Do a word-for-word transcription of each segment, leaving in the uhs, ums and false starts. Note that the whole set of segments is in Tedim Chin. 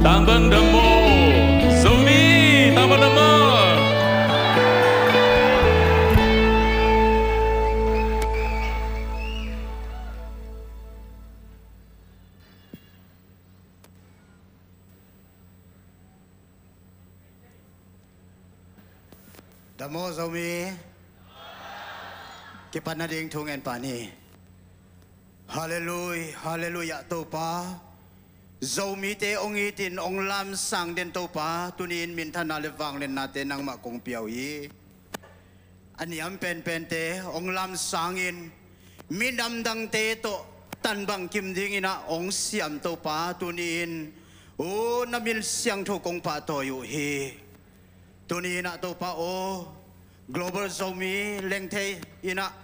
Tangban dam maw, Zomi, tangban dam maw. Dam maw Zomi. Kipat nading thu ngen pah ni. Halleluiah, halleluiah Topa. Zomite hong itin hong lamsang den Topa, tuni-in minthanna le vangliatnate nangmah kong pia uh hi. A niam penpente hong lamsangin minam dangte tawh tanbang kim dingin ah hong siam Topa, tuni-in uh na min siangtho kong pahtawi uh hi. Tuni-in ah Topa aw, Global Zomi Lengthe in ah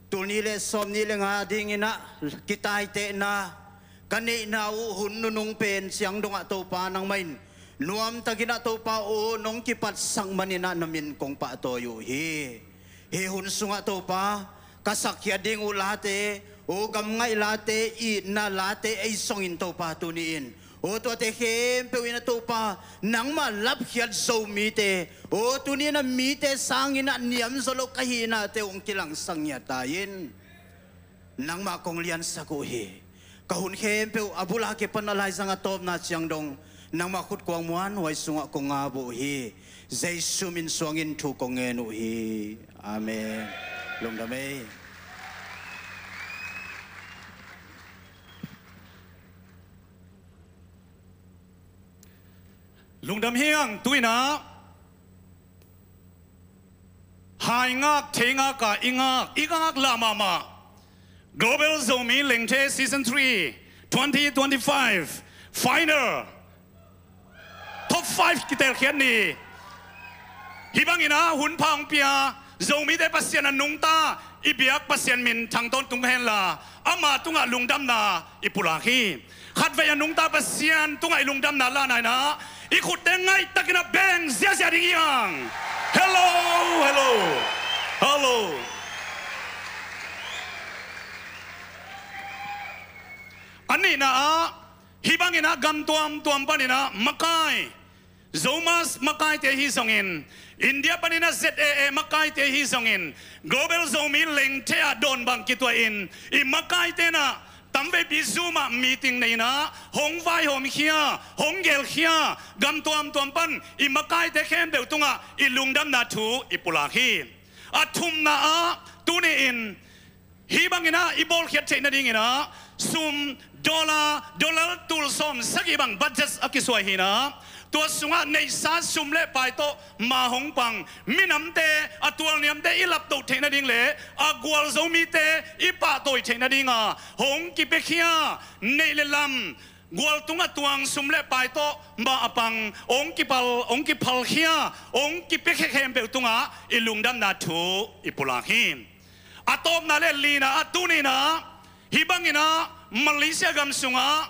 tul nih le sawm nih le nga dingin ah kitaitehna ka neihna uh hun nunung pen ciang dongah Topa nangmah in nuamtakin ah Topa aw nong kipatsak manin ah na min kong pahtawi uh hi. Hih hun sungah Topa ka sakkhiat ding uh late, aw gamngaih late, itna late ei songin Topa tuni-in aw tuate khempeuh in ah Topa nangmah lapkhiat Zomite aw tuni-in ah mite sangin ah niamzaw lo ka hihnate hong kilangsak ngiat ta in. Nangmah kong liansak uh hi. Ka hun khempeuh a bul a kipan a laizang a tawpna ciang dong nangmah khutkuang muanhuai sungah kong ngap uh hi. Jesu min suangin thu kong ngen uh hi. Amen. Lungdam ei. Lungdam hi hang. Tu-in ah hai ngak, thei ngak a i ngak, i ngak lah mahmah Global Zomi Lengthe Season three, twenty twenty-five final top five kitelkhiat ni. Hih bangin ah hun pha hong pia Zomite Pasian a nungta i biak Pasian min thangtawn tung henla, ama tungah lungdamna i pulak hi. Khatvei a nungta Pasian tungah i lungdamna lahna in ah i khutte ngaihtakin a beng ziahziah ding hi hang. Hello, hello, hello. A nihna ah hih bangin ah gam tuamtuam panin ah makai, Zomus makaite hi zongin, India panin ah Z A A makaite hi zongin, Global Zomi Lengthe ah dawnbang kituahin i makaite in ah tamveipi Zoom ah meeting nei in ah hong vaihawmkhia, hong gelkhia gam tuamtuam pan i makaite khempeuh tungah i lungdamna thu i pulak hi. A thumna ah tuni-in hih bangin ah i bawlkhiat theih nadingin ah sum, dollar, dollar tul sawm sagih bang budget a kisuai hi in ah, tua sungah neihsa sum le pai tawh ma hong pang minamte, a tualniamte i laptoh theih nading le a gualzo mite i pahtawi theih nadinga hong kipiakhia neih le lam, gualtung a tuang sum le pai tawh ma a pang hong kipal, hong kiphalkhia, hong kipiakhia khempeuh tungah i lungdamna thu i pulak hi. A tawpna le lina ah tuni in ah hih bangin ah Malaysia gam sungah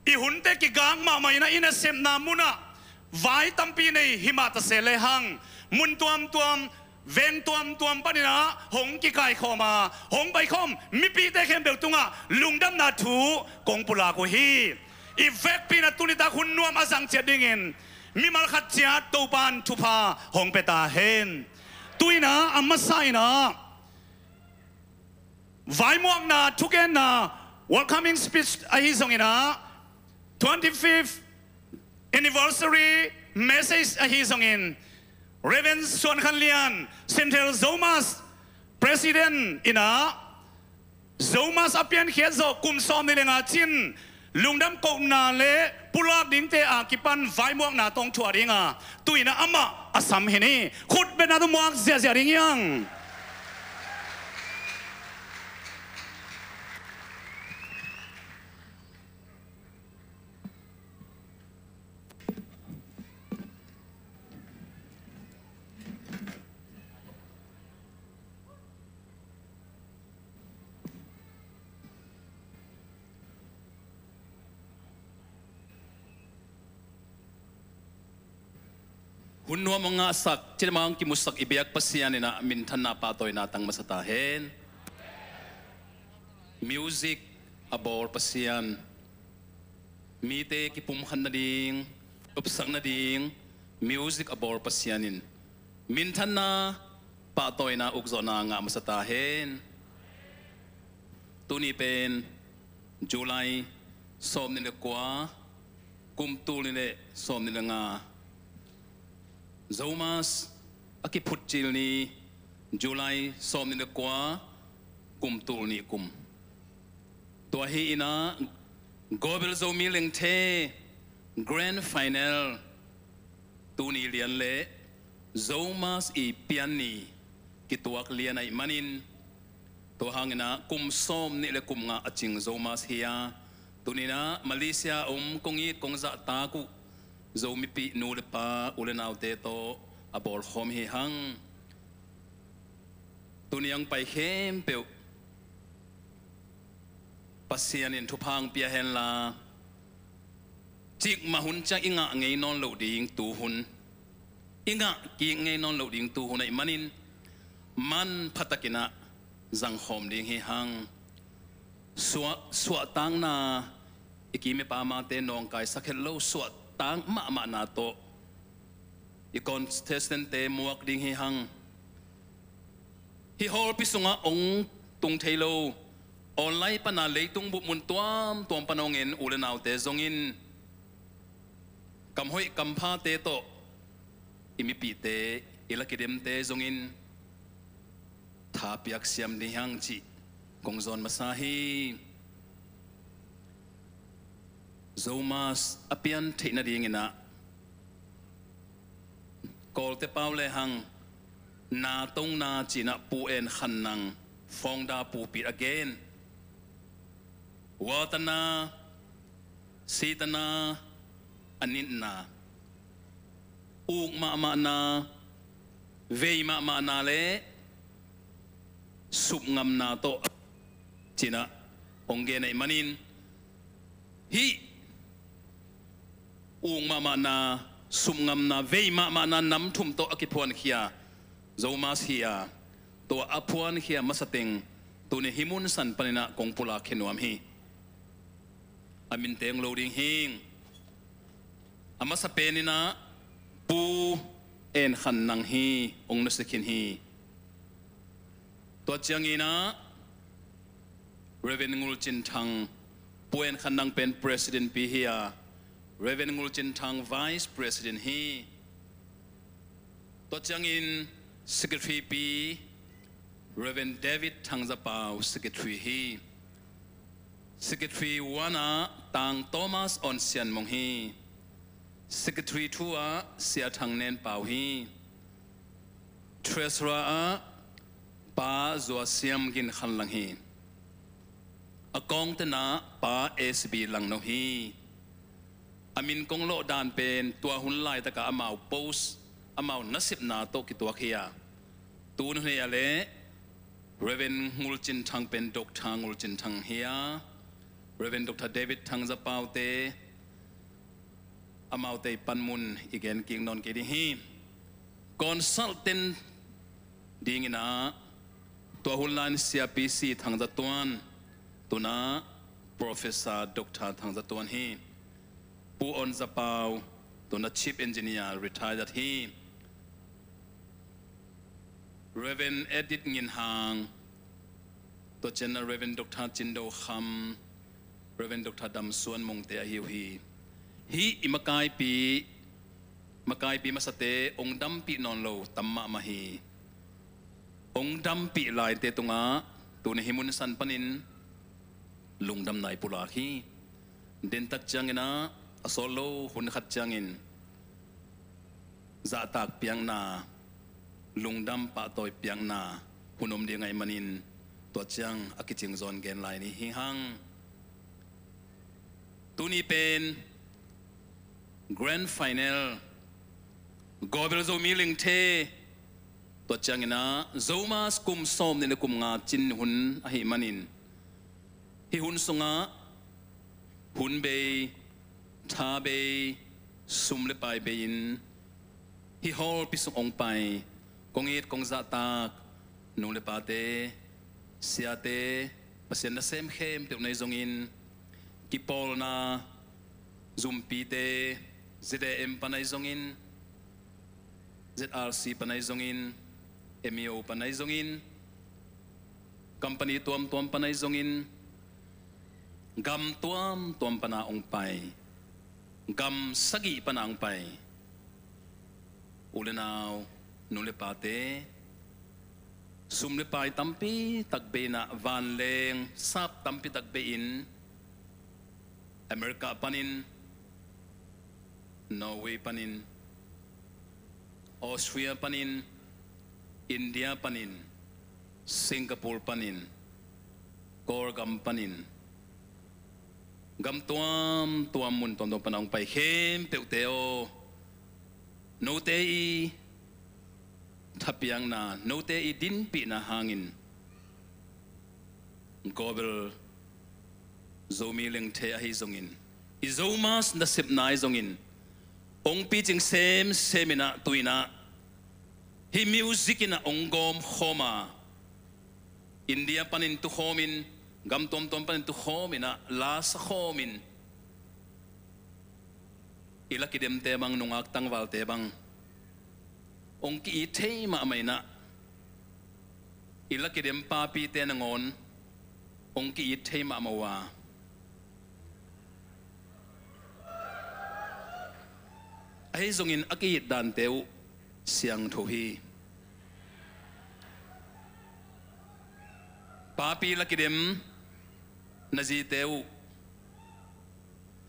i hunte kigak mahmah in ah i nasepna munah vai tampi nei hi mah ta se lehang, mun tuamtuam, veng tuamtuam panin ah hong kikaikhawm a hong paikhawm mipite khempeuh tungah lungdamna thu kong pulak uh hi. I vekpi in ah tunitak hun nuam a zang ciat dingin mimal khat ciat Topa'n thupha hong pia ta hen. Tu-in ah a masa in ah vaimuakna thugenna welcoming speech ahi zongin ah, twenty-fifth anniversary message ahi zongin, Reverend Suan Khan Lian, Central Zomus President in ah, Zomus a piankhiat zawh kum sawm nih le nga cin lungdam kohna le pulak dingte a kipan vaimuakna tawh thuah dinga tu-in ah amah a sam hi ni. Khut betna tawh muak ziahziah ding hi hang. Hun nuam hong ngahsak, cidam hong kimusak i biak Pasian in ah minthanna pahtawina tang masa ta hen. Music a bawl Pasian, Mite kipumkhat nading, upsak nading music a bawl Pasian in minthanna, pahtawina, ukzawhna ngah masa ta hen. Tuni pen July sawmnih le kua, kum tul nih le sawmnih le nga, Zomas a kiphut cil ni, July sawmnih le kua, kum tul nih kum. Tua hi inah Global Zomi Lengthe Grand Final, tuni lian le Zomas i pian ni kituak lian ahih manin, tua hang inah kum sawmnih le kum nga a cing Zomas hi a, tuni inah Malaysia a om kong it kong zahtak uh Zomipih nu le pa, u le naute tawh a bawlkhawm hi hang. Tuni a hong pai khempeuh Pasian in thupha hong pia henla, cikmah hun ciang i ngah ngei nawn loh ding tu hun, i ngah kik ngei nawn loh ding tu hun ahih manin, manpha takin ah zangkhawm ding hi hang. Suah, suahtakna, i kim i pamte nawngkaisak het lo suahtak mahmahna tawh i contestant-te muak ding hi hang. Hih hallpi sungah hong tung thei lo, online pana leitung bup mun tuamtuam pana hong en u le naute zongin, kam hoih kam phate tawh i mipihte, i la kidemte zongin tha piak siam ding hi hang cih kong zawn masa hi. Zomas a pian theih nadingin ah, Kawlte pau lehang, na tongna ci-in ah Pu En Khan Nang, founder pupit a gen. Watana, sitana, a nitna, uk mahmahna, vei mahmahna le supngamna tawh ci-in ah hong gen ahih manin, hih uk mahmahna, supngamna, vei mahmahna nam thum tawh a kiphuankhia Zomas hi a, tua a phuankhia masa teng tuni hih mun san panin ah kong pulak khia nuam hi. A min teng lo ding hi. A masa penin ah Pu En Khan Nang hi, hong nusia khin hi. Tua ciangin ah Reverend Ngul Cin Thang, Pu En Khan Nang pen President pi hi a, Reverend Ngul Cin Thang Vice President hi. Tua ciangin Secretary pi Reverend David Thang Za Pau Secretary hi. Secretary one ah Tang Thomas On Sian Mung hi. Secretary two ah Sia Thang Nen Pau hi. Treasurer ah Pa Zua Siam Gin Khan Lang hi. A kawngten ah Pa S B Lang No hi. A min kong lawh dan pen tua hun laitakah amau post, amau nasepna tawh kituak hi a, tu hun hi a leh Reverend Ngul Cin Thang pen Doctor Ngul Cin Thang hi a, Reverend Doctor David Thang Za Pau te, amaute i panmun i gen kik nawn kei ding hi. Consultant dingin ah tua hun lai-in Siapi C Thang Za Tuan, tu-in ah Professor Doctor Thang Za Tuan hi. Pu On Za Pau, tu-in ah Chief Engineer retired hi. Reverend Edit Ngin Hang, tua ciangin ah Reverend Doctor Cin Do Kham, Reverend Doctor Dam Suan Mung te ahi uh hi. Hih i makaipi, makaipi masate hong dampih nawn lo tam mahmah hi. Hong dampih laite tungah tuni hih mun san panin lungdamna i pulak hi. Dentak ciangin ah a sawt lo hun khat ciangin zahtak piakna, lungdam pahtawi piakna hun om ding ahih manin tua ciang a kicing zawn gen lai ni hi hang. Tuni pen Grand Final, Global Zomi Lengthe, tua ciangin ah Zomas kum sawmnih le kum nga cin hun ahih manin, hih hun sungah hun bei, tha bei, sum le pai bei-in hih hallpi sung hong pai kong it kong zahtak nu le pate, siate, Pasian nasem khempeuh nei zongin kipawlna, Zumpite, Z A M pan ahi zongin, Z R C pan ahi zongin, M E O pan ahi zongin, company tuamtuam pan ahi zongin, gam tuamtuam pana hong pai, gam sagih pana hong pai u le nau, nu le pate, sum le pai tampi tak bei in ah, vanleng sap tampi tak bei in, America panin, Norway panin, Austria panin, India panin, Singapore panin, Kawlgam panin, gam tuamtuam, mun tuamtuam pana hong pai khempeuhte aw, note i thapiakna, note i dinpihna hangin Global Zomi Lengthe ahi zongin, i Zomus nasepna ahi zongin, hong picing semsem in ah, tu in ah hih music in ah hong gawm khawm a, India panin tukhawmin, gam tuamtuam panin tukhawmin ah, la sa khawmin, i la kidemte bang, nungak tangvalte bang, hong ki-it thei mahmah in ah, i la kidem papite nangawn hong ki-it thei mahmah uh a, ahi zongin a ki-it dante uh siangtho hi. Papi la kidem na zite uh,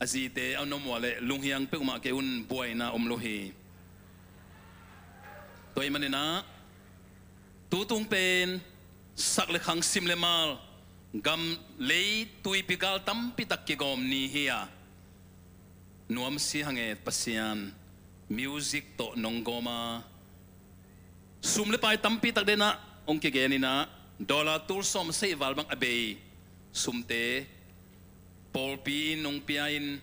a zite a nuam uh leh lunghiang peuhmah kei un, buaina om lo hi. Tua ahih manin ah, tu tung pen sak le khang, sim le mal, gam lei tuipi gal tampi tak kigawm ni hi a, nuamsia hang e, Pasian, music tawh nong gawm a, sum le pai tampi tak den ah, hong kigen in ah, dollar tul sawm sagih val bang a bei sumte, pawlpi in hong pia in,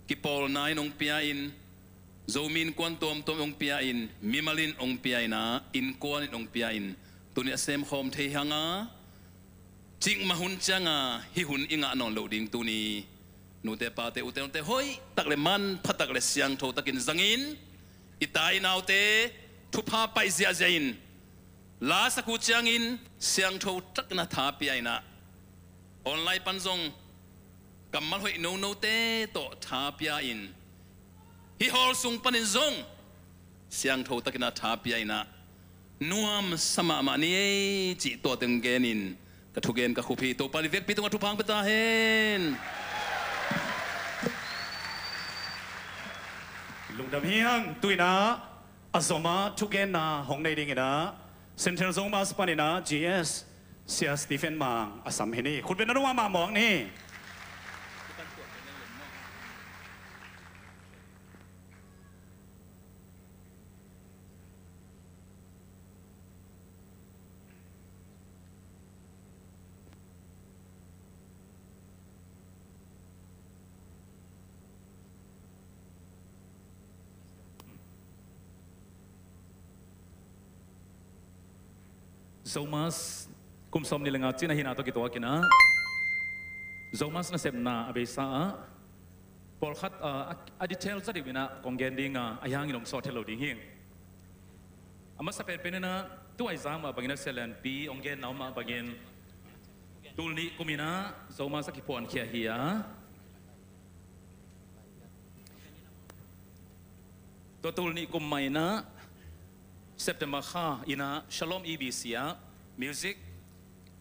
kipawlna in hong pia in, Zomi innkuan tuamtuam hong pia in, mimal in hong pia in ah, innkuan in hong pia in, tuni a semkhawm thei hang a, cikmah hun ciang a, hih hun i ngah nawn loh ding tuni, nute pate, ute naute, hoih tak le manpha tak le siangtho takin zangin, i ta i naute thupha paih ziahziah in, la sak uh ciangin siangtho takin a tha pia in ah, online pan zong kammal hoih nonote tawh tha pia in, hih hall sung panin zong siangtho takin a tha pia in ah, nuamsa mahmah ni ei cih tua teng genin ka thugen ka khup hi. Topa in i vekpi tungah thupha hong pia ta hen. Lungdam hi hang. Tu in ah a zom a thugenna hong nei ding in ah, Central Zomus panin ah G S Sia Stephen Mang a sam hi ni. Khutbetna dong mahmah mawk ni. Zomus kum sawmnih le nga cihna hihna tawh kituak in ah, Zomus nasepna a beisa ah pawlkhat, ah, a, a detail zaw deuh in ah kong gen ding a, ahi hangin hong sawt het lo ding hi. A masa penpen in ah, tu a i zak mah bangin ah, Sia Lianpi hong genna om mah bangin, tul nih kum in ah Zomus a kiphuankhia hi a, tua tul nih kum mah in ah, September kha in ah Shalom E B C ah music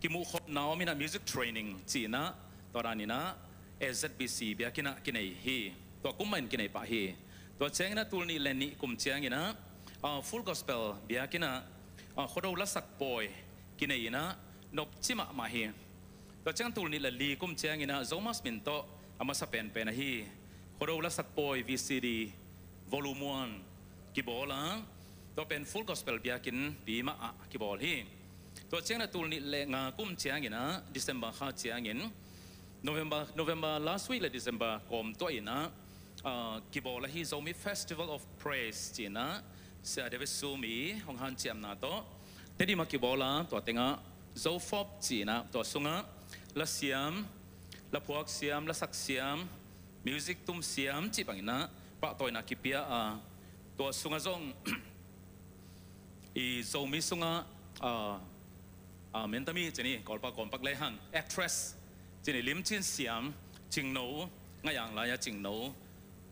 kimuhkhopna om in ah, music training ci in ah, tua dan in ah A Z B C biakinn ah kinei hi. Tua kum mah in kinei pah hi. Tua ciangin ah tul nih le nih kum ciangin ah, ah, Full Gospel biakinn ah, ah, Khuado lasak pawi kinei in ah, nopci mahmah hi. Tua ciang tul nih le li kum ciangin ah Zomus min tawh a masa penpen ahi Khuado lasak pawi V C D Volume one kibawl a, tua pen Full Gospel biakinn pi mah ah kibawl hi. Tua ciangin ah tul nih le nga kum ciangin ah, December kha ciangin, November, November last week le December kawm tuah in ah, ah, kibawl ahi Zomi Festival of Praise ci in ah, Sia David Sumi hong hanciamna tawh Tedim ah kibawl a, tua tengah Zofop ci in ah, tua sungah lasiam, laphuak siam, lasak siam, Music tum siam cih bangin ah pahtawina kipia a, tua sungah zong i Zomi sungah, ah, ah, Mentami cih ni, Kawlpa kawmpak lehang, actress cih ni, Lim Cin Siam, Cingno, Ngaiang lai-a Cingno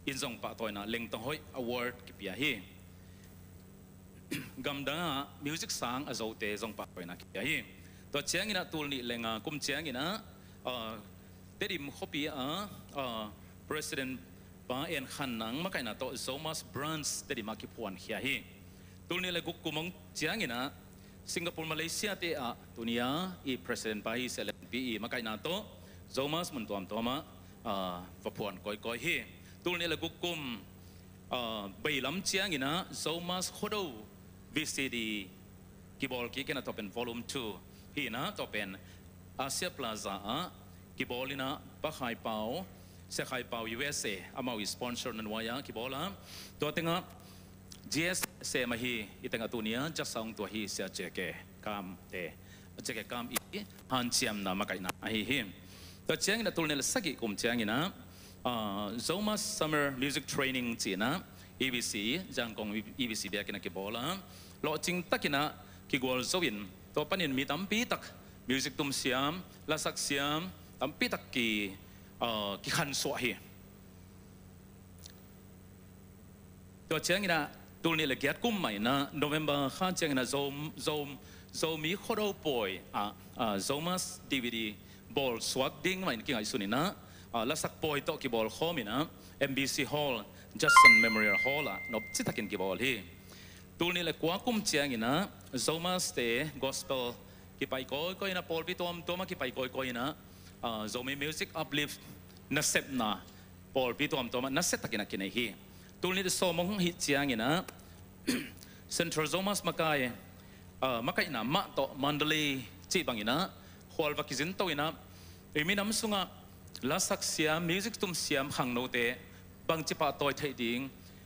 in zong pahtawina Lengtong Hoih Award kipia hi. Gamdangah music sang a zote zong pahtawina kipia hi. Tua ciangin ah tul nih le nga kum ciangin ah, ah, Tedim khuapi ah, ah, President Pa En Khan Nang makaihna tawh Zomus Branch Tedim ah kiphuankhia hi. Tul nih le guk kum hong ciangin ah Singapore, Malaysia te ah tunia i President pa hi Sia Lian Pi i makaihna tawh Zomus mun tuamtuam ah, ah, va phuan kawikawi hi. Tul nih le guk kum, ah, beilam ciangin ah Zomus Khuado V C D kibawl kik in ah, tua pen volume two hi in ah, tua pen Asia Plaza ah kibawl in ah, Pa Khai Pau, Sia Khai Pau U S A, amau i sponsor na nuai ah kibawl a, tua tengah G S sem ahi, i tengah tunia judge a hong tua hi Sia J K Kam te, J K Kam i hanciamna makaihna ahi hi. Tua ciangin ah tul nih le sagih kum ciangin ah, ah, Zomus Summer Music Training ci in ah E B C, Zangkong E B C biakinn ah kibawl a, lawhcing takin ah kigual zo in, tua panin mi tampi tak music tum siam, lasak siam tampi tak ki, ah, kikhansuah hi. Tua ciangin ah tul nih le giat kum mah in ah November kha ciangin ah Zo, Zo, Zomi Khuado pawi ah, ah, Zomus D V D bawl suak ding mah in kingaihsun in ah, ah, lasak pawi tawh kibawl khawm in ah M B C Hall, Judson Memorial Hall ah nopci takin kibawl hi. Tul nih le kua kum ciangin ah Zomus te gospel kipai kawikawi in ah, pawlpi tuamtuam ah kipai kawikawi in ah, ah, Zomi music uplift nasepna pawlpi tuamtuam ah nasia takin ah kinei hi. Tul nih le sawm hong hih ciangin ah Central Zomus makai, ah, makaihna mah tawh Mandalay cih bangin ah khual va kizin to in ah, i minam sungah lasak siam, music tum siam khangnote bangci pahtawi theih ding,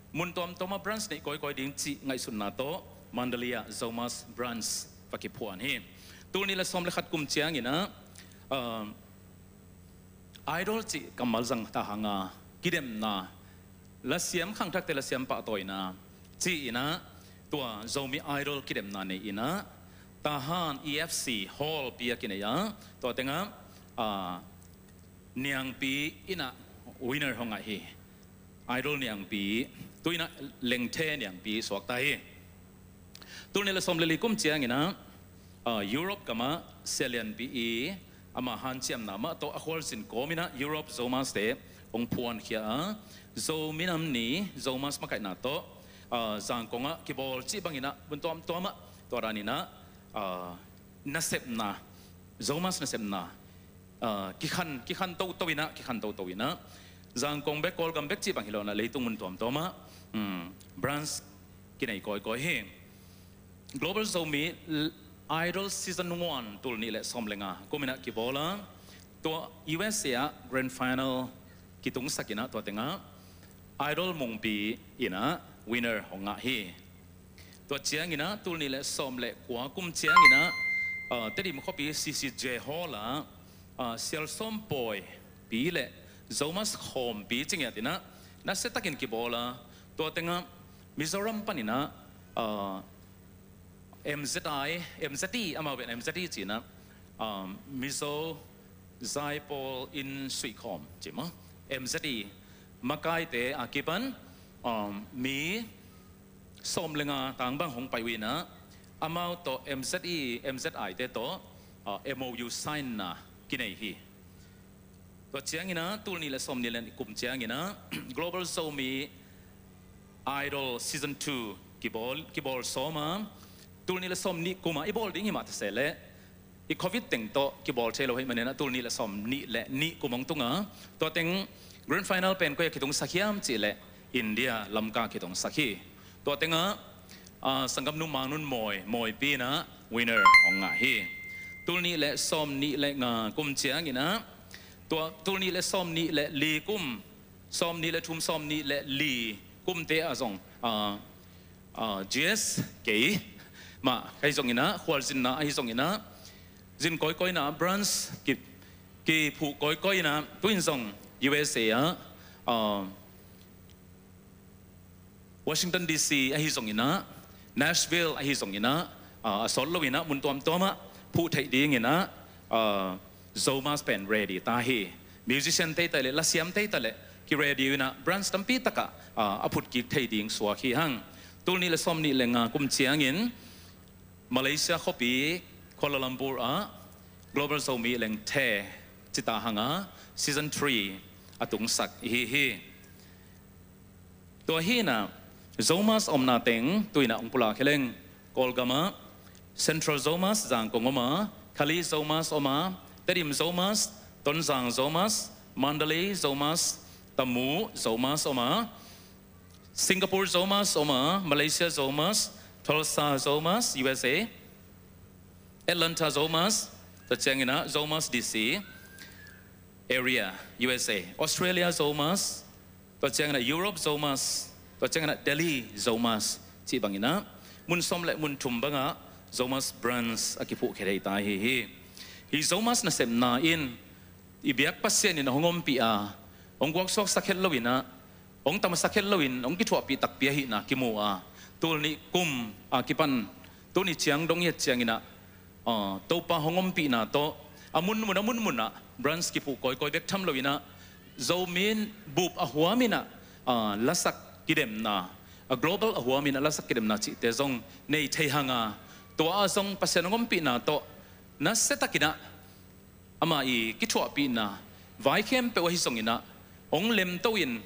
mun tuamtuam ah branch neih kawikawi ding cih ngaihsutna tawh Mandalay ah Zomus Branch va kiphuan hi. Tul nih le sawm le khat kum ciangin ah, ah, Idol cih kammal zang ta hang a, kidemna, lasiam khangthakte lasiam pahtawina ci in ah, tua Zomi Idol kidemna nei in ah, Tahan E F C Hall pi a kinei a, tua tengah, ah, Niangpi in ah winner hong ngah hi. Idol Niangpi, tu in ah Lengthe Niangpi suak ta hi. Tul nih le sawm le li kum ciangin ah, ah, Europe gam ah Sia Lian Pi i, ama hanciamna mah tawh a khualzin kawm in ah Europe Zomus te hong phuankhia a, Zo minam ni, Zomus makaihna tawh, ah, Zangkong ah kibawl cih bangin ah mun tuamtuam ah tua dan in ah, ah, nasepna, Zomus nasepna, ah, kikhan, kikhan toto in ah, kikhan toto in ah, Zangkong bek, Kawlgam bek cih bang hi lo in ah, leitung mun tuamtuam ah, um, branch kinei kawikawi hi. Global Zomi Idol Season one tul nih le sawm le nga kum in ah kibawl a, tua U S A ah grand final kitungsak in ah, tua tengah Idol Mungpi in ah winner hong ngah hi. Tua ciangin ah tul nih le sawm le kua kum ciangin ah, ah, Tedim khuapi C C J Hall ah, ah, Sialsawm Pawi pi le Zomus Khawmpi ci ngiat in ah nasia takin kibawl a, tua tengah Mizoram panin ah, ah, M Z I, M Z I, amau pen M Z I ci in ah, ah, Mizo Zai Pawl In Suihkhawm ci maw, M Z I makaite a kipan, ah, mi sawm le nga tang bang hong pai uh in ah, amau tawh M Z I, M Z I te tawh, ah, M O U sign na kinei hi. Tua ciangin ah tul nih le sawm nih le nih kum ciangin ah Global Zomi Idol Season two kibawl, kibawl sawm a, tul nih le sawm nih kum ah i bawl ding hi mah ta se leh, i Covid teng tawh kibawl thei lo hi manin ah tul nih le sawm nih le nih kum hong tung a, tua teng grand final pen koi ah kitungsak hiam cih leh India, Lamka kitungsak hi. Tua tengah, ah, sanggamnu Mang Nun Mawi, Mawipi in ah winner hong ngah hi. Tul nih le sawm nih le nga kum ciangin ah, tua tul nih le sawm nih le li kum, sawm nih le thum, sawm nih le li kumte ah zong, ah, ah, G S kei mah ahi zongin ah, khualzinna ahi zongin ah, zin kawikawi in ah, branch ki, kiphuh kawikawi in ah, tu in zong U S A ah, uh, Washington D C ahi zonginah, Nashville ahi zonginah, uh, a sawt loinah mun tuamtuamah phuh theih dinginah, uh, Zomas pen ready ta hi. Musician teitale, lasiam teitale, ki ready inah branch tampi takah, uh, a phut kik thei ding suak hi hang. Tul nih le sawm nih le nga kum ciangin Malaysia khuapi Kuala Lumpur ah Global Zomi Lengthe cita hanga season three a tungsak ihi hi. Tua hinah Zomas omna teng tuinah hong pulak hi leng, Kawlgamah Central Zomas Zangkong oma, Kali Zomas oma, Tedim Zomas, Tonzang Zomas, Mandalay Zomas, Tamu Zomas oma, Singapore Zomas oma, Malaysia Zomas, Tulsa Zomas, U S A, Atlanta Zomas, tua cianginah Zomas D C area, U S A, Australia Zomas, tua cianginah Europe Zomas, tua cianginah Delhi Zomas cih banginah mun sawm le mun thum bangah Zomas branch a kiphuh khia thei ta hi hi. Hi Zomas nasepna in i biak Pasian in a hong ompih a, hong guaksuaksak het loinah, hong tamasak het loin hong kithuahpih takpi ahihna kimu a, tul nih kum a kipan tul nih ciang dong i et cianginah, uh, Topa hong ompihna tawh a munmun a munmunah branch kiphuh kawikawi bek tham loinah Zomi bup a huaminah, uh, lasak kidemna, a global a huaminah lasak kidemna cihte zong nei thei hanga, tua ah zong Pasian hong ompihna tawh nasiatakinah ama i kithuahpihna vai khempeuh ahi zonginah hong lemto in,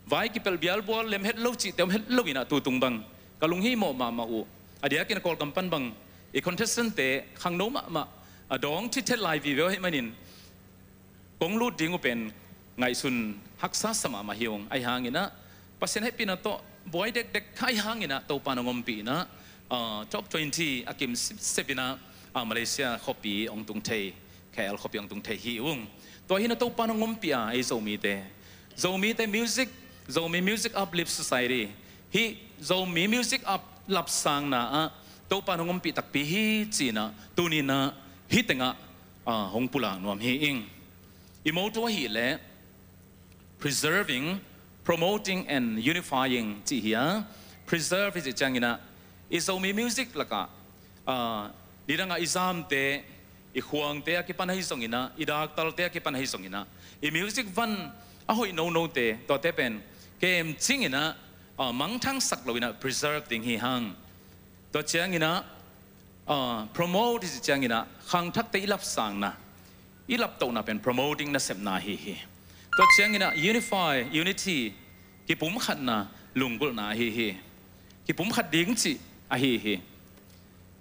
vai kipelh bialbual lem het lo cihte om het loinah tutung bang ka lunghimawh mahmah uh. A diakin a Kawlgam pan bang i contestant-te khangno mahmah, a dawng thithet lai vive uh ahih manin kong lut ding uh pen ngaihsun haksa sa mahmah hi ung. Ahi hanginah Pasian hehpihna tawh buai dekdek kha ahi hanginah Topa in hong ompih inah, ah, top twenty a kim sipsep inah, ah, Malaysia khuapi hong tung thei, K L khuapi hong tung thei hi ung. Tua hinah Topa in hong ompih a, ei Zomite, Zomite music, Zomi Music Uplift Society, hih Zomi Music Up lapsangna ah Topa in hong ompih takpi hi ci-inah tuninah hih tengah, ah, hong pulak nuam hi ing. I motto ahih leh preserving, promoting and unifying cih hi a, preserve hi cih cianginah i Zomi music lakah, ah, nidangah i zamte, i khuangte a kipan ahi zonginah, i daktalte a kipan ahi zonginah, i music van a hoih nonote, tuate pen kemcinginah, ah, mangthangsak loinah preserve ding hi hang. Tua cianginah, ah, promote i cih cianginah khangthakte i lapsangna, i laptohna pen promoting nasepna ahi hi. Tua cianginah unify, unity, kipumkhatna lunggulhna ahi hi. Kipumkhat ding cih ahi hi.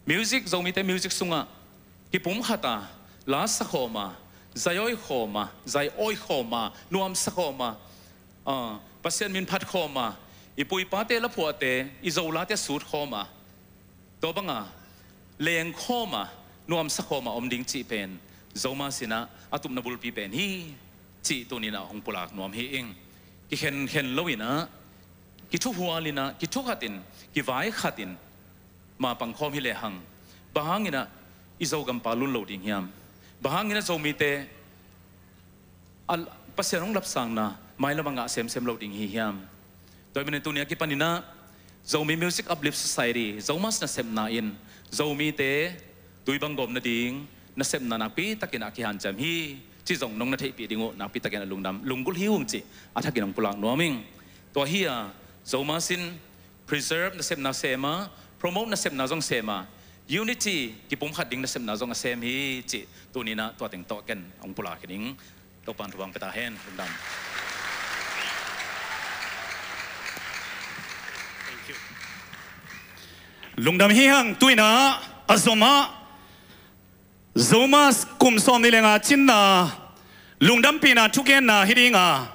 Music, Zomite music sungah kipumkhat a, la sakhawm a, zai-awi khawm a, zai-awi khawm a, nuamsa khawm a, ah, Pasian min phat khawm a, i pu i pate laphuahte, i Zo late sut khawm a, tua banga lengkhawm a, nuamsa khawm a om ding cih pen Zomas inah a tupna bulpi pen hi cih tuninah hong pulak nuam hi ing. Kikhenkhen loinah, kithuhual inah, kithukhatin, kivaikhatin mapang khawm hi lehang, bang hanginah i Zogampa lun lo ding hiam? Bang hanginah Zomite a Pasian hong lapsangna mailam a ngah semsem lo ding hi hiam? Tua ahih manin tuni a kipaninah Zomi Music Uplift Society, Zomas nasepna in Zomite tuibang gawm nading nasepna nakpitakin a kihanciam hi cih zong nong na theihpih ding uh nakpitakin a lungdam, lunggulh hi ung cih a thakin hong pulak nuam ing. Tua hi a, Zomas in preserve nasepna sem a, promote nasepna zong sem a, unity, kipumkhat ding nasepna zong a sem hi cih tuninah tua teng tawh ken hong pulak hi ning. Topan thupha hong pia ta hen. Lungdam. Lungdam hi hang. Tuinah a zomah Zomas kum sawm nih le nga cinna lungdampihna thugenna hi dinga,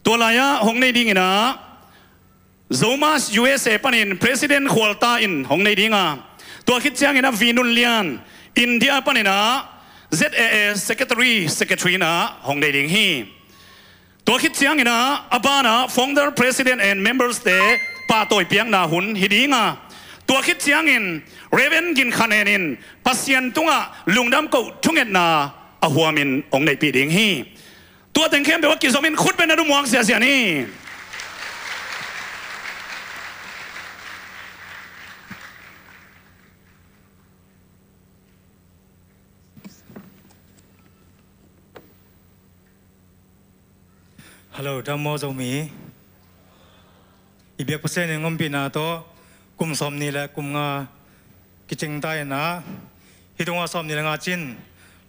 tua lai-ah hong nei dinginah Zomas U S A panin President khualta in hong nei dinga, tua khit cianginah Vi Nun Lian India paninah Z A A Secretary, Secretary inah hong nei ding hi. Tua khit cianginah a banah Founder, President and Members-te pahtawi piakna hun hi dinga, tua khit ciangin Reverend Gin Khan En in Pasian tungah lungdam koh thungetna a huamin hong neihpih ding hi. Tua teng khempeuh a kizom in khut beng na dum muang siasia ni. Hello, dam maw Zomi. I biak Pasian in ompihna tawh kum sawmnih le kum nga kicing ta in ah, hih tungah sawmnih le nga cin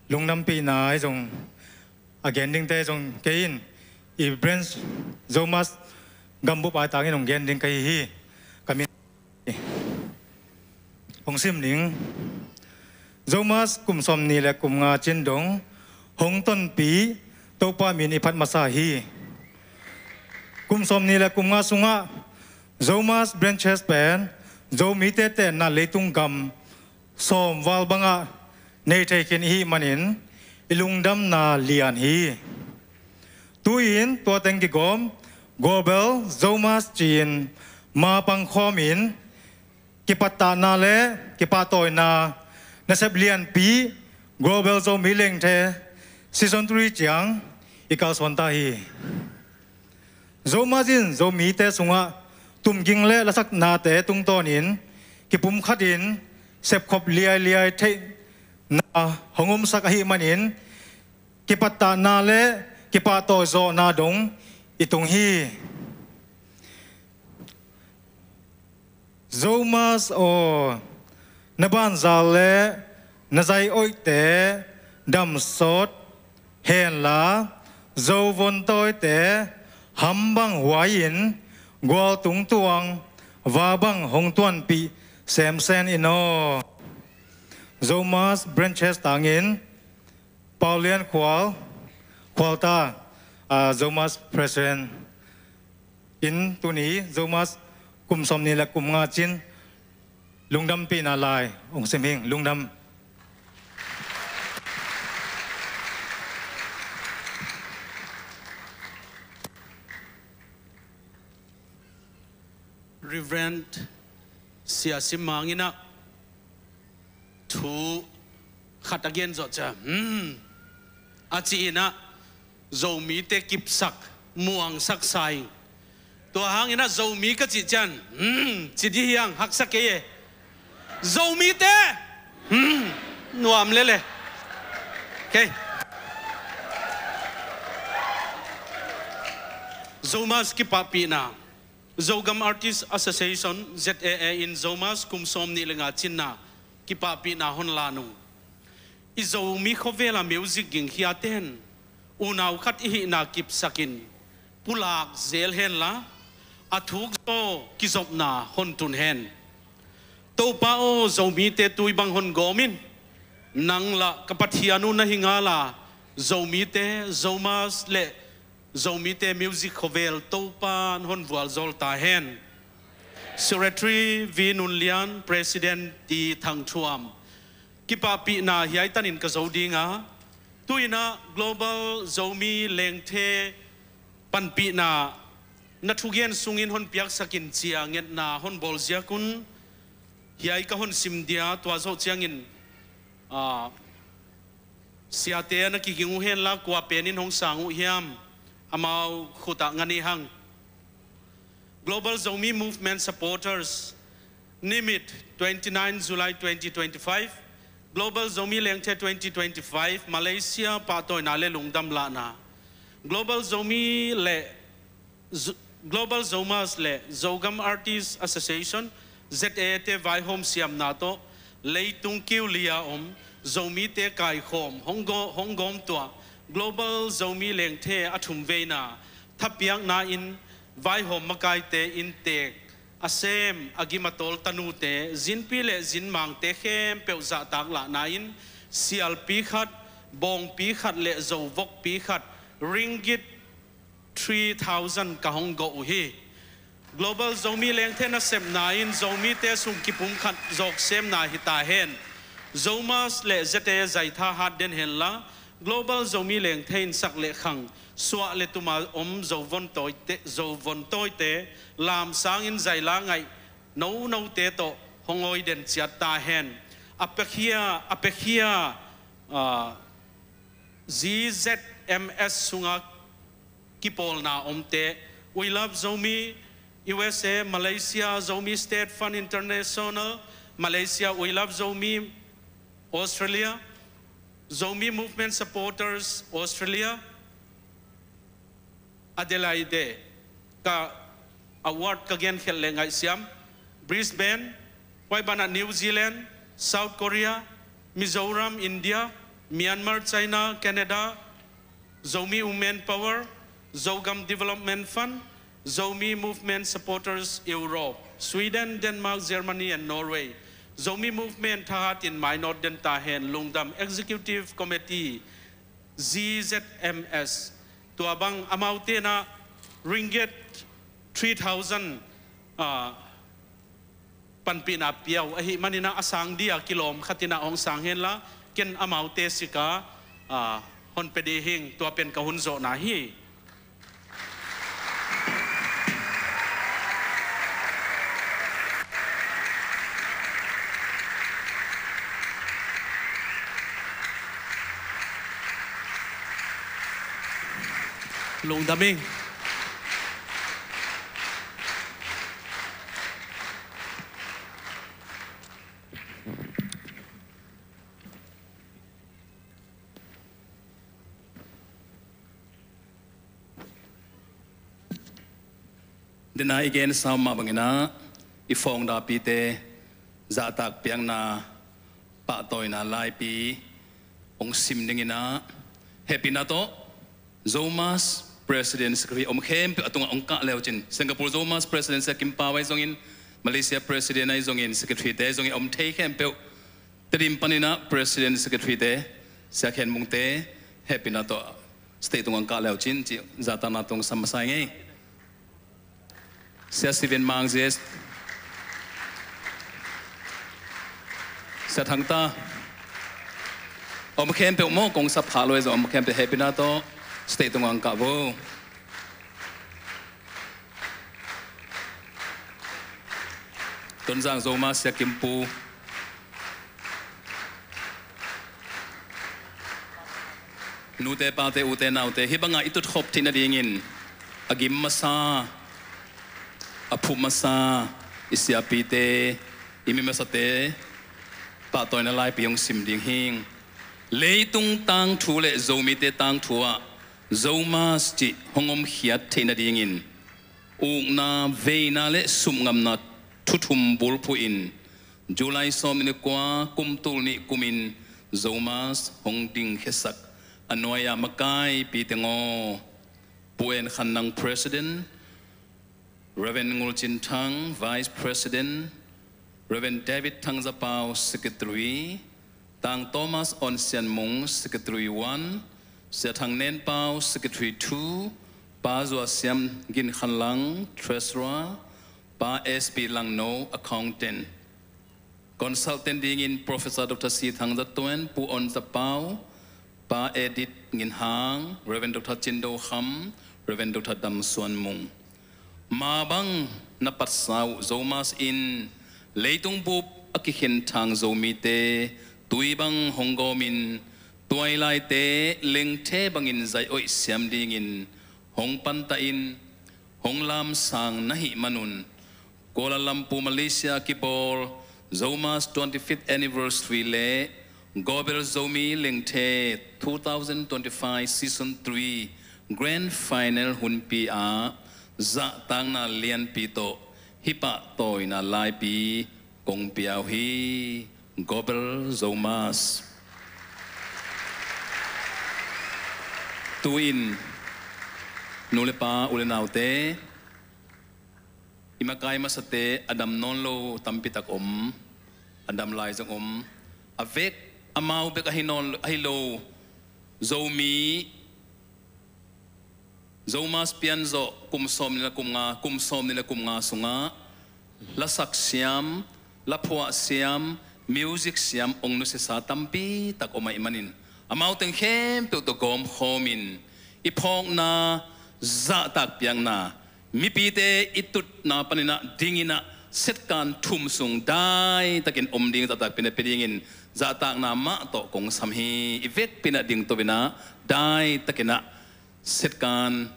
lungdampihna i zong a gen dingte zong kei in i branch Zomus gambup ai tangin hong gen ding ka hi hi. Ka min hong sim ning. Zomus kum sawmnih le kum nga cin dong hong tonpih Topa min i phat masa hi. Kum sawmnih le kum nga sungah Zomus branches pen Zomite tenna leitung gam sawm val bangah nei thei khin i hih manin i lungdamna lian hi. Tu-in tua teng kigawm Global Zomus ci-in mapang khawmin kipattahna le kipahtawina nasep lianpi Global Zomi Lengthe Season three ciang i kalsuan ta hi. Zomus in Zomite sungah tumging le lasaknate tungtawnin kipumkhatin sepkhop liailiai theihna hong omsak ahih manin kipattahna le kipahtawi zawhna dong i tung hi. Zomus aw, na banzal le na zai-oihte damsawt henla, Zo vontawite hambang huai-in gualtung tuang vabang hong tuanpih semsem in aw. Zomus branches tangin Paulian Khual, Khualta, ah, Zomus President in tuni Zomus kum sawmnih le kum nga cin lungdampihna lai hong sim hing. Lungdam. Reverend Sia Sim Mang in ah thu khat a gen zawh ciang, hmm, a ci in ah Zomite kipsak muangsak sa ing. Tua hangin ah Zomi ka cih ciang, hmm, ci dih hiang, haksa kei e. Zomite, hmm, nuam lele. Okay. Zomus kipahpihna. Zogam Artist Association, Z A A in Zomus kum sawmnih le nga cinna kipahpihna hon la nung. I Zomi khuavela music gingkhiaten unau khat i hihna kipsakin pulak zel henla, a thukzaw kizopna hon tun hen. Topa aw, Zomite tui bang hon gawm in. Nang lah ka Pathian uh na hi ngala, Zomite, Zomus le Zomite music khuavel Topa in hon vualzawl ta hen. Secretary V Nunlian, President T Thang Thuam. Kipahpihna hiai tanin ka zo dinga, tu-in ah Global Zomi Lengthe panpihna na thugen sungin hon piaksakin cia ngetna hon bawl ziakun, hiai ka hon sim dia, tua zoh ciangin, ah, siate na kiging uh henla, kua penin hong sang uh hiam, amau khutah ngan i hang. Global Zomi Movement Supporters, Nimit, twenty-nine July twenty twenty-five, Global Zomi Lengthe twenty twenty-five, Malaysia, pahtawina le lungdam lahna. Global Zomi le Z-, Global Zomus le Zogam Artist Association, Z A A te vaihawm siamna tawh, leitung kiu lia om Zomite kaikhawm hong gaw-, hong gawm tuah Global Zomi Lengthe a thumveina thapiakna in vaihawm makaite inntek a sem a gim a tawl tanute, zinpi le zinmangte khempeuh zahtak lahna in sialpi khat, bawngpi khat le zovokpi khat, ringgit three thousand ka hong gawh uh hi. Global Zomi Lengthe nasepna in Zomite sung kipumkhat zawksemna hi ta hen. Zomus le Z A A zaitha hat den henla, Global Zomi Lengthe in sak le khang, suah le tuma om Zo vontawite, Zo vontawite, lam sangin zaila ngaih nonote tawh hong awi den ciat ta hen. A pekhia, a pekhia, ah, Z Z M S sunga kipawlna omte, We Love Zomi U S A, Malaysia, Zomi State Fund International, Malaysia, We Love Zomi Australia, Zomi Movement Supporters Australia, Adelaide, ka award ka genkhelh leh ngaihsiam, Brisbane, huai banah New Zealand, South Korea, Mizoram, India, Myanmar, China, Canada, Zomi Women Power, Zogam Development Fund, Zomi Movement Supporters Europe, Sweden, Denmark, Germany and Norway. Zomi Movement thahat in mainawt den ta hen, Lungdam Executive Committee, Z Z M S. Tua bang amaute na ringgit three thousand, ah, panpihna piau ahih manin ah a sang dia kilawm khat in ah hong sang hen la, ken amaute sika, ah, hon pe dih hing, tua pen ka hun zawhna hi. Lungdam ing. Dena i gen sam mah bangin ah i fawngdapite zahtak piakna pahtawina laipi hong sim dingin ah hehpihna tawh Zomas President Secretary om khempeuh a tungah hong kah leucin, Singapore Zomas President Sia Kim Pau ahi zongin, Malaysia President ahi zongin, Secretary te ahi zongin om thei khempeuh Tedim panin ah President Secretary te, Sia Khen Mung te, hehpihna tawh stage tungah hong kah leucin cih zahtakna tawh hong sam masa ing ei. Sia Steven Mang, Z S, Sia Thang Ta, om khempeuh maw, kong sap kha lo ei zong om khempeuh hehpihna tawh stage tungah hong kah vo. Tonzang Zomas Sia Kim Pu. Nute pate ute naute, hih bangah i tutkhop theih nadingin a gim masa, a phuh masa i siapite, i mi masate pahtawina laipi hong sim ding hing. Leitung tangthu le Zomite tangthu ah Zomas cih hong omkhiat theih nadingin ukna, veina le sumngamna thu thum bulphuh in July sawmnih le kua, kum tul nih kumin Zomas hong dingkhiasak a nuai-a makaipi teng aw, Pu En Khan Nang, President, Reverend Ngul Cin Thang, Vice President, Reverend David Thang Za Pau, Secretary, Tang Thomas On Sian Mung, Secretary one, Sia Thang Nen Pau, Secretary two, Pa Zua Siam Gin Khan Lang, Treasurer, Pa S P Lang No, Accountant. Consultant dingin Professor Doctor Si Thang Za Tuan, Pu On Za Pau, Pa Edit Ngin Hang, Reverend Doctor Cin Do Kham, Reverend Doctor Dam Suan Mung. Mah bang na patsa uh Zomas in leitung bup a kikhen thang Zomite tui bang hong gawmin tuailaite lengthe bangin zai oih siam dingin hong pantah in hong lamsang na hih manun Kuala Lumpur, Malaysia kibawl Zomas twenty-fifth anniversary le Gobel Zomi Lengthe two thousand twenty-five season three grand final hunpi ah zahtakna lianpi tawh hih pahtawina laipi kong pia uh hi. Gobel Zomas. Tu-in nu le pa, u le naute, i makai masate a dam nawn lo tampi tak om, a dam lai zong om. A vek amau bek ahi nawn, ahi lo, Zomi, Zomas pianzawh kum sawmnih le kum nga, kum sawmnih le kum nga sungah lasak siam, laphuah siam, music siam hong nusiasa tampi tak om ahih manin amau teng khempeuh tawh gawmkhawmin i phawkna zahtak piakna, mipite i tutna paninah dinginah setkan thum sung daitakin om ding zahtak pinah pia dingin zahtakna mah tawh kong sam hi. I vekpinah dingto inah daitakinah setkan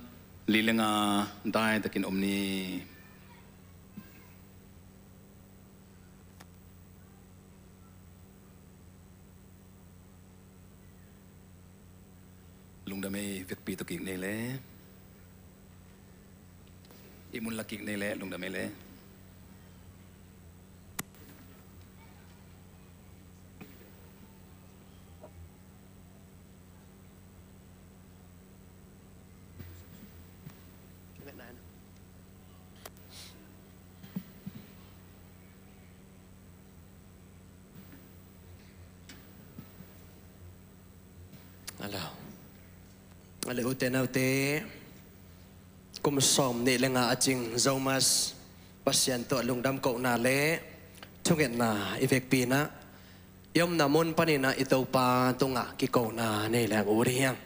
Li le nga dai takin om ni. Lungdam ei, vekpi tawh kik nei le. I mun la kik nei le, lungdam ei le. A lo. A le ute naute, kum sawm nih le nga a cing Zomas Pasian tawh lungdam kohna le thungetna i vekpi inah, i omna mun paninah i Topa tungah kikona nei leng ut hi hang.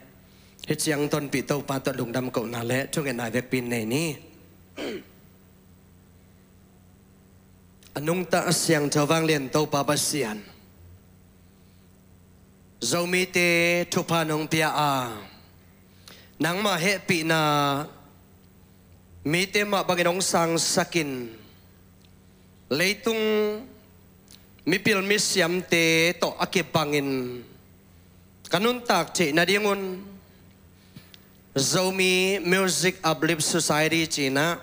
Hih ciang tonpih Topa tawh lungdam kohna le thungetna i vekpi in nei ni. A nungta a siangtho vanglian Topa Pasian, Zomite thupha nong pia a, nangmah hehpihna mite mah bangin hong sangsakin, leitung mipil misiamte tawh a kibangin ka nuntak theih nadingun Zomi Music Uplift Society cinah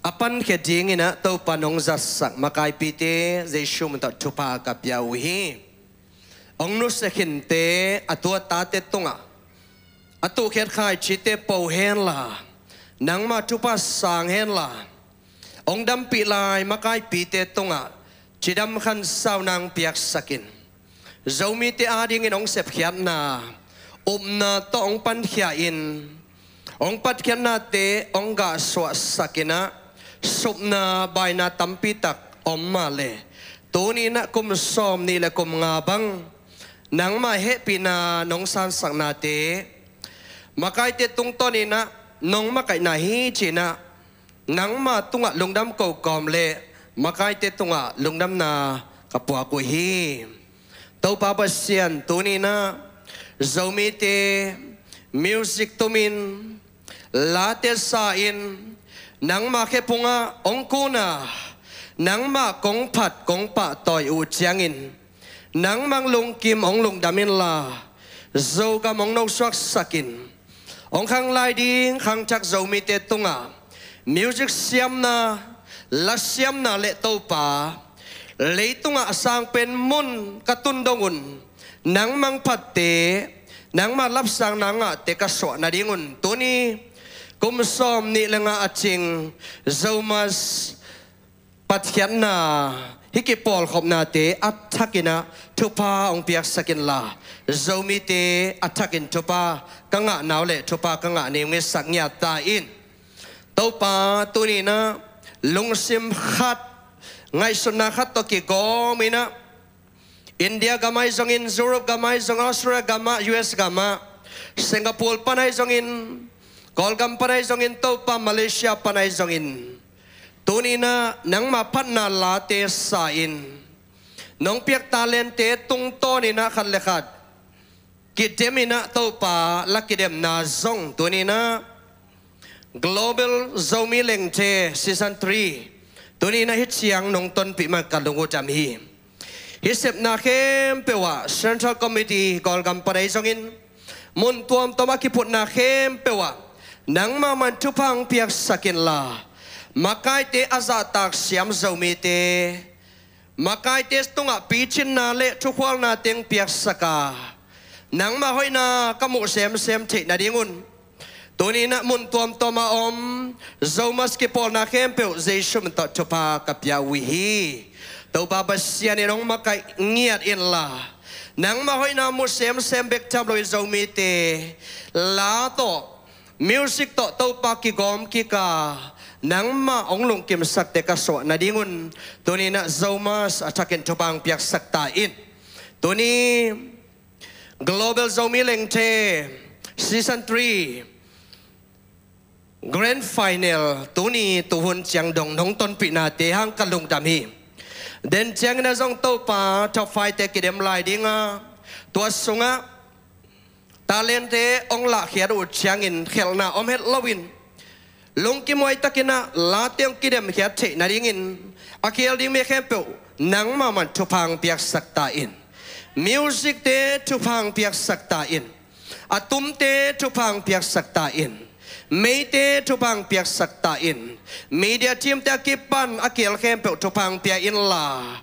a pankhia dinginah Topa nong zatsak makaipite Jesu min tawh thupha ka pia uh hi. Hong nusia khinte, a tu a tate tungah a tuhkhiat khaichite po henla, nangmah thupha sang henla, hong dampih lai makaipite tungah cidam khansau nang piaksakin, Zomite adingin hong sepkhiatna upna tawh hong pankhia in, hong patkhiatnate hong gahsuahsak inah, supna baina tampitak om mah leh, tuni inah kum sawm nih le kum nga bang nangmah hehpihna nong sangsaknate makaite tungtawn inah nong makaihna hi cinah, nangmah tungah lungdam kokawm le makaite tungah lungdamna ka puak uh hi. Topa Pasian, tuni inah Zomite music tumin, late sa-in, nangmah khephungah hong kuna, nangmah kong phat kong pahtawi uh ciangin, nangmah lungkim hong lungdam inla, Zogam hong nosuaksakin, hong khanglai ding khangthak Zomite tungah music siamna, la siamna le Topa, leitungah a sangpen mun ka tun dongun, nangmah phatte, nangmah lapsangna ngahte ka suah nadingun, tuni kum sawm nih le nga a cing Zomas patkhiatna, hih kipawlkhopnate a thakinah thupha hong piaksak inla, Zomite a thakin thupha ka ngah nau le thupha ka ngah ni hong ngetsak ngiat ta in. Topa, tuni inah lungsim khat, ngaihsutna khat tawh kigawm inah, India gam ahi zongin, Europe gam ahi zong, Australia gam ah, U S gam ah, Singapore pan ahi zongin, Kawlgam pan ahi zongin, Topa, Malaysia pan ahi zongin, tuni inah nangmah phatna late sa-in, nong piak talente tungtawn inah khat le khat kidem inah, Topa, la kidemna zong tuni inah Global Zomi Lengthe Season three, tuni inah hih ciang nong tonpih man ka lung uh dam hi. Hih sepna khempeuh ah Central Committee, Kawlgam pan ahi zongin, mun tuamtuam a kiphutna khempeuh ah nangmah man thupha hong piaksak inla, makaite a zahtak siam Zomite, makaite tungah picinna le thukhualna teng piaksak a, nangmah hoihna ka muh semsem theih nadingun, tuni inah mun tuamtuam a om Zomas kipawlna khempeuh Jesu min tawh thupha ka pia uh hi. Topa Pasian in hong makaih ngiat inla, nangmah hoihna muh semsem bek tham lo i Zomite la tawh, music tawh Topa kigawm kik a, nangmah hong lungkimsakte ka suah nadingun, tuni inah Zomas a thakin thupha hong piaksak ta in. Tuni Global Zomi Lengthe Season three Grand Final, tuni tuhun ciang dong nong tonpihnate hang ka lungdam hi. Den ciangin ah zong Topa, top five te kidem lai ding a, tua sungah Talente hong lahkhiat uh ciangin khelhna om het loin, lungkimuai takin ah late hong kidemkhiat theih nadingin a khel ding mi khempeuh nangmah mah in thupha hong piaksak ta in. Musicte thupha hong piaksak ta in. A tumte thupha hong piaksak ta in. Meite thupha hong piaksak ta in. Media teamte a kipan a khel khempeuh thupha hong pia inla,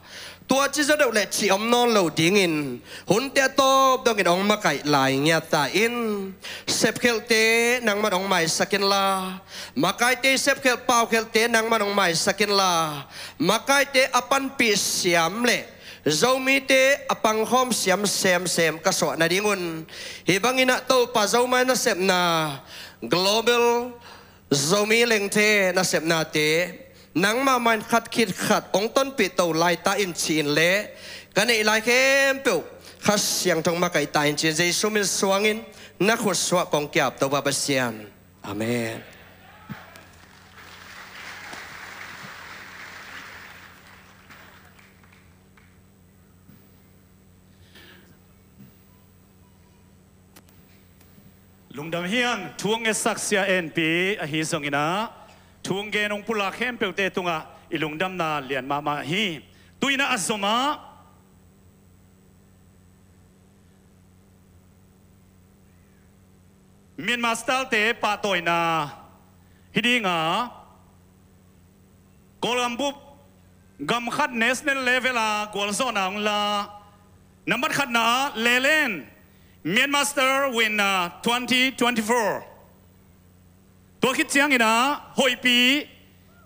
tua ci zaw deuh leh cih om nawn lo dingin hunte a tawp dongin hong makaih lai ngiat ta in. Sepkhelhte nangmah in hong maisak inla, makaite sepkhelh paukhelhte nangmah in hong maisak inla, makaite a panpih siam leh Zomite a pangkhawm siam semsem ka suah nadingun, hih bangin ah Topa Zomai nasepna Global Zomi Lengthe nasepnate nangmah mah in khat khit khat hong tonpih to lai ta in ci-in leh ka neih lai khempeuh Kha Siangtho in makaih ta in ci-in Jesu min suangin na khutsuah kong ki-ap, Topa Pasian. Amen. Lungdam hi hang. Thu hong ngetsak Sia En Pi ahi zongin ah thu hong gen hong pulak khempeuhte tungah i lungdamna lian mahmah hi. Tu-in ah a zom ah Myanmar Star-te pahtawina hi ding a, Kawlgam bup gam khat national level a gualzawhna hong la, nambat khatna ah Lelen, Myanmar Star winner twenty twenty-four. Tua khit ciangin ah Hoihpi,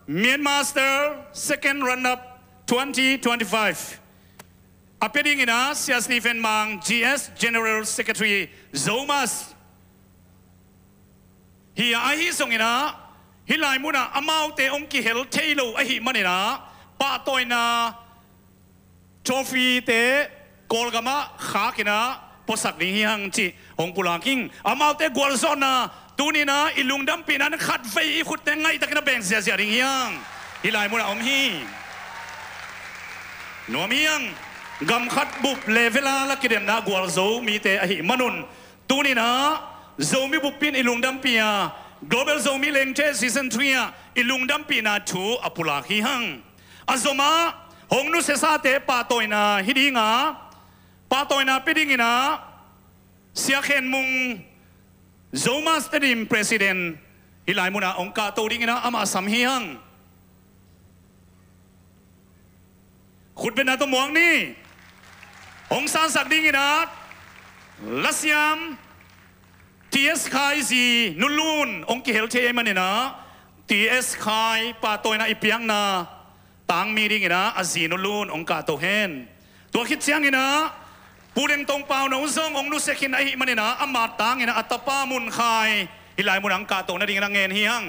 Myanmar Star second runner-up twenty twenty-five. A pia dingin ah Sia Stephen Mang, G S General Secretary, Zomus. Hi a, ahi zongin ah hih lai munah amaute hong kihel thei lo ahih manin ah pahtawina trophy-te Kawlgam ah khakin ah puasak ding hi hang cih hong pulak ing. Amaute gualzawhna tuni-in ah i lungdampihna in khatvei i khutte ngaihtakin a beng ziahziah ding hi hang. Hih lai munah om hi. Nuam hi hang. Gam khat bup level a la kidemna gualzo mite ahih manun, tuni-in ah Zomi bup in i lungdampih a, Global Zomi Lengthe Season three ah i lungdampihna thu a pulak hi hang. A zom ah hong nusiasate pahtawina hi ding a, pahtawina pia dingin ah Sia Khen Mung, Zomus Tedim President, hih lai munah hong kahto dingin ah amah sam hi hang. Khutbetna tawh muak ni. Hong sansak dingin ah lasiam T S Khai zi Nu Lun hong kihel thei ahih manin ah T S Khai pahtawina i piakna tangmi dingin ah a zi Nu Lun hong kahto hen. Tua khit ciangin ah Pu Leng Tong Pau No zong hong nusia khin ahih manin ah ama tangin ah a tapa Mun Khai hih lai munah hong kahto nadingin a ngen hi hang.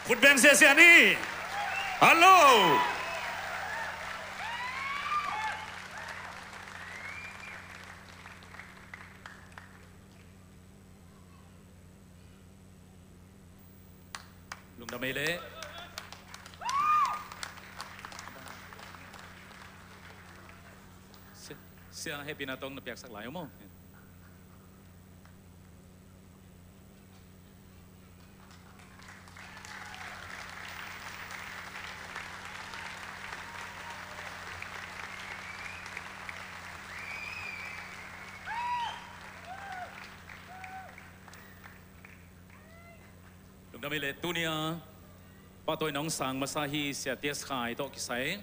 Khut beng siasia ni. Hallo. Lungdam ei leh. Sia, sia hehpihna tawh na piaksak lai uh maw. Lungdam ei leh. Tuni-a pahtawina hong sang masa hi Sia T S Khai tawh kisai.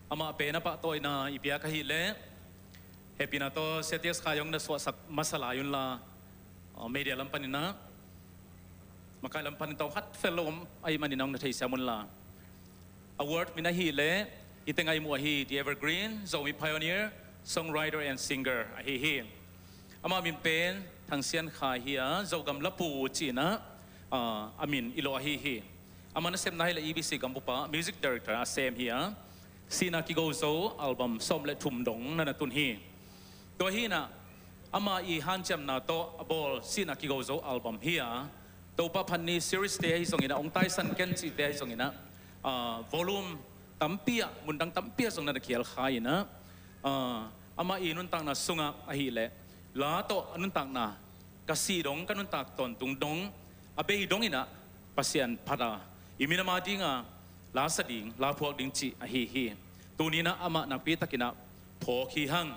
Amah pen a pahtawina i piak ahih leh hehpihna tawh Sia T S Khai hong na suahsak masa lai unla, media lam panin ah, makai lam panin tawh khat fel lo om ahih manin hong na theisiam unla. Award min ahih leh i teng a i muh ahi The Evergreen Zomi Pioneer, Songwriter and Singer ahi hi. Amah min pen Thang Sian Khai hi a, Zogam Lapu ci-in ah, ah, a min i lawh ahi hi. Amah nasepna ahih leh E B C gambup ah Music Director a sem hi a, Sihna Kigo Zo album sawm le thum dong na na tun hi. Tua hi-in ah, Ama i hanciamna tawh a bawl sihna kigo zo album hi a, Topa Phat Ni series te ahi zongin ah, Hong Taisan Ken cihte ahi zongin ah, ah, volume tampi ah, mundang tampi ah zong na na khial kha in ah, ah, ama i nuntakna sungah ahih leh la tawh a nuntakna, ka sih dong, ka nuntak tawntung dong, a bei dongin ah Pasian phat a, i minam a ding a la sa ding, la phuak ding cih ahi hi. Tuni in ah amah nakpi takin ah phawk hi hang.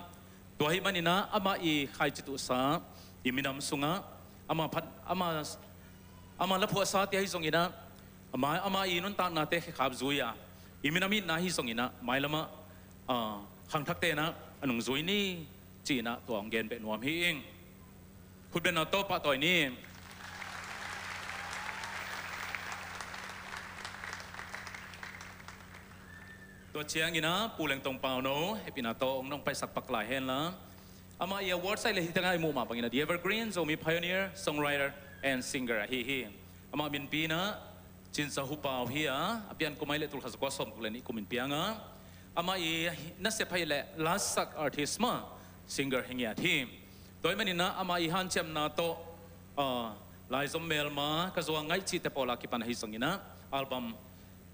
Tua ahih manin ah amah i khaici tuhsa i minam sungah, amah phat, amah, amah la phuahsate ahi zongin ah, amah, amah i nuntaknate khekhap zui a, i minam itna ahi zongin ah mailam ah, ah, khangthakte in ah a nungzui ni ci-in ah tua hong gen beh nuam hi ing. Khutbetna tawh pahtawi ni. Tua ciangin ah Pu Leng Tong Pau No hehpihna tawh hong nong paisak pak lai hen la, amah i award sa i leh hi tengah i muh mah bangin ah The Evergreen Zomi Pioneer, Songwriter and Singer ahi hi. Amah minpi in ah Cin Za Hu Pau hi a, a pian kum ahih leh tul khat za kua sawmguk le nih kum in piang a, amah i nasep ahih leh lasak artist mah, singer hi ngiat hi. Tua ahih manin ah amah i hanciamna tawh, ah, laizom melma, Ka Zuau Ngaih cihte pawl a kipan ahi zongin ah album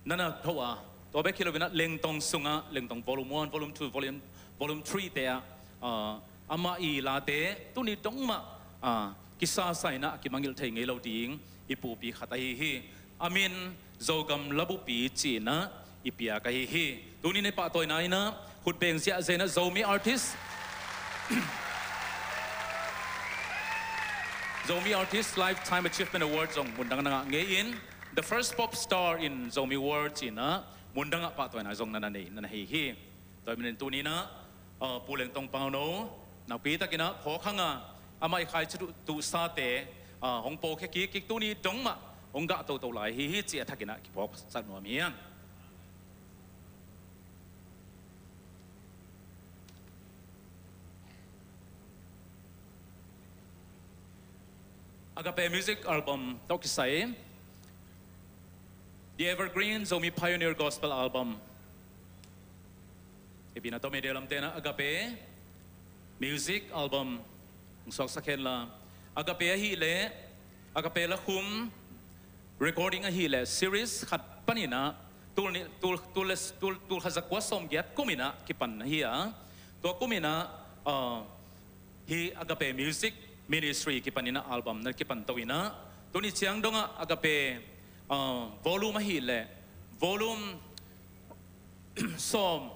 na na tho a, tua bek hi lo in ah Leng Tong sungah, Leng Tong Volume One, Volume Two, Volume, Volume Three te ah, ah, amah i late tuni dong mah, ah, kisasa in ah a kimangngilh thei ngei lo ding i pupi khat ahi hi. A min Zogam Labupi ci-in ah i piak ahi hi. Tuni in i pahtawina in ah khutbeng ziahziah in ah Zomi Artist, Zomi Artist Lifetime Achievement Award zong mundang na ngah ngei in, The First Pop Star in Zomi World ci-in ah mundang ah pahtawina zong na na nei, na na hi hi. Tua ahih manin tuni in ah, ah, Pu Leng Tong Pau No nakpi takin ah phawk hang a, amah i khaici tu, tuhsate, ah, hong pawlkhia kik kik, tuni dong mah hong gah toto lai hi hi cih a thakin ah kiphawksak nuam hi hang. Agape Music Album tawh kisai The Evergreen Zomi Pioneer Gospel Album. Hehpihna tawh media lamte in ah Agape Music Album hong suaksak hen la, Agape ahih leh, Agape lakhum recording ahih leh series khat panin ah tul nih, tul, tul le, tul, tul khat za kua sawmgiat kum in ah kipan ahi a, tua kum in ah, ah, hih Agape Music Ministry kipan in ah album na kipan to in ah, tuni ciang dong ah Agape, ah, volume ahih leh volume sawm,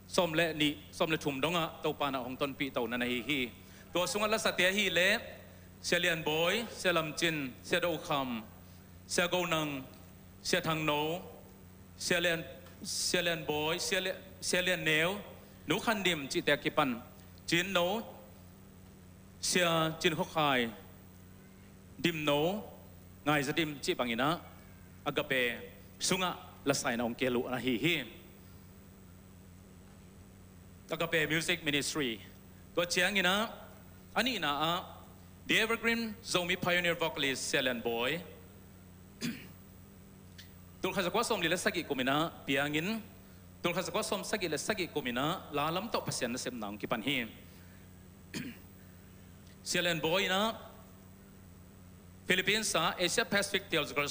sawm le nih, sawm le thum dong ah Topa in ah hong tonpih to na na hi hi. Tua sungah lasate ahih leh Sia Lian Bawi, Sia Lam Cin, Sia Do Kham, Sia Go Nang, Sia Thang No, Sia Lian, Sia Lian Bawi, Sia Lian, Sia Lian Neu, Nu Khan Dim cihte a kipan, Cin No, Sia Cin Khaw Khai, Dim No, Ngai Za Dim cih bangin ah Agape sungah lasa in ah hong kihel uh na hi hi. Agape Music Ministry. Tua ciangin ah a nihna ah The Evergreen Zomi Pioneer Vocalist Sia Lian Bawi, tul khat za kua sawmli le sagih kum in ah piangin, tul khat za kua sawmsagih le sagih kum in ah la lam tawh Pasian nasepna hong kipan hi. Sia Lian Bawi in ah Philippines ah Asia Pacific Theological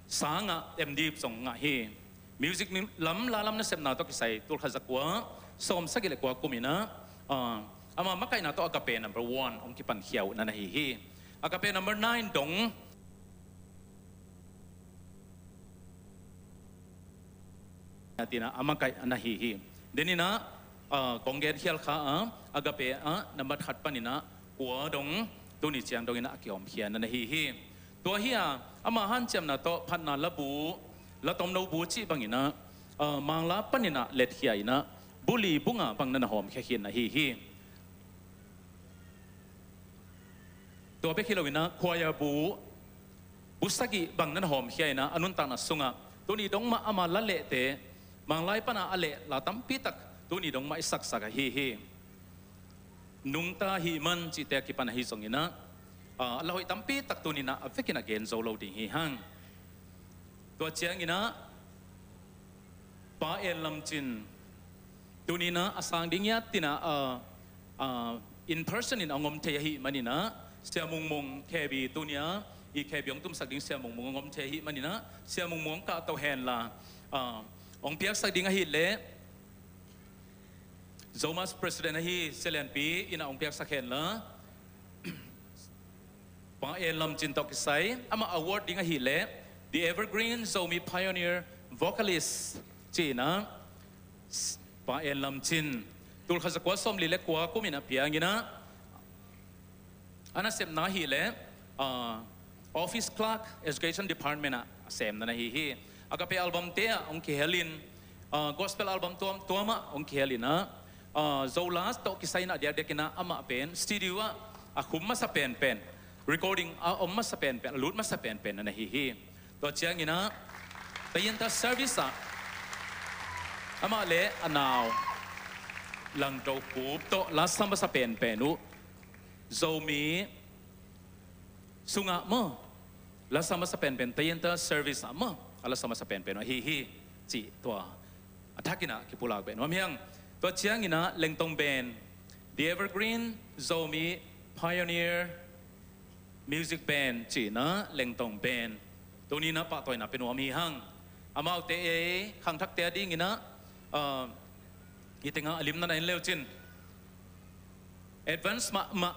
sangah M.Div zong ngah hi. Music lam, la lam nasepna tawh kisai tul khat za kua sawmsagih le kua kum in ah, ah, ama makaihna tawh Agape number one hong kipankhia uh na na hi hi. Agape number nine dong, a, tina a makaih a na hi hi. Denin ah, ah, kong gen khial kha a, Agape ah nambat khat panin ah kua dong tuni ciang dongin ah a kihawmkhia na na hi hi. Tua hi a, ama hanciamna tawh phatna labu, la tomno bu cih bangin ah, ah, Mangla panin ah letkhia in ah bu li bu nga bang na na hawmkhia khin na hi hi. Tua bek hi loin ah choir bu, bu sagih bang na na hawmkhia in ah a nuntakna sungah tuni dong mah ama la lehte, Manglai pan a a leh la tampi tak tuni dong mah i saksak ahi hi. Nungta Hih Man cihte a kipan ahi zongin ah, ah, a la hoih tampi tak tuni in ah a vekin a gen zo lo ding hi hang. Tua ciangin ah Pa En Lam Cin, tuni in ah a sang ding hiam tina, ah, ah, in person in a hong om thei ahih manin ah, Sia Mung Mung, K B, tuni-a i K B hong tumsak ding Sia Mung Mung hong om thei ahih manin ah, Sia Mung Mung hong kahto henla, ah, hong piaksak ding ahih leh Zomus President ahi Sia Lianpi in ah hong piaksak henla, Pa En Lam Cin tawh kisai, amah award ding ahih leh The Evergreen Zomi Pioneer Vocalist ci-in ah, Pa En Lam Cin, tul khat za kua sawmli le kua kum in ah piang in ah, a nasepna ahih leh, ah, Office Clerk, Education Department ah a sem na na hi hi. Agape album te ah hong kihel in, ah, gospel album tuamtuam ah hong kihel in ah, ah, Zolas tawh kisai in ah diakdiak in ah amah pen studio ah a khum masa penpen, recording a om masa penpen, a lut masa penpen na na hi hi. Tua ciangin ah, Tayinta service ah amah le a nau Langto Khup tawh lasa masa penpen uh, Zomi sungah maw, lasa masa penpen, Tayinta service ah maw, a lasa masa penpen uh ahi hi, cih tua a thak in ah kipulak beh nuam hi hang. Tua ciangin ah Lengtong Band, The Evergreen Zomi Pioneer Music Band ci-in ah Lengtong Band, tuni in ah pahtawina pia nuam hi hang. Amaute ei khangthakte a dingin ah, ah, i tengah a limna na en leu cin, advance mahmah,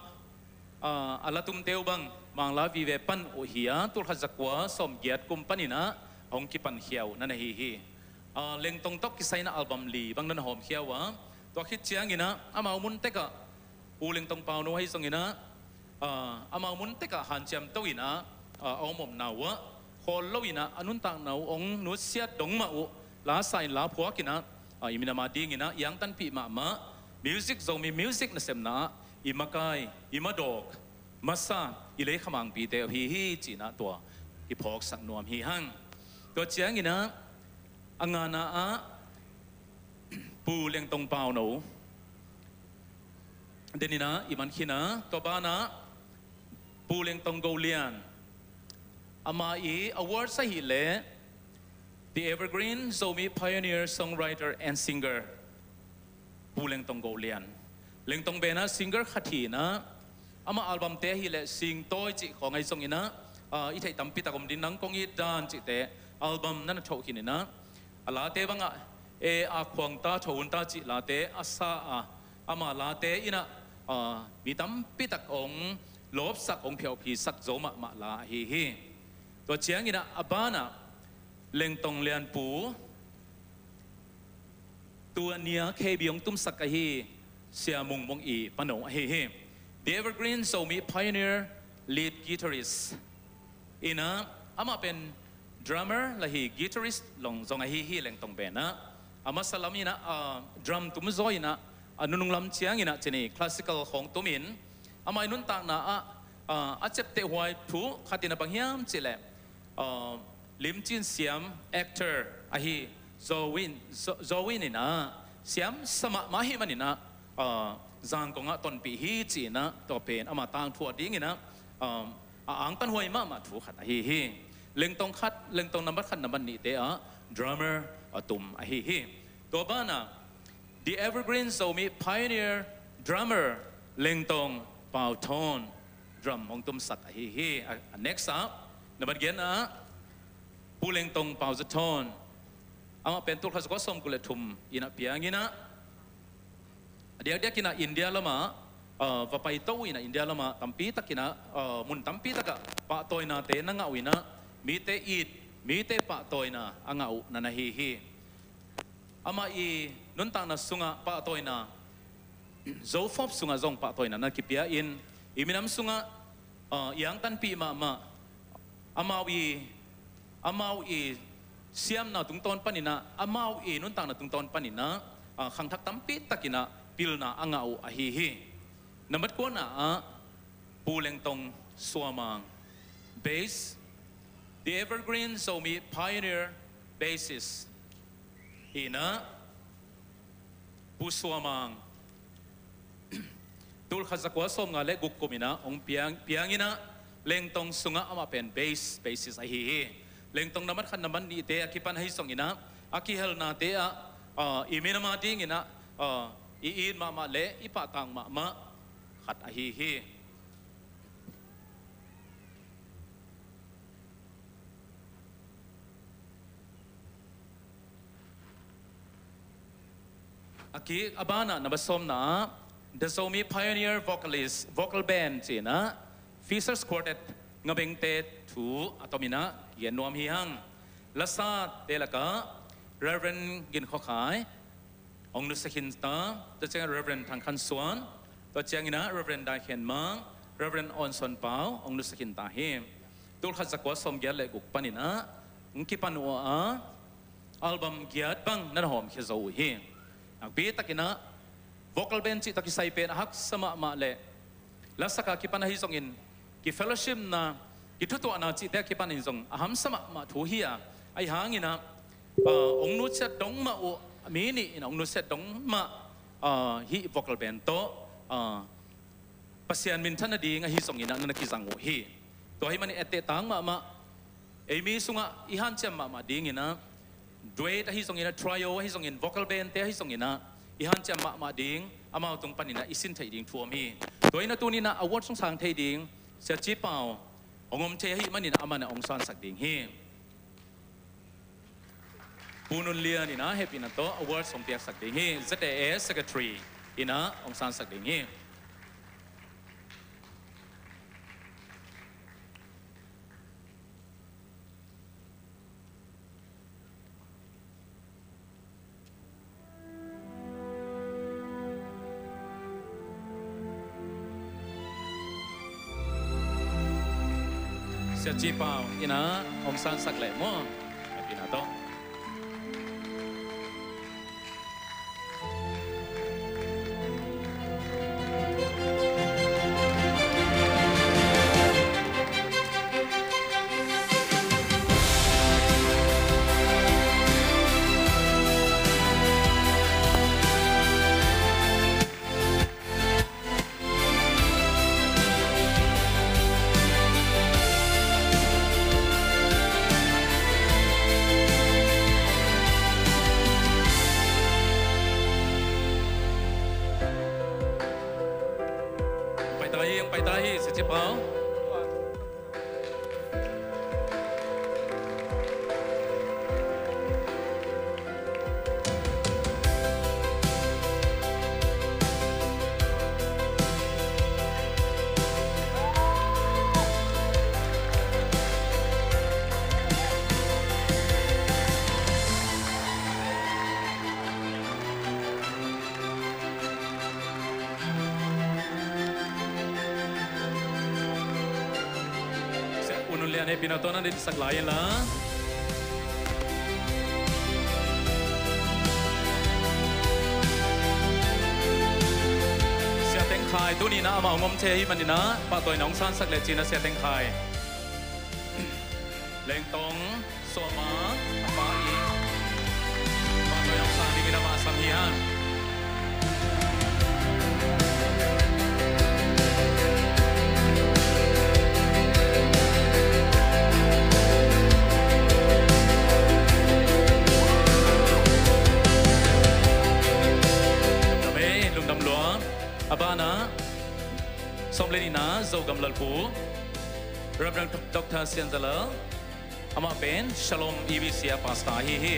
ah, a la tumte uh bang Mangla vive pan uh hi a, tul khat za kua sawmgiat kum panin ah hong kipankhia uh na na hi hi. Ah, Lengtong tawh kisai in ah album li bang na na hawmkhia uh a, tua khit ciangin ah amau mun tek ah, Pu Lengtong Pauno ahi zongin ah, ah, amau mun tek ah hanciam to in ah, ah, a om omna uh ah khawl lo in ah a nuntakna uh hong nusiat dong mah uh, lasa in la phuak in ah, ah, i minam a dingin ah i angtanpih mahmah, music, Zomi music nasepna ah i makai, i madawk masa, i leikhamangpite uh ahi hi, ci-in ah tua kiphawksak nuam hi hang. Tua ciangin ah a ngana ah Pu Lengtong Pauno den in ah i man khin a, tua banah Pu Lengtong Go Lian, amah i awards ahih leh The Evergreen Zomi Pioneer Songwriter and Singer, Pu Lengtong Go Lian. Lengtong Band ah singer khat hi in ah, amah album te ahih leh Singtawi cih khawng ahi zongin ah, ah, i theih tampi tak om ding, Nang Kong It Dan cihte album na na thoh khin in ah, a late bangah E A Khuang Ta, Tho Un Ta cih late a sa a, ama late in ah, ah, mi tampi tak hong lawpsak, hong phiauphihsak zo mahmah la ahi hi. Tua ciangin ah a banah Lengtong Lianpu, tua ni-a K B hong tumsak ahi Sia Mung Mung i pano ahi hi. The Evergreen Zomi Pioneer Lead Guitarist in ah, amah pen drummer lah hi, guitarist long zong ahi hi Lengtong Band ah. A masa lam in ah, ah, drum tum zaw in ah, a nunung lam ciangin ah cini classical khawng tumin, amah i nuntakna ah, ah, a ciaptehhuai thu khat in ah bang hiam cih leh, ah, limcin siam, actor ahi Zo Win, Zo, Zo Win in ah siam sa mahmah ahih manin ah, ah, Zangkong ah tonpih hi ci-in ah, tua pen ama tangthu a dingin ah, ah, a angtanhuai mahmah thu khat ahi hi. Lengtong khat, Lengtong nambat khat nambat nihte ah drummer a tum ahi hi. Tua banah The Evergreen Zomi Pioneer Drummer Lengtong Pau Thawn drum hong tumsak ahi hi. A, a next ah, nambat giat ah Pu Lengtong Pau Za Thawn, amah pen tul khat za kua sawmguk le thum in ah piang in ah, a diakdiak in ah India lamah, ah, va paito uh in ah India lamah tampi tak in ah, ah, mun tampi tak ah pahtawinate na ngah uh in ah, mite it, mite pahtawina a ngah uh na na hi hi. Amah i nuntakna sungah pahtawina, Zophop sungah zong pahtawina na kipia in, i minam sungah, ah, i angtanpih mahmah, amau i, amau i siamna tungtawn panin ah, amau i nuntakna tungtawn panin ah, ah, khangthak tampi tak in ah pilna a ngah uh ahi hi. Nambat kuana ah Pu Lengtong Sua Mang, bass, The Evergreen Zomi Pioneer Bassist in ah, Pu Sua Mang, tul khat za kua sawmnga le guk kum in ah hong piang, piang in ah, Lengtong sungah amah pen bass, bassist ahi hi. Lengtong nambat khat nambat nihte a kipan ahi zongin ah, a kihelnate ah, ah, i minam a dingin ah, ah, i it mahmah le i pahtak mahmah, khat ahi hi. A kik a banah number sawmna ah The Zomi Pioneer Vocalist, Vocal Band ci-in ah Fisher's Quartet Ngabengte thu a tomin ah gen nuam hi hang. Lasate lakah Reverend Gin Khua Khai hong nusia khin ta, tua ciangin Reverend Thang Khan Suan, tua ciangin ah Reverend Dai Khen Mang, Reverend Awn Suan Pau hong nusia khin ta hi. Tul khat za kua sawmgiat le guk panin ah hong kipan uh a, album giat bang na na hawmkhia zo uh hi. Nakpi takin ah vocal band cih tawh kisai pen a haksa mahmah leh, lasaka kipan ahi zongin, kifellowshipna, kithutuahna cihte a kipanin zong a hamsa mahmah thu hi a, ahi hangin ah, ah, hong nusiat dong mah uh, mi nih in hong nusiat dong mah, ah, hih vocal band tawh, ah, Pasian minthan nading ahi zongin ah na na kizang uh hi. Tua ahih manin etteh tang mahmah, ei mi sungah i hanciam mahmah dingin ah, duet ahi zongin ah, trio ahi zongin, vocal bandte ahi zongin ah, i hanciam mahmah ding, amau tung panin ah i sin theih ding thu om hi. Tua in ah tuni-in ah award sung sang thei ding Sia Ci Pau hong om thei ahih manin ah aman ah hong sansak ding hi. Pu Nun Lian in ah hehpihna tawh award hong piaksak ding hi. Z A A Secretary in ah hong sansak ding hi. Sia Ci Pau in ah hong sansak leh maw? Hehpihna tawh. Pai ta hi, pai ta hi, Sia Ci Pau. Sia U Nun Lian, hehpihna tawh na dinsak lai in la. Sia Teng Khai, tuni-in ah amah hong om thei ahih manin ah pahtawina hong sansak leh cin ah Sia Teng Khai. Lengtong Suama, a pa i, pa Toy Aung San dingin a mah sam hi hang. Lungdam ei, lungdam lua. A banah, sawm le nihna, Zogam Lalpu, Reverend Doctor Sian Za Lal, amah pen Shalom E B C a pastor ahi hi.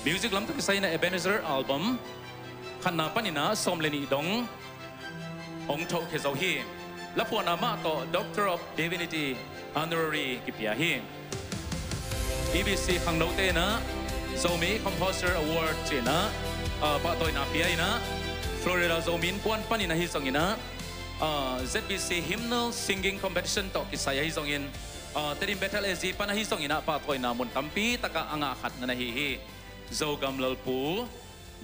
Music lam tawh kisai in ah Ebenezer album khatna panin ah sawm le nih dong hong thokhia zo hi. Laphuanna mah tawh Doctor of Divinity honorary kipia hi. E B C khangnote in ah Zomi Composer Award ci-in ah, ah, pahtawina pia in ah, Florida Zomi Innkuan panin ahi zongin ah, ah, Z B C Hymnal Singing Competition tawh kisai ahi zongin, ah, Tedim Bethel S G pan ahi zongin ah pahtawina mun tampi takah a ngah khat na na hi hi. Zogam Lalpu,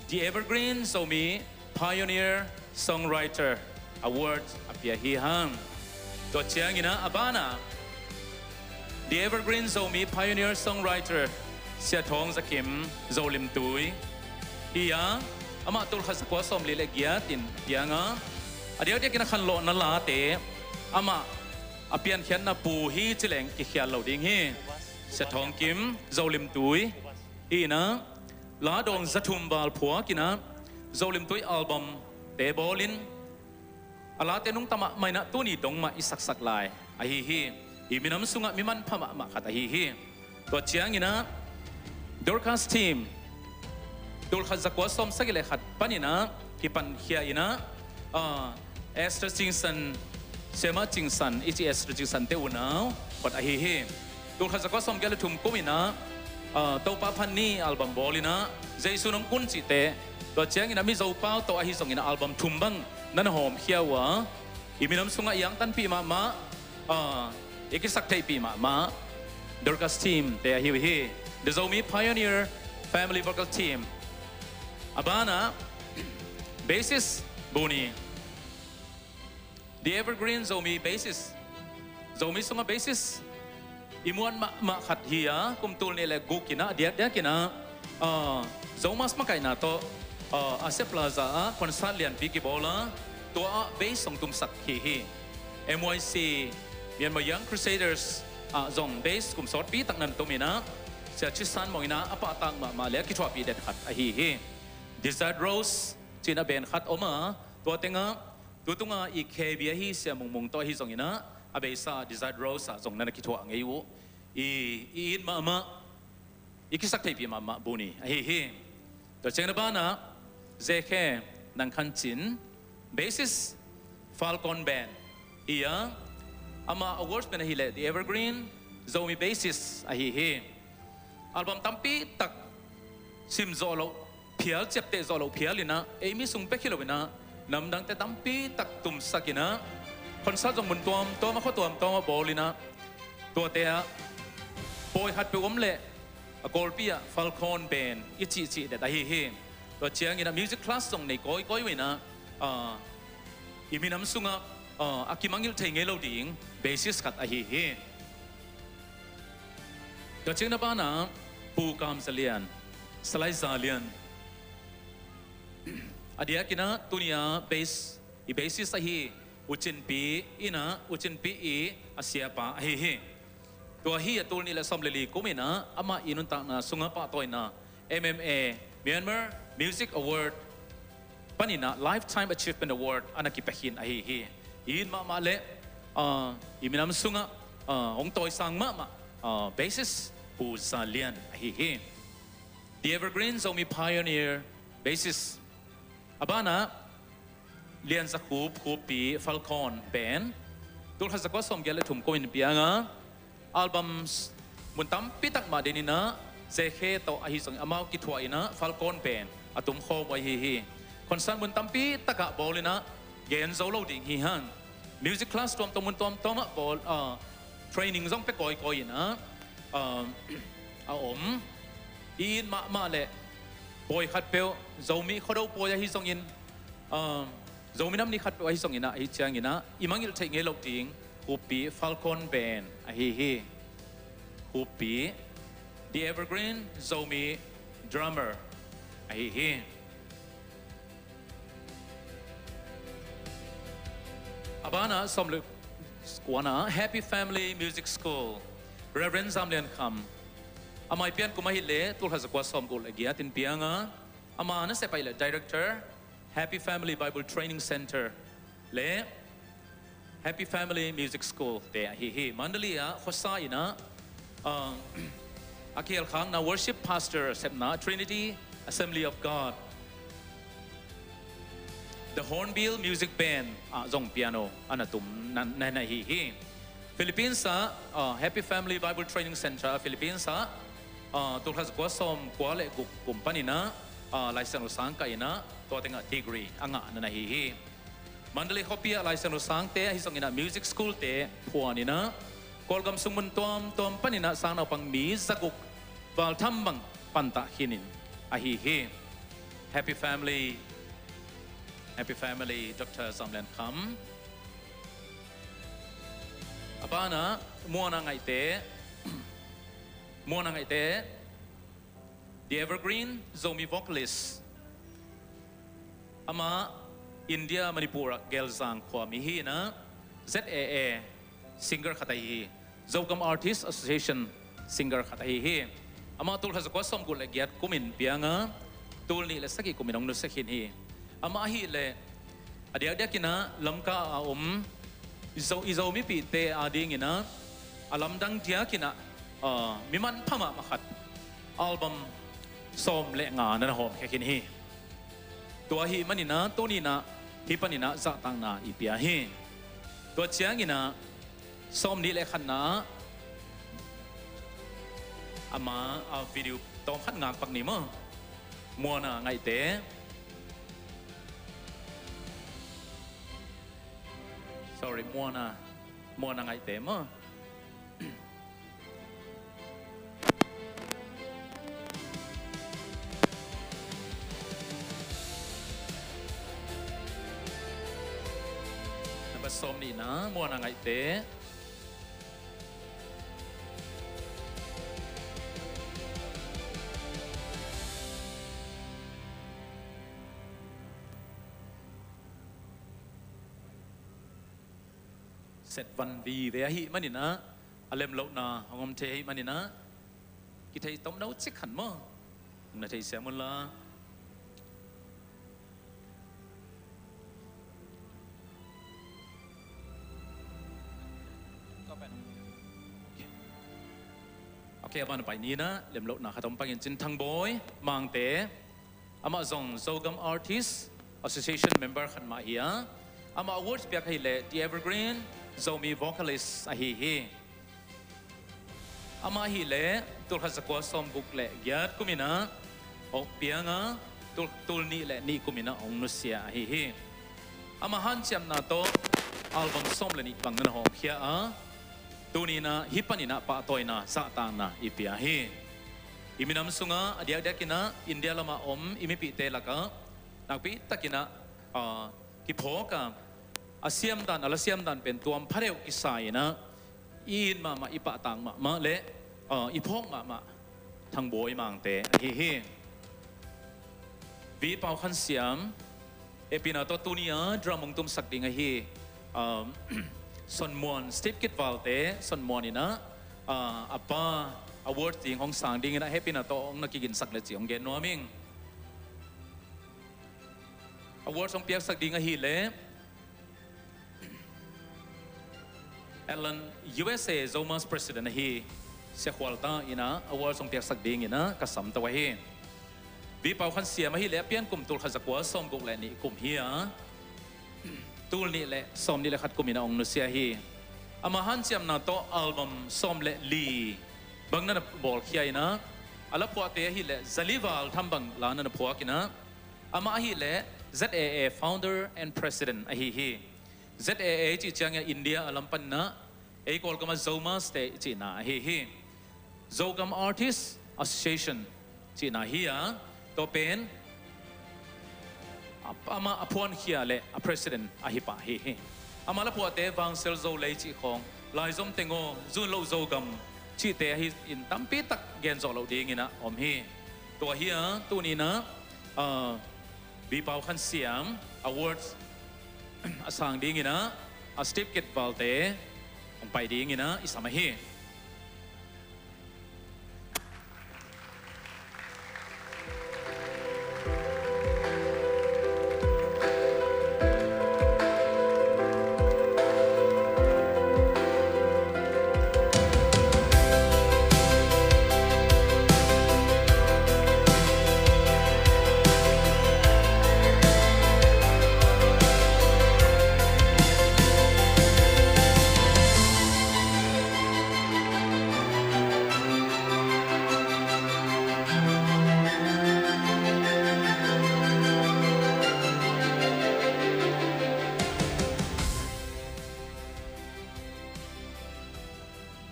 The Evergreen Zomi Pioneer Songwriter Award a pia hi hang. Tua ciangin ah a banah, The Evergreen Zomi Pioneer Songwriter Sia Thawng Za Kim, Zolimtui, hi a, amah tul khat za kua sawmli le giat in piang a, a diakdiakin a khanlawhna late amah a piankhiatna pu hi ci leng kikhial lo ding hi. Sia Thawng Kim, Zolimtui, hi in ah, la dawng za thum val phuak in ah, Zolimtui album te bawl in, a late nungta mahmah inah tuni dong mah i saksak lai ahi hi. I minam sungah mi manpha mahmah khat ahi hi. Tua cianginah Dorcas team tulkhat zakua sawmsagih le khat paninah kipankhia inah, ah, Esther Cingsan, Sema Cingsan i ci Esther Cingsan te unau khat ahi hi. Tulkhat zakua sawmgiat le thum kuminah, ah, Topa Phan Ni album bawl inah Jesu Nong Kun cihte, tua cianginah Mizo Pau tawh ahi zonginah album thum bang nan hawmkhia uh a, i minam sungah i angtanpih mahmah, ah, i kisaktheihpih mahmah Dorcas team te ahi uh hi. The Zomi Pioneer Family Vocal Team. A banah bassist Buni. The Evergreen Zomi bassist. Zomi sungah bassist i muan mahmah khat hi a, kum tul nih le guk inah diakdiak inah, ah, Zomus makaihna tawh, ah, Asia Plaza ah concert lianpi kibawl a, tua ah bass hong tumsak hi hi. M Y C, Myanmar Young Crusaders ah zong bass kum sawtpi tak nan tum inah, Sia Chisan Mawng inah a pahtak mahmah le a kithuahpih den khat ahi hi. Desert Rose cih a band khat om a, tua tengah tutunga i K B ahi Sia Mung Mung tawh ahi zonginah a beisa Desert Rose ah zong nan a kithuah ngei uh. I, i it mahmah, i kisaktheihpih mahmah Buni ahi hi. Tua ciangin a banah Zekhe Nang Khan Cin, bassist Falcon Band hi a, amah awards man ahileh The Evergreen Zomi bassist ahi hi. Album tampi tak sim zawh loh phial, ciapteh zawh loh phial inah, ei mi sung bek hi lo inah namdangte tampi tak tumsak inah, concert zong mun tuamtuam ah, khua tuamtuam ah bawl inah, tuate ah pawi khat peuh om leh a Kawlpi ah Falcon Band i cihcih det ahi hi. Tua cianginah music class zong nei kawikawi uh inah, ah, i minam sungah, ah, a kimangngilh thei ngei lo ding bassist khat ahi hi. Tua ciangin a banah Pu Kam Za Lian, Salai Za Lian. A diakinah tunia bass, i bassist ahi U Cin Pi inah, U Cin Pi i a siapa ahi hi. Tua hi a tul nih le sawm le li kuminah amah i nuntakna sungah pahtawina M M A, Myanmar Music Award paninah Lifetime Achievement Award a na kipia khin ahi hi. I it mahmah le, ah, i minam sungah, ah, hong tawisang mahmah, ah, bassist Pu Za Lian ahi hi. The Evergreen Zomi Pioneer bassist. A banah Lian Za Khup, Khuppi Falcon Band. Tulkhat zakua sawmgiat le thum kumin pianga albums mun tampi tak mah den inah, Zekhe tawh ahi zong amau kithuah inah Falcon Band a tumkhawm uh ahi hi. Concert mun tampi takah bawl inah gen zo lo ding hi hang. Music class tuamtuam mun tuamtuam ah bawl, ah, training zong pia kawikawi inah, ah, a om. I it mahmah le pawi khat peuh, Zomi Khuado pawi ahi zongin, ah, Zomi nam ni khat peuh ahi zonginah, ahi cianginah i mangngilh theih ngei loh ding Khuppi Falcon Band ahi hi. Khuppi, The Evergreen Zomi Drummer ahi hi. A banah sawm le kuana Happy Family Music School, Reverend Zam Lian Kham. A mai pian kum ahileh tulkhat zakua sawmguk le giat in pianga, ama nasep ahileh Director, Happy Family Bible Training Center le Happy Family Music School te ahi hi. Mandalay ah khuasa inah, ah, a kihel khakna worship pastor sepna Trinity Assembly of God, The Hornbill Music Band ah zong piano a na tum nan, nan ahi hi. Philippines ah, ah, Happy Family Bible Training Center Philippines ah, ah, tulkhat zakua sawmkua le guk kum paninah, ah, Laisiangtho sang kah inah tua tengah degree a ngah nan ahi hi. Mandalay khuapi ah Laisiangtho sangte ahi zonginah music school te phuan inah Kawlgam sung mun tuamtuam paninah sangnaupang mi zaguk valtham bang pantah khinin ahi hi. Happy family, happy family, Doctor Zam Lian Kham. A banah Muana Ngaihte, Muana Ngaihte, The Evergreen Zomi Vocalist. Amah India Manipur ah Gelzang khuami hi inah Z A A singer khat ahi hi. Zogam Artist Association singer khat ahi hi. Amah tulkhat zakua sawmguk le giat kumin pianga tul nih le sagih kumin hong nusia khin hi. Amah ahileh A diakdiakin ah Lamka a om i Zo, i Zomipihte adingin ah a lamdang diakin ah, ah, mi manpha mahmah khat album sawm le nga na na hawmkhia khin hi. Tua ahih manin ah tuni-in ah hih panin ah zahtakna i pia hi. Tua ciangin ah sawmnih le khatna ah ama, ah, video tawmkhat ngakpak ni maw. Muana Ngaihte. Sorry, Muana, Muana Ngaihte maw. Number sawmnihna, Muana Ngaihte. Set van vive ahih manin ah, a lemlohna hong om thei ahih manin ah, kithei tomno cik khat maw. Hong na theisiam un la. Ok, a ban pai ni na, lemlohna khat om pangin cin Thangbawi Mangte. Amah zong Zogam Artist Association member khat mah hi a, amah awards piak ahih leh The Evergreen Zomi Vocalist ahi hi. Amah ahih leh tulkhat zakua sawmguk le giat kum in ah hong piang a, tul, tul nih le nih kum in ah hong nusia ahi hi. Amah hanciamna tawh album sawm le nih bang na na hawmkhia a, tuni-in ah hih panin ah pahtawina zahtakna i pia hi. I minam sungah a diakdiakin ah India lamah om i mipihte lakah nakpi takin ah, ah, kiphawk a, a siamdan, a lasiamdan pen tuam phadeuh kisa in ah i it mahmah, i pahtak mahmah le, ah, i phawk mahmah Thangbawi Mangte ahi hi. V Pau Khan Siam, hehpihna tawh tuni-a drum hong tumsak ding ahi, um, Son Muan, Steve Kit Valte, Son Muan in ah, uh, a pa award ding hong sang dingin ah hehpihna tawh hong na kiginsak le ci hong gen nuam ing. Award hong piaksak ding ahih leh Alan, U S A Zomus President ahi Sia Khual Ta in ah award hong piaksak dingin ah ka samto ahi. V Pau Khan Siam ahih leh a pian kum tulkhat zakua sawmguk le nih kum hi a, tul nih le sawmnih le khat kum in ah hong nusia hi. Amah hanciamna tawh album sawm le li bang na na bawlkhia in ah, a laphuahte ahih leh zali val tham bang la na na phuak in ah, amah ahih leh Z A A founder and president ahi hi. Z A A i cih ciangin India a lam panin ah, ei Kawlgam ah Zomus te i cihna ahi hi. Zogam Artist Association cihna hi a, tua pen a, amah a phuankhia le a president ahi pah ahi hi. Amah laphuahte Vangsel Zo Lei cih khawng, Laizom Teng Aw, Zun Loh Zogam cihte ahi in tampi tak gen zawh loh dingin ah om hi. Tua hi a, tuni-in ah, ah, V Pau Khan Siam awards a sang dingin ah, a Steve Kit Valte hong pai dingin ah i sam ahi.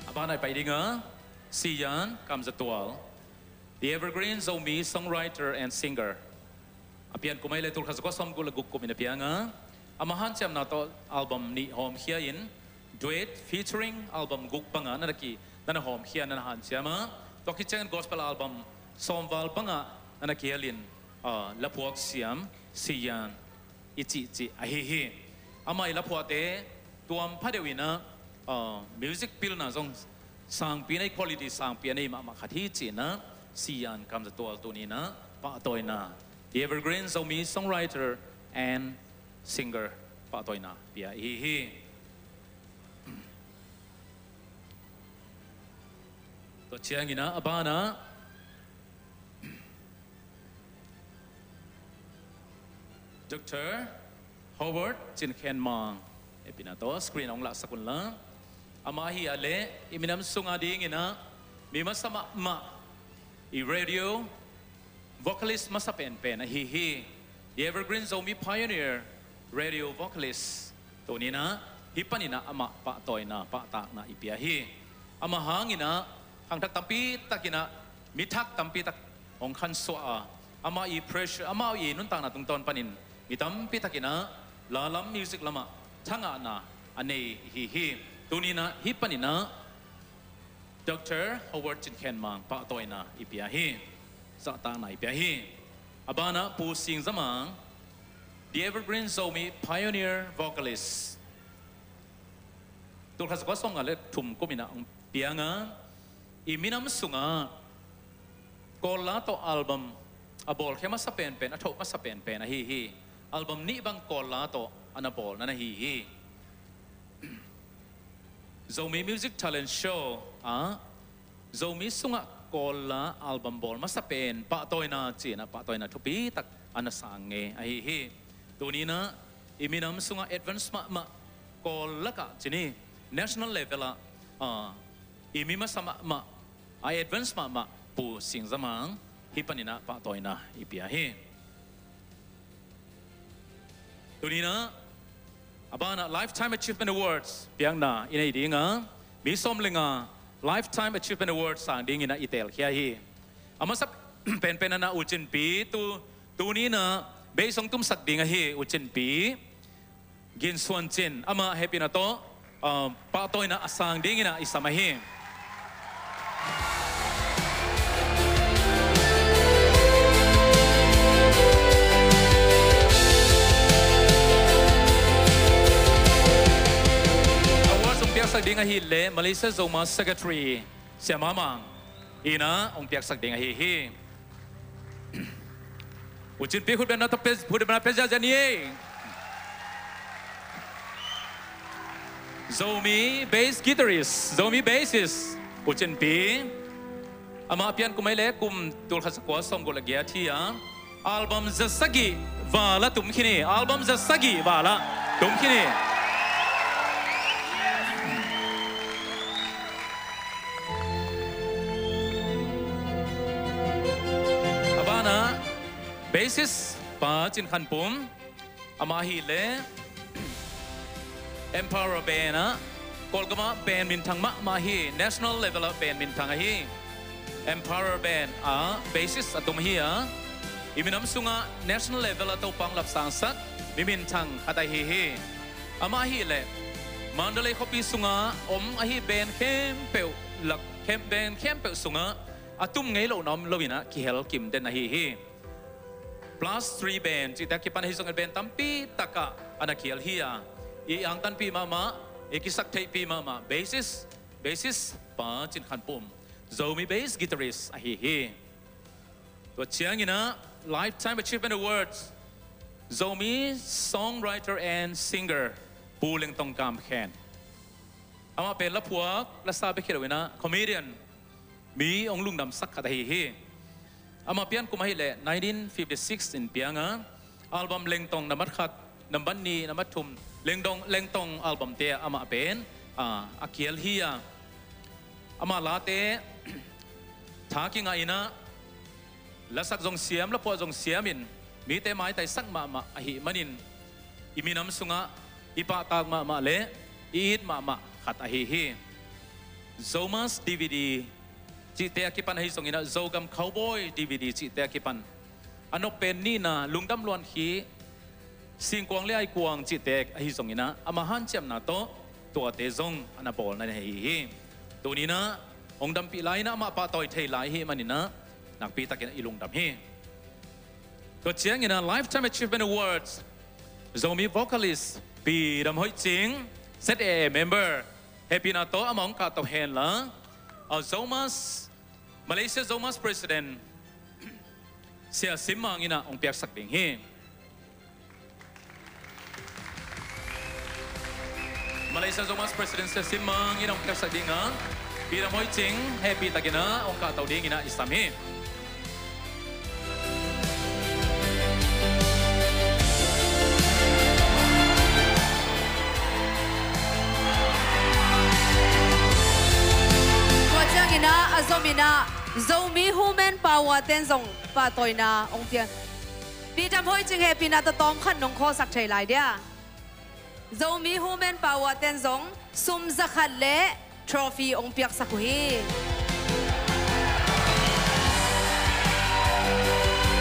A banah i pai ding a, Sian Kam Za Tual, the evergreen Zomi songwriter and singer. A pian kum ahih leh tulkhat zakua sawmguk le guk kum in a piang a, amah hanciamna tawh album nih hawmkhia in, duet featuring album guk bangah na na ki, na na hawmkhia, na na hanciam a, tua khit ciangin gospel album sawm val bangah na na kihel in, ah, laphuak siam Sian i cihcih ahi hi. Amah i laphuahte tuam phadeuh in ah, ah, music pilna zong sangpi nei, quality sangpi a nei mahmah khat hi ci-in ah, Sian Kam Za Tual tuni-in ah pahtawina, the evergreen Zomi songwriter and singer pahtawina pia ihi hi. Tua ciangin ah a banah Doctor Howard Cin Khen Mang, hehpihna tawh screen ah hong lahsak un la. Amah hi a leh i minam sungah dingin ah mi masa mahmah, i radio vocalist masa penpen ahi hi. The Evergreen Zomi Pioneer radio vocalist. Tuni-in ah hih panin ah amah pahtawina, pahtakna i pia hi. Amah hangin ah khangthak tampi takin ah, mi thak tampi tak hong khansuah a, amah i pressure, amah i nuntakna tungtawn panin mi tampi takin ah la lam, music lamah thangahna a nei ihi hi. Tuni-in ah hih panin ah Doctor Howard Cin Khen Mang pahtawina i pia hi. Zahtakna i pia hi. A banah Pu Sing Za Mang, The Evergreen Zomi Pioneer vocalist. Tulkhat zakua sawmnga le thum kumin ah hong piang a, i minam sungah Kawl la tawh album a bawlkhia masa penpen, a thoh masa penpen ahi hi. Album nih bang Kawl la tawh a na bawl na na hi hi. Zomi Music Talent Show ah Zomi sungah Kawl la album bawl masa pen pahtawina ci-in ah pahtawina thupi tak a na sang ngei ahi hi. Tuni-in ah i minam sungah advance mahmah, Kawl lakah ci ni, national level ah, ah, i mi masa mahmah, a advance mahmah Pu Sing Za Mang hih panin ah pahtawina i pia hi. Tuni-in ah a banah Lifetime Achievement Awards piakna i nei ding a, mi sawm le nga Lifetime Achievement Awards sang dingin ah i teelkhia hi. A masa penpen ah U Cin Pi, tu, tuni-in ah bass hong tumsak ding ahi U Cin Pi Gin Suan Cin, amah hehpihna tawh, ah, pahtawina a sang dingin ah i sam ahi. Awards hong piaksak ding ahih leh Malaysia Zomi Secretary Sia Ma Mang in ah hong piaksak ding ahi hi. U Cin Pi khutbetna tawh pe, khutbetna pia ziahziah ni ei. Zomi bass guitarist, Zomi bassist U Cin Pi. Amah pian kum ahih leh kum tulkhat zakua sawmguk le giat hi a, album za sagih val ah tum khin hi, album za sagih val ah tum khin hi. A banah bassist Pa Cin Khan Pum, amah ahih leh Emperor Band ah, Kawlgam ah band minthang mahmah hi, national level ah band minthang ahi. Emperor Band ah bassist a tum hi a, i minam sungah national level ah Topa hong lapsangsak mi minthang khat ahi hi. Amah ahih leh Mandalay khuapi sungah om ahi band khempeuh lak, khem, band khempeuh sungah a tum ngei lohna om lo-in ah kihel kim den ahi hi. Plus three band cihte a kipan ahi zongin band tampi takah a na kihel hi a, i angtanpih mahmah, i kisaktheihpih mahmah bassist, bassist Pa Cin Khan Pum, Zomi bass guitarist ahi hi. Tua ciangin ah Lifetime Achievement Awards, Zomi Songwriter and Singer, Pu Lengtong Kam Khen. Amah pen laphuak, lasa bek hi lo-in ah comedian, mi hong lungdamsak khat ahi hi. Amah pian kum ahih leh nineteen fifty-six in piang a, album Lengtong nambat khat, nambat nih, nambat thum, Lengtong, Lengtong album te ah amah pen, ah, a kihel hi a, amah late tha kingah in ah, lasak zong siam, laphuah zong siam in mite maitaisak mahmah ahih manin, i minam sungah i pahtak mahmah le i it mahmah khat ahi hi. Zomas D V D cihte a kipan ahi zongin ah, Zogam Cowboy D V D cihte a kipan, a nop pen nihna, Lungdam Luan Khih, Singkuang le Aikuang cihte ahi zongin ah, amah hanciamna tawh tuate zong a na bawl na hi hi. Tuni-in ah hong dampih lai-in ah, amah pahtawi thei lai ahih manin ah, nakpi takin i lungdam hi. Tua ciangin ah Lifetime Achievement Awards, Zomi vocalist Pi Dam Hoih Cing, Z A A member, hehpihna tawh amah hong kahto hen la, a Zomas, Malaysia Zomas President Sia Sim Mang in ah hong piaksak ding hi. Malaysia Zomus President Sia Sin Mang in hong piaksak dingah Pi Dam Hoih Cing hehpihtakin ah hong kahto dingin ah i sam hi. Tua ciangin ah a zomin ah Zomi Human Power ten zong pahtawina hong pia. Pi Dam Hoih Cing hehpihna tawh tawm khat nong khawlsak thei lai dia. Zomi Human Power ten zong sum zakhat le trophy hong piaksak uh hi.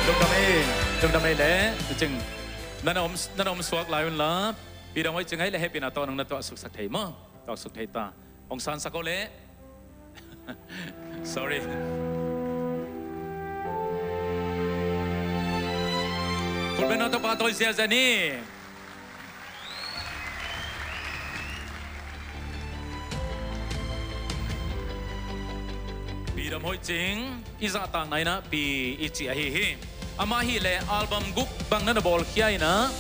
Lungdam ei, lungdam ei le, Pi Cing. Nan a om, nan a om suak lai unla, Pi Dam Hoih Cing ei le hehpihna tawh nong na tuahsuksak thei maw? Tuahsuk thei ta. Hong sansak o le. Sorry. Khutbeng na tawh pahtawi ziahziah ni. Pi Dam Hoih Cing i zahtakna in ah Pi i cih ahi hi. Amah hi leh album guk bang na na bawlkhia in ah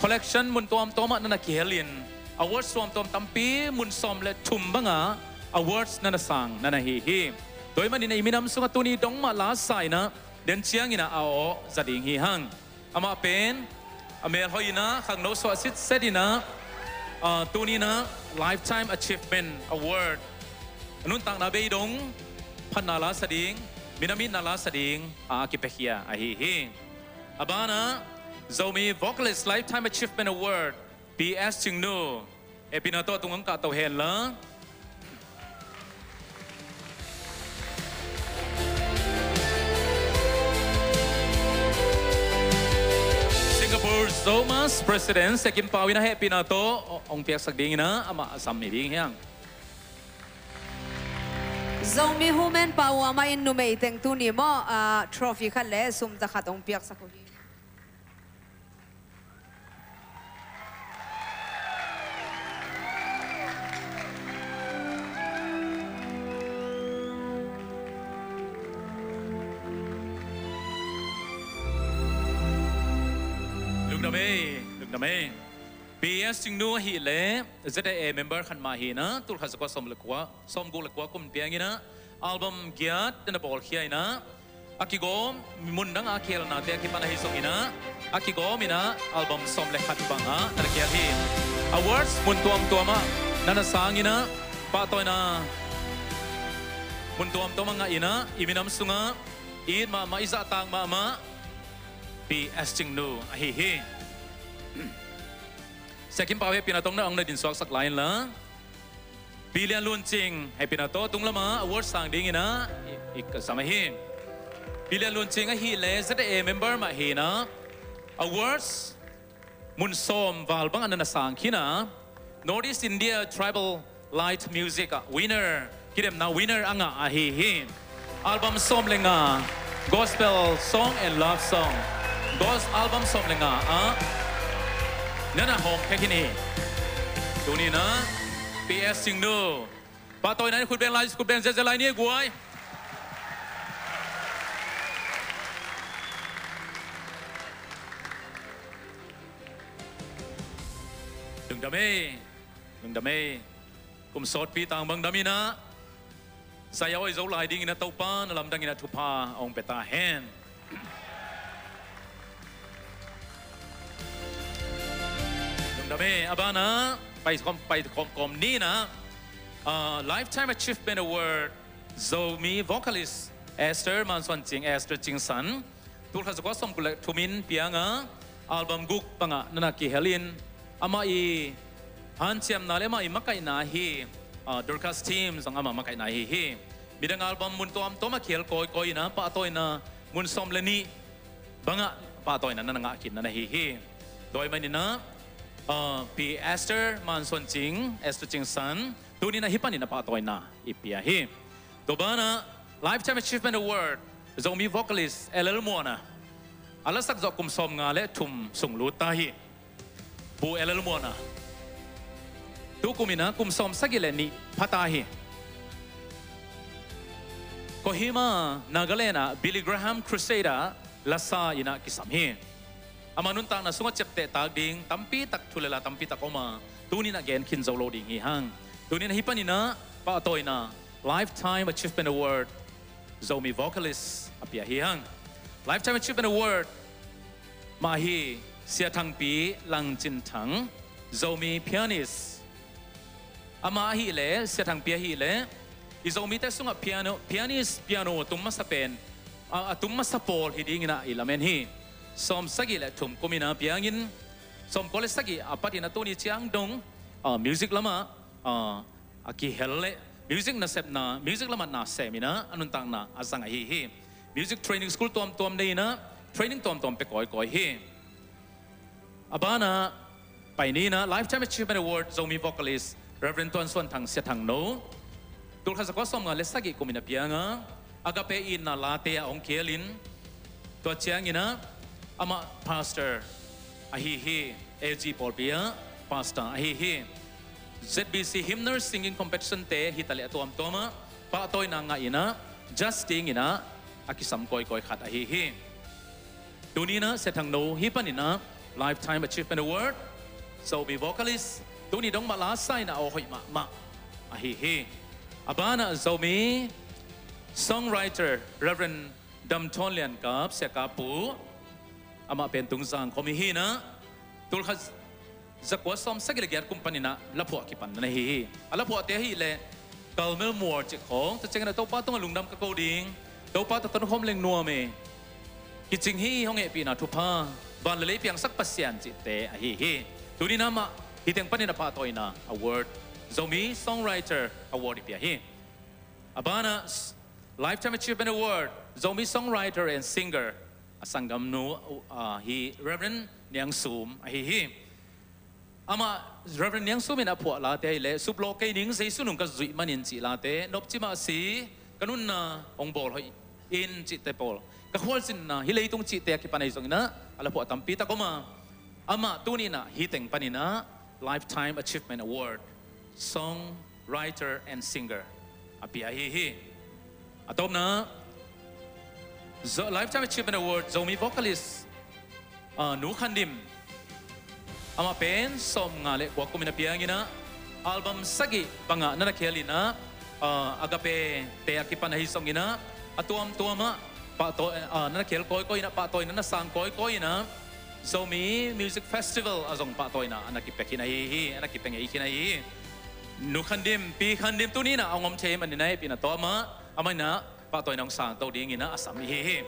collection mun tuamtuam ah na na kihel in awards tuamtuam tampi mun sawm le thum bangah awards na na sang na na hi hi. Tua ahih manin ah i minam sungah tuni dong mah la sa in ah den ciangin ah a aw za ding hi hang. Amah pen a melhoih in ah khangno suah sitset in ah, ah, tuni in ah Lifetime Achievement Award a nuntakna bei dong phatna la sa ding, minam itna la sa ding a kipiakhia ahi hi. A banah Zomi Vocalist Lifetime Achievement Award, Pi S Cingnu, hehpihna tawh tung hong kahto hen la. Singapore Zomus President Sia Kim Pau in ah hehpihna tawh hong piaksak dingin ah amah a sam hi ding hi hang. Zomi Human Power mah in numei teng tuni maw, ah, trophy khat le sum zakhat hong piaksak uh hi. Lungdam ei, lungdam ei. Pi S Cingnu ahih leh Z A A member khat mah hi in ah, tulkhat zakua sawm le kua, sawmguk le kua kum piang in ah album giat na na bawlkhia in ah, a kigawm mun dang a kihelnate a kipan ahi zongin ah, a kigawm in ah album sawm le khat bangah na na kihel hi. Awards mun tuamtuam ah na na sang in ah pahtawina mun tuamtuam ah ngah in ah i minam sungah i it mahmah, i zahtak mahmah Pi S Cingnu ahi hi. Sia Kim Pau hehpihna tawh na hong na din suaksak lai inla. Pi Lian Lun Cing hehpihna tawh tung lamah award sang dingin ah i, i ka sam ahi. Pi Lian Lun Cing ahih leh Z A A member mah hi in ah awards mun sawm val bangah na na sang khin a, North East India Tribal Light Music ah winner, kidemna winner a ngah ahi hi. Album sawm le nga, gospel song and love song, gos-, album sawm le nga ah na na hawm khin hi. Tuni in ah Pi S Cingnu pahtawina in khut beng lai, khut beng ziahziah lai ni guai. Lungdam ei, lungdam ei. Kum sawtpi tang bang dam in ah, zai a awi zo lai dingin ah Topa na lamdangin ah thupha a hong pia ta hen. Lungdam ei. A banah pai khawm, pai khawm kawm ni in ah, ah, Lifetime Achievement Award, Zomi Vocalist Esther Mansuan Cing, Esther Cingsan, tulkhat zakua sawmguk le thum in piang a, album guk bangah na na kihel in, amah i hanciamna le amah i makaihna hi, ah, Dorcas Team zong amah makaihna ahi hi. Midang album mun tuamtuam a kihel kawikawi in ah pahtawina mun sawm le nih bangah pahtawina na na ngah khin na na hi hi. Tua ahih manin ah, ah, Pi Esther Mansuan Cing, Esther Cingsan, tuni in ah hih panin ah pahtawina i pia hi. Tua banah Lifetime Achievement Award, Zomi Vocalist L L Muana, a lasak zawh kum sawmnga le thum sung lut ta hi. Pu L L Muana, tu kum in ah kum sawmsagih le nih pha ta hi. Kohima, Nagaland ah Billy Graham Crusade ah lasa in ah kisam hi. Ama nuntakna sungah ciaptehtak ding tampi tak thu le la tampi tak om a, Tuni-in ah gen khin zo lo ding hi hang. Tuni-in ah hih panin ah pahtawina Lifetime Achievement Award Zomi Vocalist a pia hi hang. Lifetime Achievement Award mah hi Sia Thangpi Langcin Thang, Zomi pianist. Amah ahih leh, Sia Thangpi ahih leh, i Zomite sungah piano, pianist, piano a tum masa pen, a, a tum masa pawl hi dingin ah i lamen hi. Sawm sagih le thum kum in ah piangin, sawm kua le sagih a patin ah tuni ciang dong, a, music lamah, a, a kihel leh music nasepna, music lamah na sem in ah a nuntakna a zang ahi hi. Music training school tuamtuam nei in ah training tuamtuam pia kawikawi hi. A banah pai ni in ah Lifetime Achievement Award Zomi Vocalist Reverend Tuan Suan Thang Sia Thang No, tul khat za kua sawmnga le sagih kum in a piang a, Agape itna late ah hong kialin, tua ciangin ah amah pastor ahi hi, A G pawlpi ah pastor ahi hi. Z B C Hymnal Singing Competition te hi ta leh a tuamtuam ah pahtawina ngah in ah judge dingin ah a kisam kawikawi khat ahi hi. Tuni-in ah Sia Thang No hih panin ah Lifetime Achievement Award, Zomi Vocalist, tuni dong mah la sa in ah aw hoih mahmah ahi hi. A banah Zomi songwriter Reverend Dam Thawn Lian Kap, Sia Kap Pu, amah pen Tungzang khawm hi in ah, tul khat za kua sawm sagih le giat kum panin ah laphuah kipan na hi hi. A laphuahte ahih leh Kalmel Muar cih khawng, tua ciangin ah Topa tungah lungdam ka ko ding, Topa tawh tonkhawm leng nuam e, kicing hi, hong hehpihna thupha, van le lei piangsak Pasian cihte ahi hi. Tuni-in ah amah hih teng panin ah pahtawina award, Zomi Songwriter Award i pia hi. A banah Lifetime Achievement Award, Zomi Songwriter and Singer, a sanggamnu, ah, hi Reverend Niang Sum ahi hi. Amah Reverend Niang Sum in a phuah late ahih leh, Sup Law Kei Ning, Jesu Nung Ka Zuih Manin cih late, Nopci Mah Si, Ka Nunna Hong Bawl Hoih In cihte pawl, Ka Khualzinna, Hih Leitung cihte a kipan ahi zongin ah a laphuah tampi tak om a, amah tuni-in ah hih teng panin ah Lifetime Achievement Award, Song Writer and Singer a pia ahi hi. A tawpna, Zo-, Lifetime Achievement Award, Zomi Vocalist, ah, Nu Khan Dim. Amah pen sawmnga le kua kum in a piangin ah, album sagih bangah na na khel in ah, ah, Agape te a kipan ahi zongin ah, a tuamtuam ah pahtawi, ah, na na khel kawikawi in ah, pahtawina na sang kawikawi in ah, Zomi Music Festival ah zong pahtawina a na kipia khin ahi hi, a na kipia ngei khin ahi hi. Nu Khan Dim, Pi Khan Dim tuni-in ah hong om thei manin ah hehpihna tawh amah, amah in ah pahtawina hong sangto dingin ah a sam ahi hi.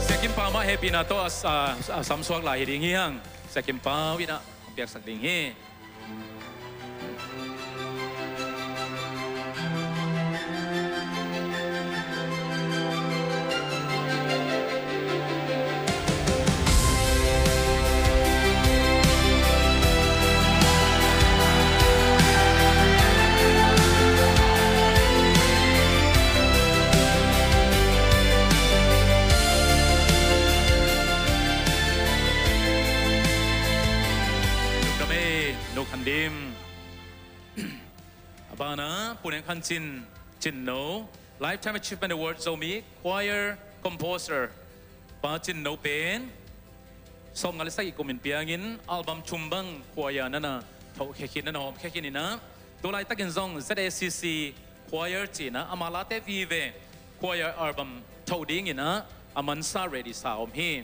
Sia Kim Pau mah hehpihna tawh a, a, a samsuak lai hi ding hi hang. Sia Kim Pau in ah hong piaksak ding hi. Lungdam ei, Nu Khan Dim. A banah Pu Neng Khan Cin, Cin No, Lifetime Achievement Award Zomi Choir Composer, Pa Cin No pen sawmnga le sagih kum in piangin album thum bang choir na na thohkhia khin, na na hawmkhia khin in ah, tu laitakin zong Z A C C Choir ci-in ah amah late vive choir album thoh dingin ah a mansa ready sa om hi.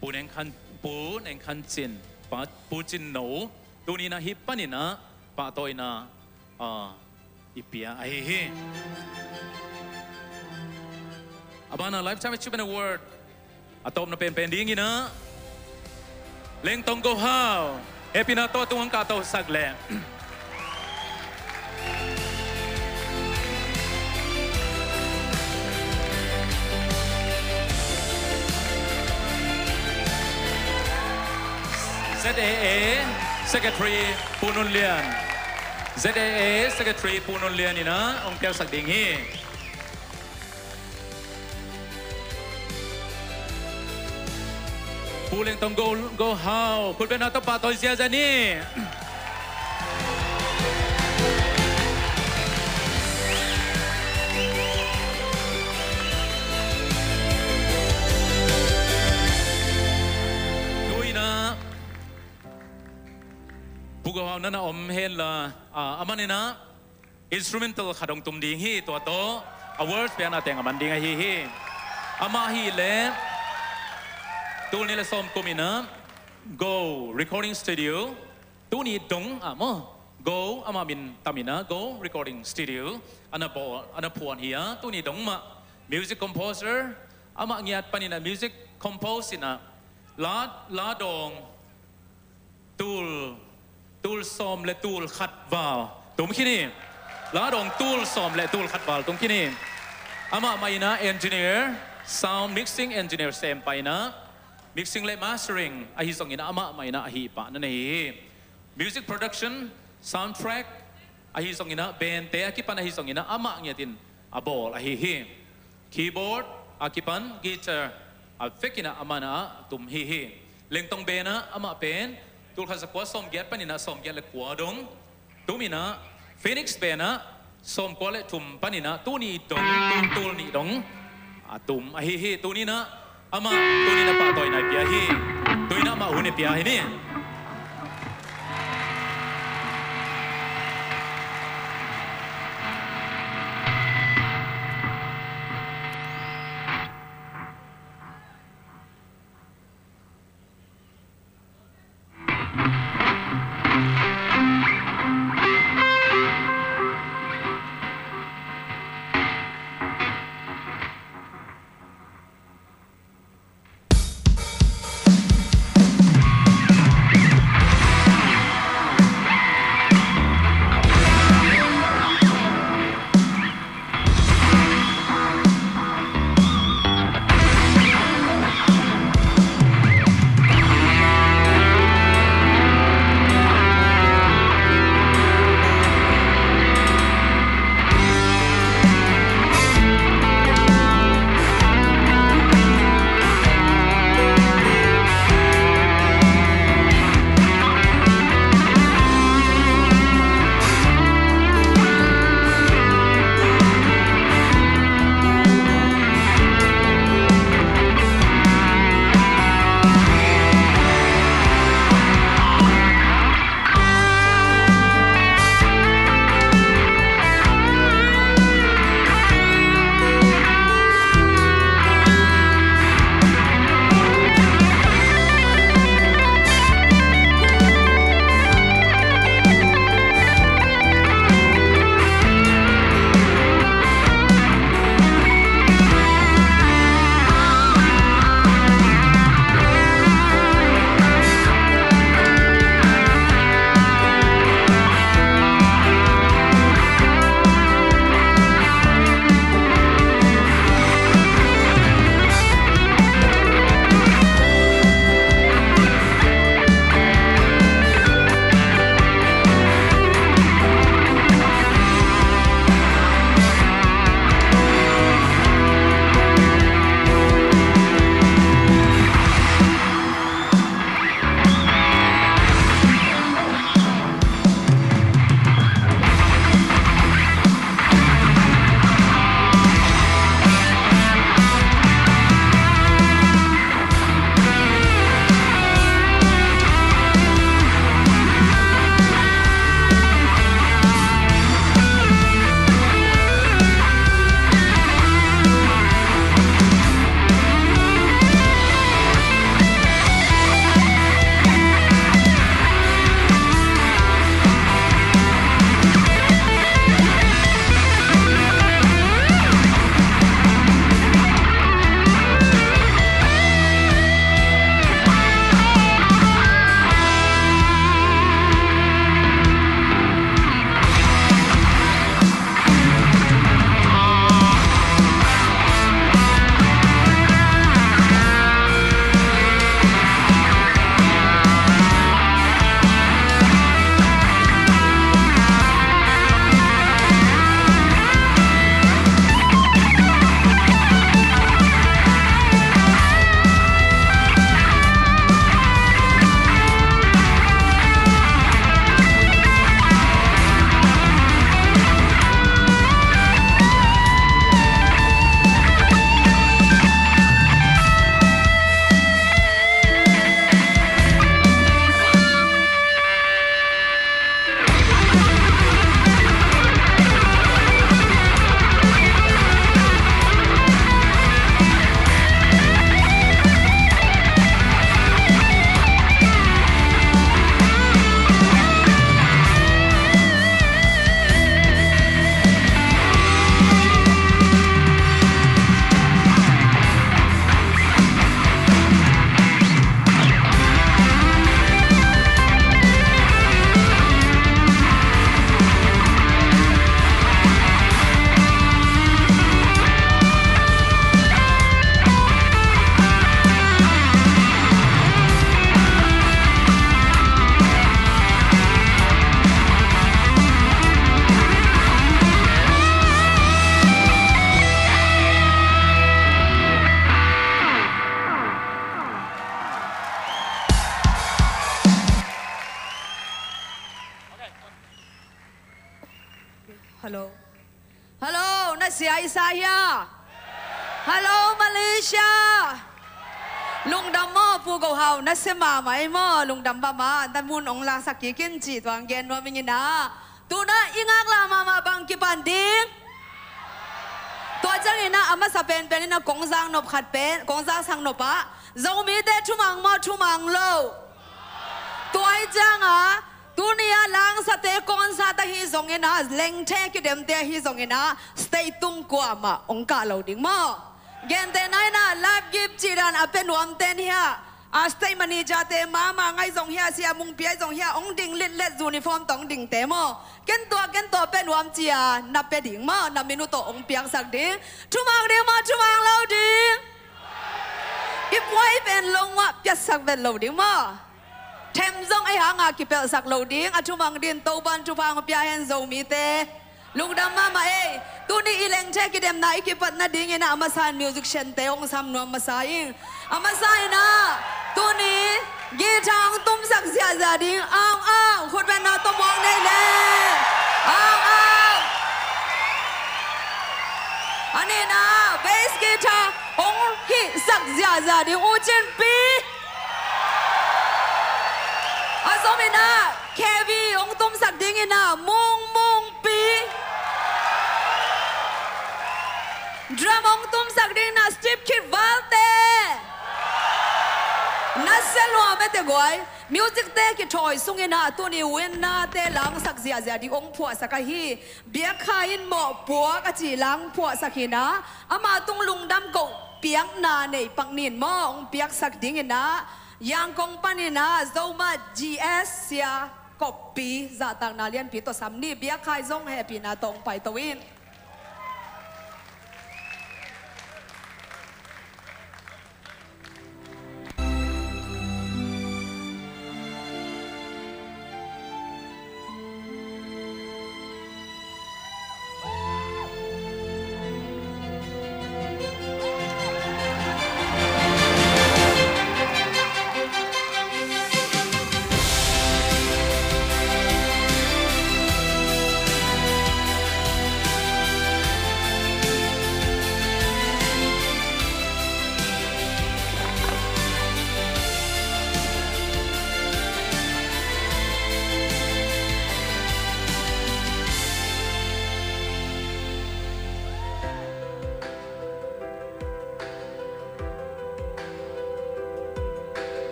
Pu Neng Khan, Pu Neng Khan Cin, Pa, Pu Cin No, tuni-in ah hih panin ah pahtawina, ah, i pia ahi hi. A banah Lifetime Achievement Award a tawpna penpen dingin ah Lengtong Go Hau, hehpihna tawh tung hong kahtosak leh. Z A A Secretary Pu Nun Lian. Z A A Secretary Pu Nun Lian in ah hong piaksak ding hi. Pu Lengtong Go, Go Hau, khut beng na tawh pahtawi ziazia ni. Tu-in ah Pu Go Hau na na om hen la, ah, aman in ah instrumental khat hong tum ding hi, tua tawh a words piakna teng a man ding ahi hi. Amah hi leh tul nih le sawm kum in ah Go Recording Studio, tuni dong ah maw, Go amah min tam in ah Go Recording Studio a na bawl, a na phuan hi a, tuni dong mah music composer, amah ngiat panin ah music compose in ah la, la dawng tul, tul sawm le tul khat val tum khin hi. La dawng tul sawm le tul khat val tum khin hi. Amah mah in ah engineer, sound mixing engineer sem pai in ah, mixing le mastering ahi zongin ah amah mah in ah a hih pah na nei hi. Music production, soundtrack ahi zongin ah, band te a kipan ahi zongin ah amah ngiatin a bawl ahi hi. Keyboard a kipan guitar a vekin ah amah in ah a tum hi hi. Lengtong Band ah amah pen tul khat za kua sawm giat panin ah sawm giat le kua dong tum in ah, Phoenix Band ah sawm kua le thum panin ah tuni dong, tul, tul nih dong a tum ahi hi. Tuni in ah amah tuni in ah pahtawina i pia hi. Tuni in ah amah hun i pia hi ni. Sia i sa hia? Hello, Malaysia. Lungdam maw, Pu Go Hau, na sia mahmah ei maw, lungdam mahmah, na mun ong laksak kik in ci tuang gen nuam ing ina. Tuna i ngaklah mahmah bang kipan ding. Tua ciangin ah a masa penpen in ah kong zak nop khat pen, kong zak sak nop ah, Zomite thumang maw, thumang lo? Tua hi ciang ah, tuni a langsate concert ahi zongin ah, lengthe kidemte ahi zongin ah, stage tung kuamah ong kah lo ding maw? Gentehna in ah, live gift cih dan a pia nuamte in hiah, a stage manager-te mama ngai zong hiah, sia mungpi ai zong hiah, ong ding litlet, uniform tawh ong dingte maw? Ken tua, ken tua pia nuam ci-a na pia ding maw? Na minute tawh ong piaksak ding. Thumang ding maw, thumang lo ding? I puai pen lo mah piaksak vet lo ding maw? Them zong ei hanga kipelhsak lo ding, a thumang din Topan thupha ong pia hen Zomite. Lungdam mahmah ei. Tuni i lengthe kidemna i kipat nadingin ah a masa in musician-te ong sam nuam masa ing. A masa in ah tuni guitar ong tumsak ziahziah ding. Aung Aung, khutbetna tawh muak nei le. Aung Aung. A nihna bass guitar ong hihsak ziahziah ding U Cin Pi. A zom in ah K V ong tumsak dingin ah Mung Mung Pi. Drum ong tumsak dingin ah Steve Kit Valte. Na sia lua mete guai. Music-te kithawi sungin ah tuni winner-te langsak ziahziah ding ong phuahsak ahi. Biakkhai in mawhpuak a cih lang phuahsak hi-in ah, ama tung lungdam koh piakna nei pak ning maw, ong piaksak dingin ah, Yangon panin ah Zomat G S Sia Kop Pi zahtakna lianpi tawh sam ni. Biakkhai zong hehpihna tawh ong paito in.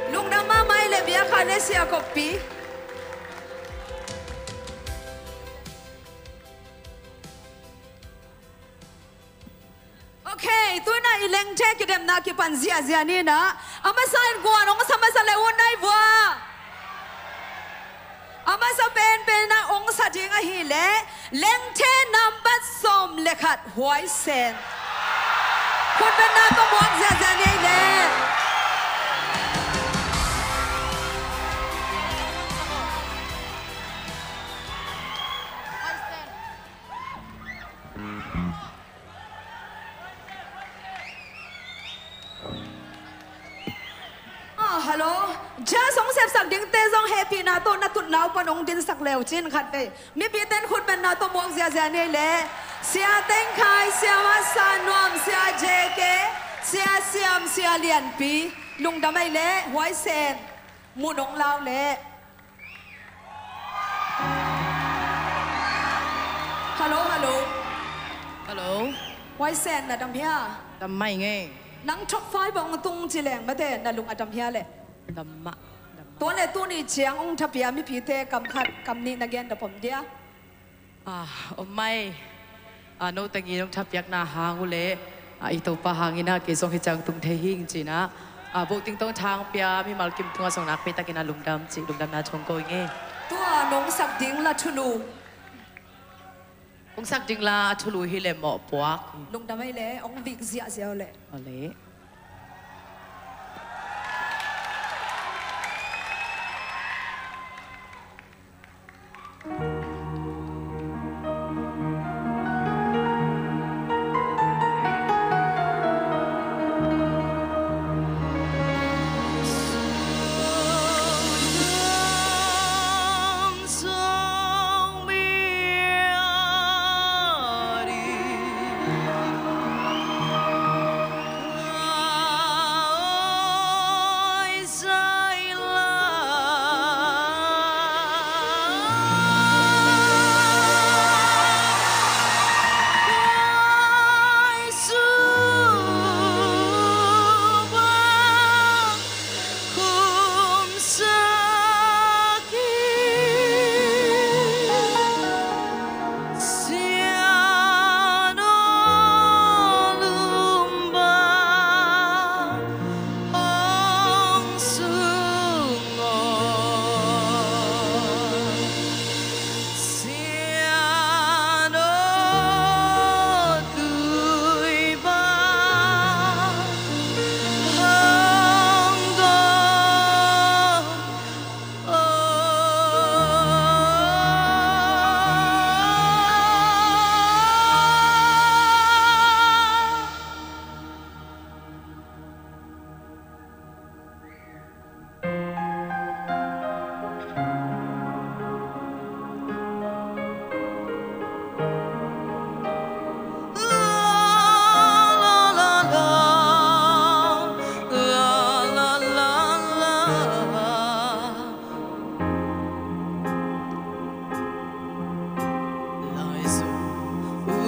Lungdam mahmah ei le, Biakkhai le Sia Kop Pi. Ok, tu-in ah i lengthe kidemna kipan ziahziah ni-in ah, a masa in guan ong sa masa le, un nai vua. A masa penpen in ah ong sa ding ahih leh, lengthe nambat sawm le khat, Huaisen. Khutbetna tawh muak ziahziah ni ei le. Ah, hello. Judge ong sepsak dingte zong hehpihna tawh na tutna uh pan ong dinsak le uh cin khat vei. Mipite in khutbetna tawh muak ziahziah ni ei le. Sia Teng Khai, Sia Masa Nuam, Sia J K, Sia Siam, Sia Lianpi. Lungdam ei le, Huaisen. Mun ong lau le. Hello, hello. Hello. Huaisen, na dam hia? Dam mah ing ei. Nang top five ong tung ci leng mate, na lung a dam hia le? Dam mah, dam mah. Tua le tuni ciang ong thapia mipite kam khat kam nih na gen dap om dia? Ah, om mah ei. Ah, no tengin ong thapiakna hang uh le, ah, i Topa hangin ah kei zong hih ciang tung thei hing ci-in ah, ah, voting tawh thang pia mimal kim tungah zong nakpi takin ah lungdam cih lungdamna thu ong ko ing ei. Tua nong sak ding la thulu. Ong sak ding la a thulu hi le mawhpuak. Lungdam ei le, ong vik ziahziah uh le. Aw le.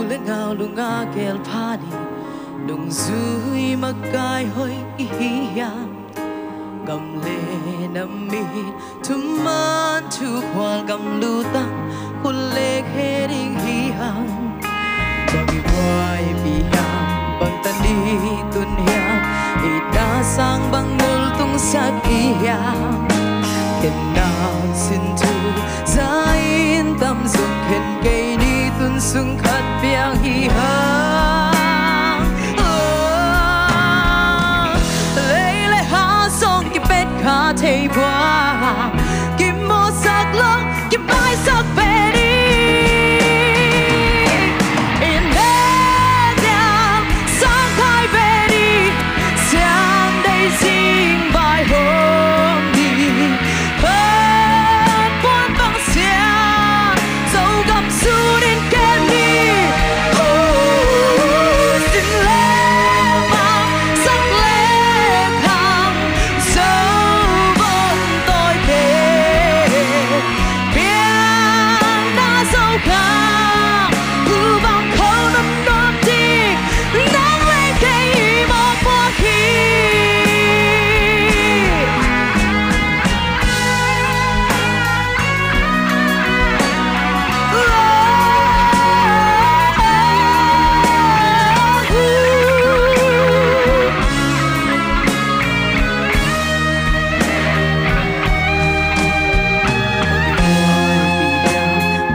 Le nau lunga gel pha ni, nungzui makai hoih i hi hiam? Gam le na mit thuman thukhual gam lutang, khut le khe ding hi hang. Bang i buaipih hiam, bang tan i tun hiam, i na sang bang ngul tungsak i hiam? Khen nang sin thu za in tam zong khen kei ni, tun sung khat piang hi hang. Oh, lei le ha zong kipet kha thei bua, kimawsak lo, kimaisak ve ni. I ne diam sang khai ve ni, siam dei zing vai hong ni. Hong puan bang sia, Zogam sun in kem ni. Hu, sin le mang, sak le khang, Zo bang tawi te. Piang na Zogam, hu bang kho nuam nuam ding, nang le kei i mawpuak hi.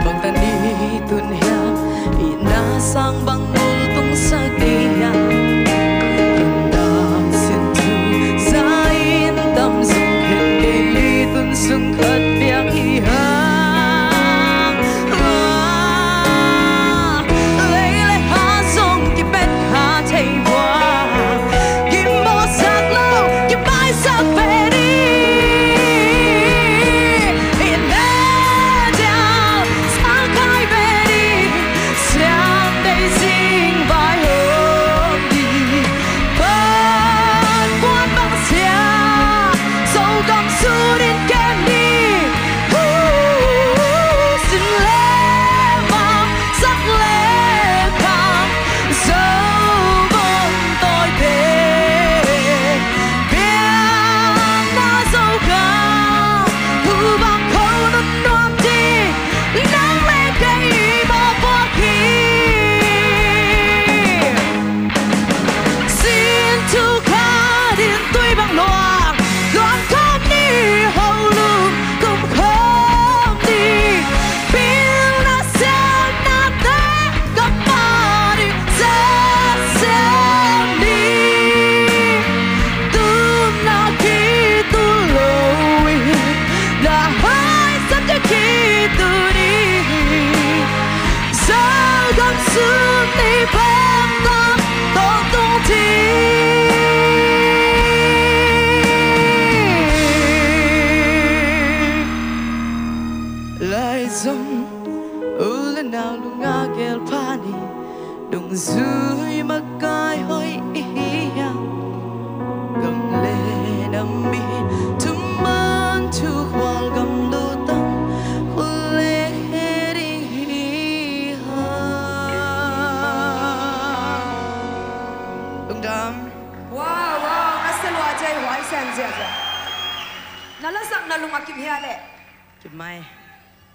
Bang tan i tun hiam, i na sang bang ngul tungsak i hiam? Tun dang sin thu za in tam zong khen kei ni, tun sung khat piang hi hang. Ah, lei le ha zong kipet kha thei bua, kimawsak lo, kimaisak ve ni. I ne diam sang khai ve ni, siam dei zing vai hong ni. Hong puan bang sia, Zogam sun in kem ni. Hu, sin le mang, sak le khang, Zo bang tawi te. Piang na Zogam, hu bang kho nuam nuam ding, nang le kei i mawpuak hi. Sin thu khat in tui bang luang, luang khawm ni, ho lum kum khawm ni. Pilna siamnate ka mah ding za siam ni. Tumna kitul lo in, na hai sam te kitul ni. Zogam sun ni bang bang tawntung ding. Lai zong u le nau lunga gel pha ni, nungzui makai hoih i hi hiam? Gam le na mit thuman thukhual gam lutang, khut le khe ding hi hang. Lungdam. Wow, wow, na sa lua cei huai sen ziahziah. Na lasak na lung a kim hia leh? Kim mai.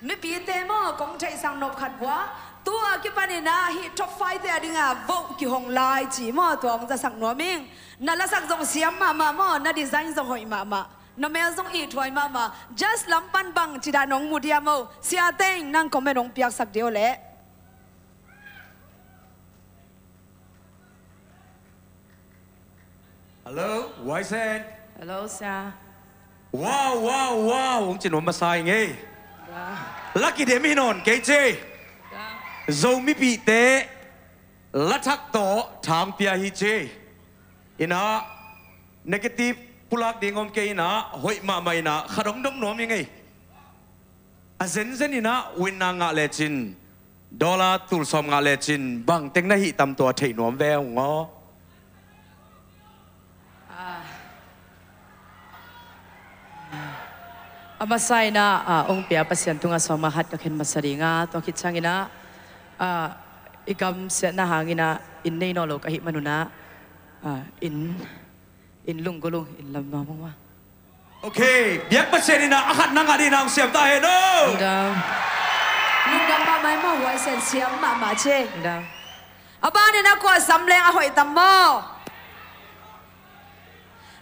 Mipite maw, kong theihsak nop khat vua. Tua kipanin ah hih top five te a dingah vote kihong lai ci maw, tua hong zasak nuam ing. Na lasak zong siam mahmah maw, na design zong hoih mahmah, na mel zong ihthuai mahmah. Judge lam pan bang cidah nong mu dia maw? Sia teng nang comment hong piaksak dia uh leh. Hello, Waisen. Hello, sia. Wow, wow, wow, hong ci nuam masa ing ei. Ga. Lucky dem hi nawn kei ci. Ga. Zo mipihte lathak tawh thang pia hi ci. Inah negative pulak ding om kei inah, hoih mahmah inah, khat hong dong nuam ing ei. A zenzen inah winna ngah lecin, dollar tul sawm ngah lecin, bangteng na hih tam tua theih nuam ve ung aw. Ah. A masa inah, ah, hong pia Pasian tungah sawm ngah khat ka khen masa ding a, tua khit ciang inah, ah, i kamsiatna hangin ah inn nei nawn lo ka hih manun ah, ah, inn, inn lunggulh ung, inn lam nuam ung maw. Ok, biak Pasian in ah a khat na ngat in ah hong siam ta hen aw. Dam. Lungdam mahmah maw, huaisen siam mahmah ci. Dam. A banin ah kua sam leng a hoih tam maw?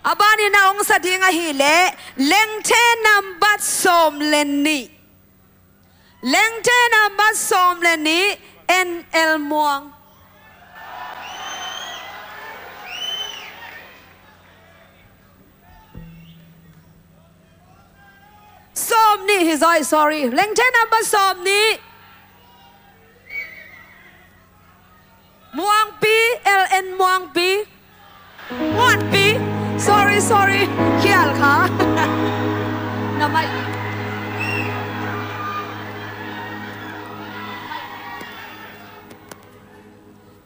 A banin ah hong sa ding ahih leh, Lengthe nambat sawm le nih. Lengthe nambat sawm le nih, N L Muang. Sawm nih hi zaw, sorry. Lengthe nambat sawm nih. Muangpi, L N Muangpi. Muangpi. Sorry, sorry. Khial kha. Na mai.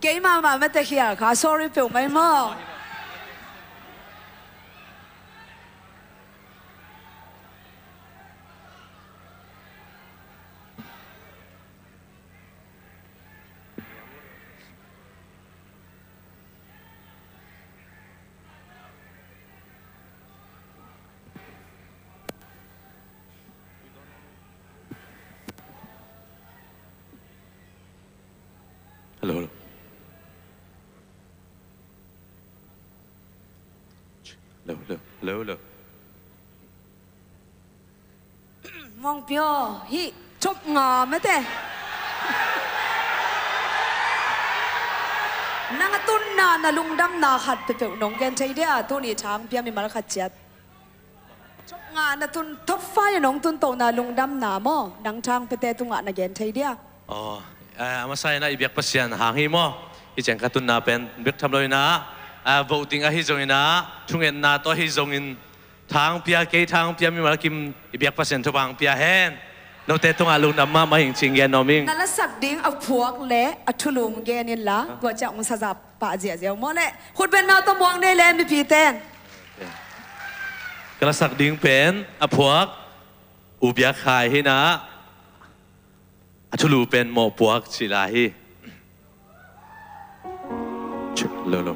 Keimah mah mate khial kha. Sorry peuh mai maw. Hello, hello. Hello, hello, hello, hello. Muangpi aw, hih top nga mate. Nang a tunna na lungdamna khat peuhpeuh nong gen thei dia, tuni thang pia mimal khat ciat. Top nga na tun, top five nong tun tohna lungdamna maw, nang thang piate tungah na gen thei dia. Aw, eh, a masa in ah i biak Pasian hang hi maw. Hih ciang ka tunna pen bek tham lo in ah, ah, voting ahi zongin ah, thungetna tawh ahi zongin, thang pia, kei thang pia, mimal kim i biak Pasian thupha hong pia hen. Note tungah lungdam mahmah ing ci-in gen nuam ing. Na lasak ding a phuak le a thulu gen inla, tua ciang hong sa zap pah ziahziah uh maw le. Khut beng mau tawh muang nei le mipite in. Ka lasak ding pen a phuak U Biak Khai hi in ah, a thulu pen Mawhpuak ci lai hi. Lo, lo.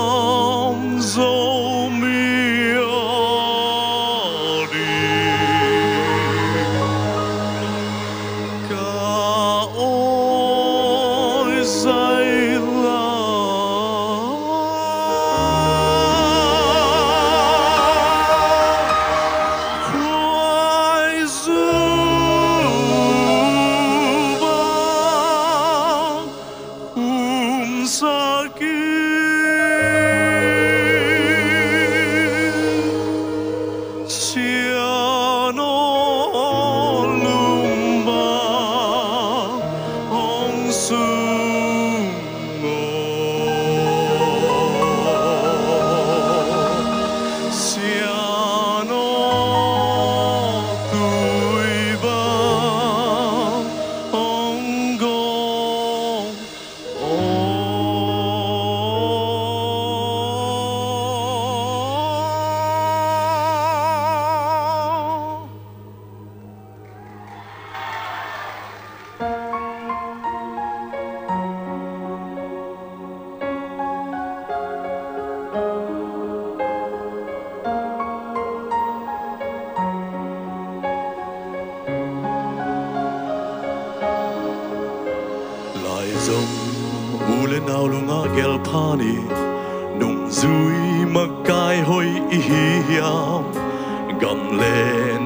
Zogam Zomi a ding ka awi zaila. Khuaizu bang umsak in, Sian aw lum bang hong sung aw. Sian aw tui bang hong gawm. Lai zong u le nau lungah gelpha ni, nungzui makai hoih i hi hiam? Gam le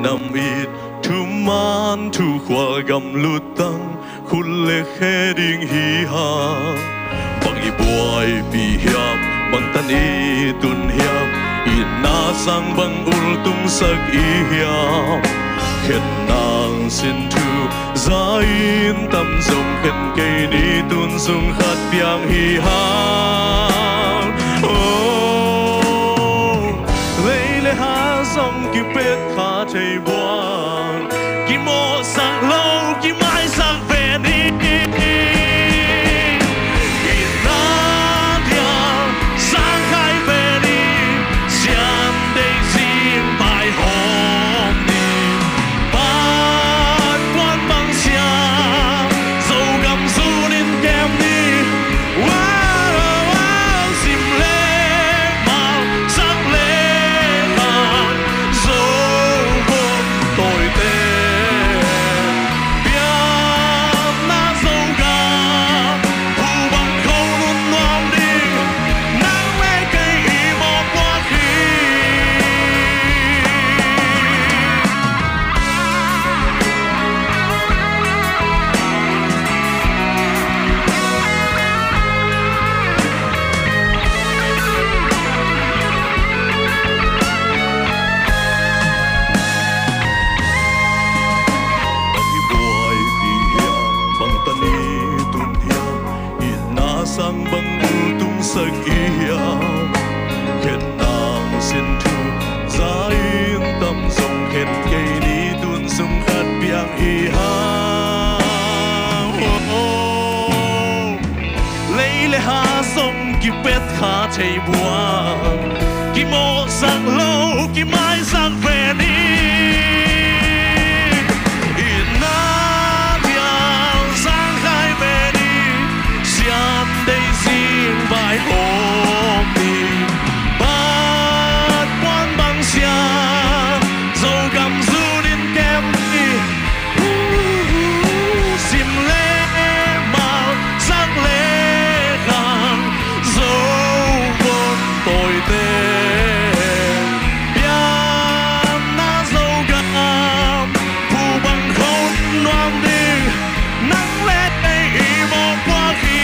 nam it thuman thukhual gamlut tang khut le khe ding hi hang. Bang i buaipih hiam, bang tan i tun hiam, itna sang bang ultungsak i hiam? Khen nang sin thu za-in tam zong khen kei ni tun sung khat piang hi hang. Oh, lei le ha zong kipet kha thei buang, kimawhsak lo kimaisak ve ni. Itna Khen nang sin thu za in tam zong khen kei ni, tun sum khat piang hi hang. Lei le ha zong kipet kha thei buang, kimawhsak lo, kimaisak ve ni. Inn ah piang zang khai ve ni, siam dei zing vaihawm ni. Bat puan bang siam, Zogam zun in kem ni. Sim le mau, zak le khang, Zo vun tawite pianna Zogam phu bang khon nuam ding, nang le kei i mawhpuak hi.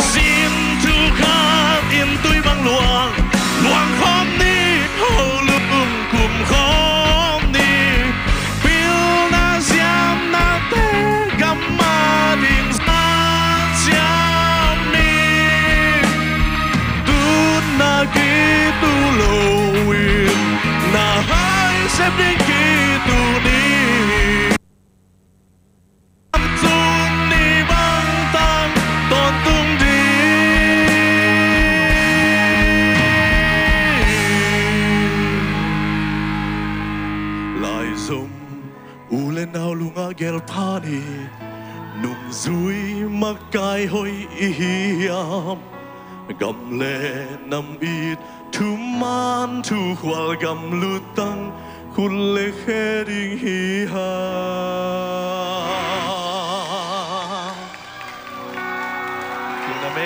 Sin thu khat in tui bang luang, luang khawm ni, ho lung kum khawm ni. Pilna ziamnate gam a ding zat siam ni. Tutna kitu lo in, na hai sep ding kitu ni. Zung ni bang tang tawntung ding. Laizom u le nau lungah gelpha ni, nungzui makai hoih i hiam? Gam le nam it thuman thukhual gam lutang khut le khe ding hi hang. Lungdam e.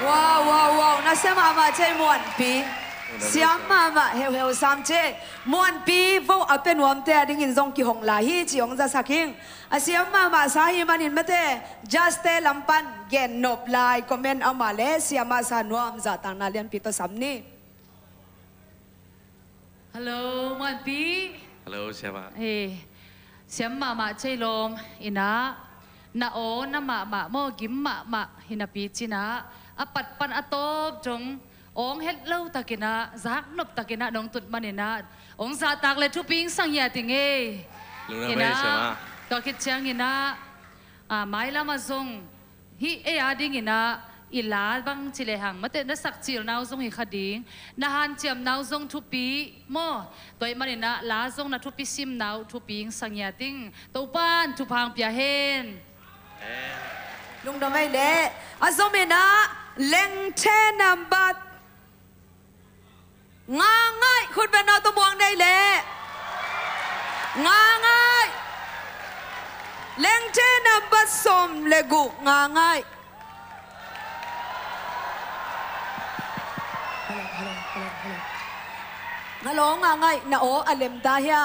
Wow, wow, wow. Nasia mahmah ciai Muanpi. Lungdam e, siam mahmah heuheu sam ciai. Muanpi vo a pia nuamte a dingin zong kihong lai hi ci hong zasak hing. A siam mahmah sa hi manin mate, judge-te lam pan gen nop lai, comment a om leh siam mahmah sa nuam, zahtakna lianpi tawh sam ni. Hello, Muanpi. Hello, siamah. Eh, siam mahmah ciai lawm, inn ah na aw na mahmah maw, gim mahmah hi napi ci-in ah, a pat pan a tawp dong awng het lo takin ah, zak nop takin ah nong tun manin ah, hong zahtak le thupi hong sang hi a ting e. Lungdam e, siamah. Tua khit ciangin ah, ah, mailam ah zong hih ei a dingin ah i la bang ci lehang, mate, na sak cilna uh zong hi kha ding, na hanciamna uh zong thupi maw? Tua ahih manin ah la zong na thupi simna uh thupi hong sang hi a ting. Topa'n thupha hong pia hen. Lungdam ei leh. A zom in ah Lengthe nambat nga ngaih, khut beng na tawh muak nei leh. Nga ngaih. Lengthe nambat sawm le guk, nga ngaih. Hello, hello, hello, hello. Hello, nga ngaih, na aw a lem ta hia?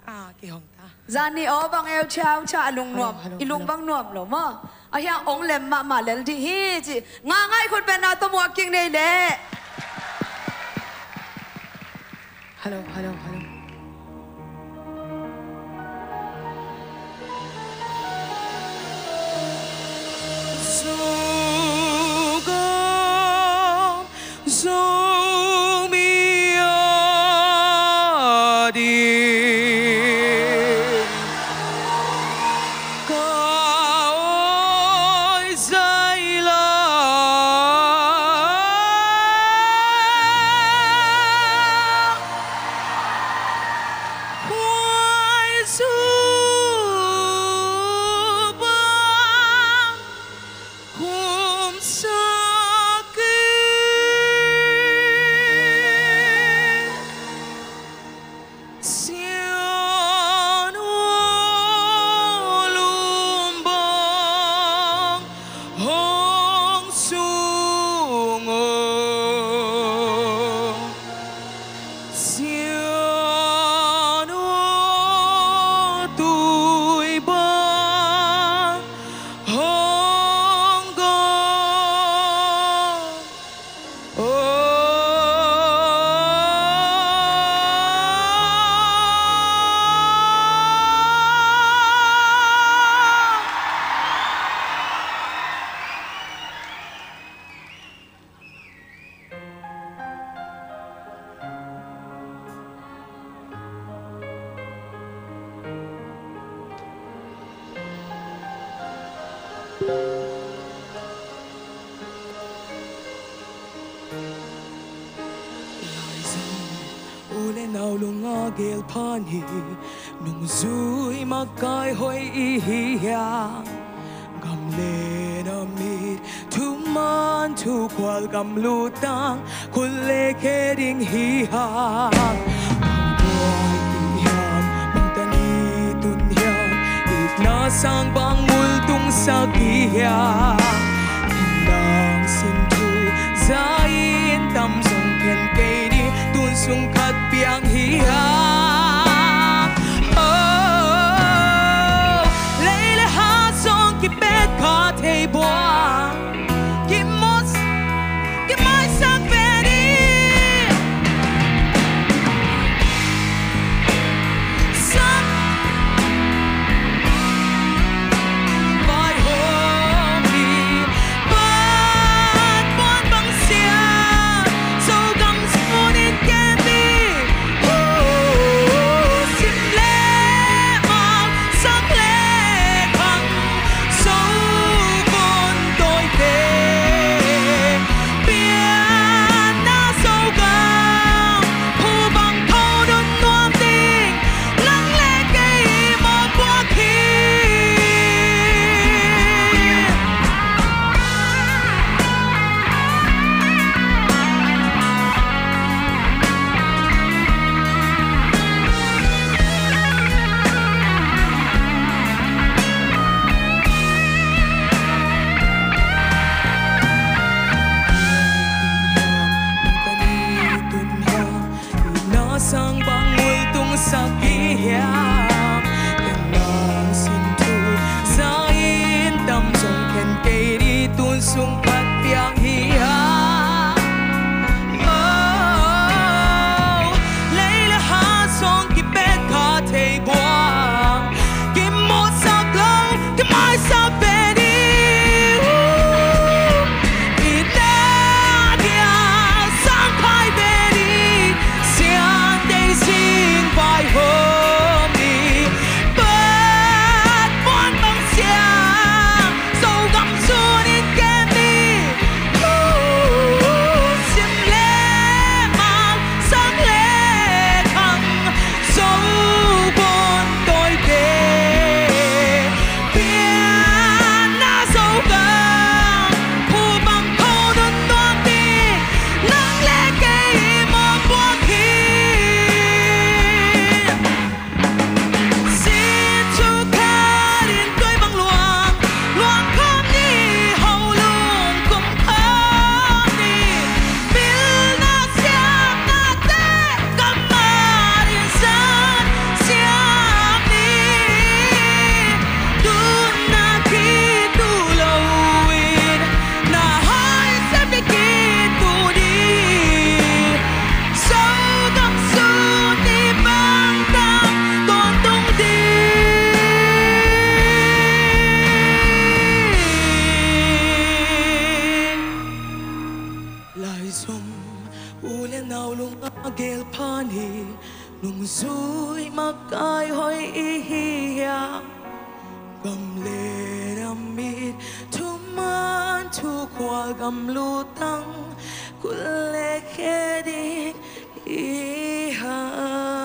Ah, kihong ta. Zani aw bang eu chiau cha a lungnuam. Hello, hello, i lung hello. Bang nuam lo maw? A hiang hong lem mahmah lel dih hi ci. Nga ngaih, khut beng na tawh muak kik nei leh. Hello, hello, hello. Zogam Zomi a ding ka awi zaila. Khuai zu bang. le nau lung a gel phan hi. Nungzui makai hoih i hi hiam? Gam le na mit thuman thukhual gam lutang khut le khe ding hi hang. Bang buai i hiam, bang tan i tun hiam, itna sang bang multung sak i hiam? Nang sin thu za in tam zong khen kei ni, tun sung khat piang hi hang. Oh, lei le ha zong kipet kha thei buang, kimawh, kimaisak ve ni. Sak vai hong hi, bat puan bang sia, Zogam sun in kem hi. Hu, sim le mang, sak le khang, Zogam tawite. Pianna Zogam, phu bang tho nun nuam ding, nang le kei mawhpuak hi. Na sang bang multung sak i hiam? Ken nang sin thu za in tam zong khen kei ni, tun sung khat piang hi hang. Oh, lei le ha zong kipet kha thei buang, kimawhsak lo, kimaisak ve ni. Itna dia sang khai ve ni, sian dei sing vai hong hi. Bat puan bang sia, Zogam sun in kem hi. Hu, sim le mang, sak le khang, Zogam tawite. Pianna Zogam, phu bang tho nun nuam ding, nang le kei mawhpuak hi. Sin thu khat in tuai bang luang, luang khawm ni, ho lung kum khawm ni. Pilna siamnate kammal in zat siam ni. Tun na khit uh lo in, na hai siam ni khit uh ni. Zogam sun ni bang tang tawntung ding. Laizom u le nau lung a gel phan hi. Nungzui makai hoih i hi hiam? Gam le na mit thuman thukhual gam lutang khut le khe ding i hang.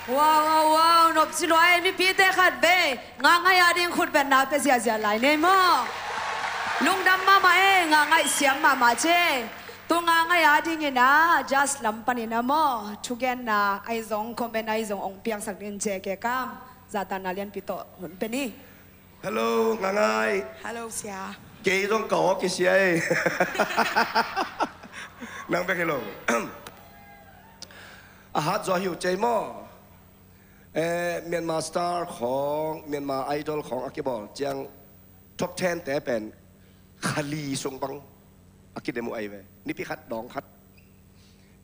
Wow, wow, wow, nop ci luai, mipite khat vei. Nga ngai a ding khut betna pia ziazia lai nei maw? Lungdam mahmah e, nga ngai siam mahmah ci. Tu nga ngai a dingin a, judge lam panin a maw, thugenna ahi zong, comment ahi zong ong piangsak ding ci e, ke kam. Zahtakna lianpi tawh hun pia ni. Hello, nga ngai. Hello, sia. Kei zong ka aw kisia e. Nang bek hi lo. A hat zaw hi uh ci e maw? Eh, Myanmar Star khawng, Myanmar Idol khawng a kibawl ciang top ten te pen kha li sung bang a kidem uh ahi ve. Nipi khat dawng khat.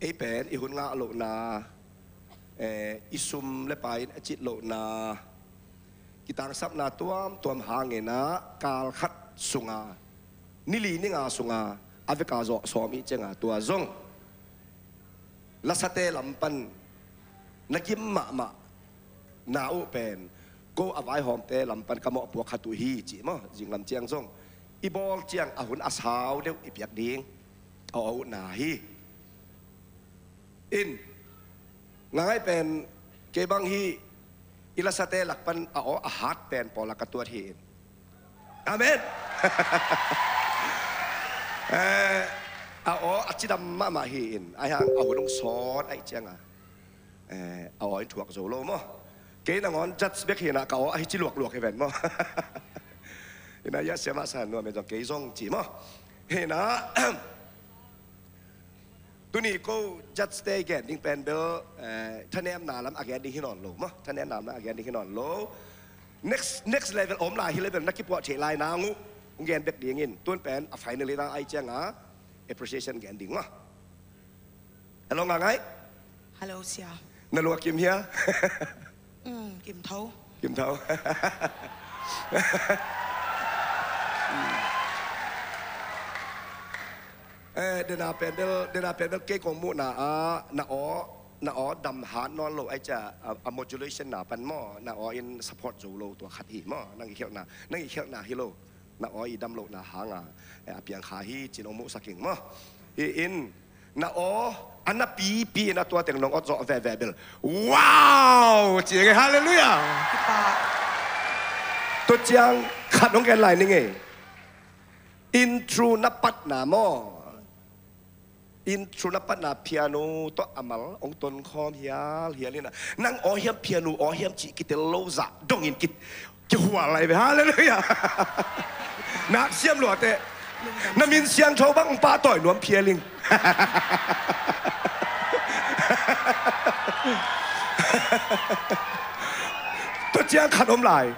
Ei pen i hun ngah lohna, eh, i sum le pai in a cit lohna, kitangsapna tuamtuam hangin ah kal khat sunga, ni li ni nga sunga a veka zawh sawm i cianga tua zong lasate lam pan na gim mahmah na uh pen ko a vaihawmte lam pan ka mawhpuak khat uh hi ci maw, zinglam ciang zong. i bawl ciang a hun a sau deuh i piak ding a aw utna hi. In, Ngaingai pen kei bang hi, i lasate lak pan a aw a hat pen pawl a ka tuat hi in. Amen. Eh, a aw a cidam mahmah hi in, ahi hang a hun hong sawt ahih cianga, eh, a aw in thuak zo lo maw. Kei nangawn judge bek hinah ka aw ahi ci luakluak hi ven maw. Ina ia siamah sa nuam e zong kei zong ci maw. Hinah, tuni ko judge te i gen ding pen bel, eh, thanemna lam a gen ding hi nawn lo maw. Thanemna lam a gen ding hi nawn lo. Next, next level om lai hi level na kipuah thei lai nang uh hong gen bek dingin tun pen a finally na ai cianga appreciation gen ding maw. Hello, Ngaingai. Hello, sia. Na lua kim hia? Mm, kim tho. Kim tho. Eh, dena pen bel, dena pen bel kei kong muhna ah, na aw, na aw dam hat nawn lo ai cia, a, a modulation na pan maw, na aw in support zo lo tua khat hi maw, nang i khialhna, nang i khialhna hi lo, na aw i dam lohna hanga, eh, a piang kha hi cin ong muhsak ing maw. Hi in, na aw a na pipi in a tua teng nong awt zawh veve bel. Wow! Ci ing e, halleluiah! Kipa. Tua ciang khat nong gen lai ning e. Intro na patna maw? Intro na patna piano tawh a mal ong tonkhawm hialhial in a, nang aw hiam piano aw hiam cih kitel lo zah dongin ki, kihual lai ve. Halleluiah. Nak siam luate. Na min siangtho bang pahtawi nuam phial ing. Tua ciang khat om lai.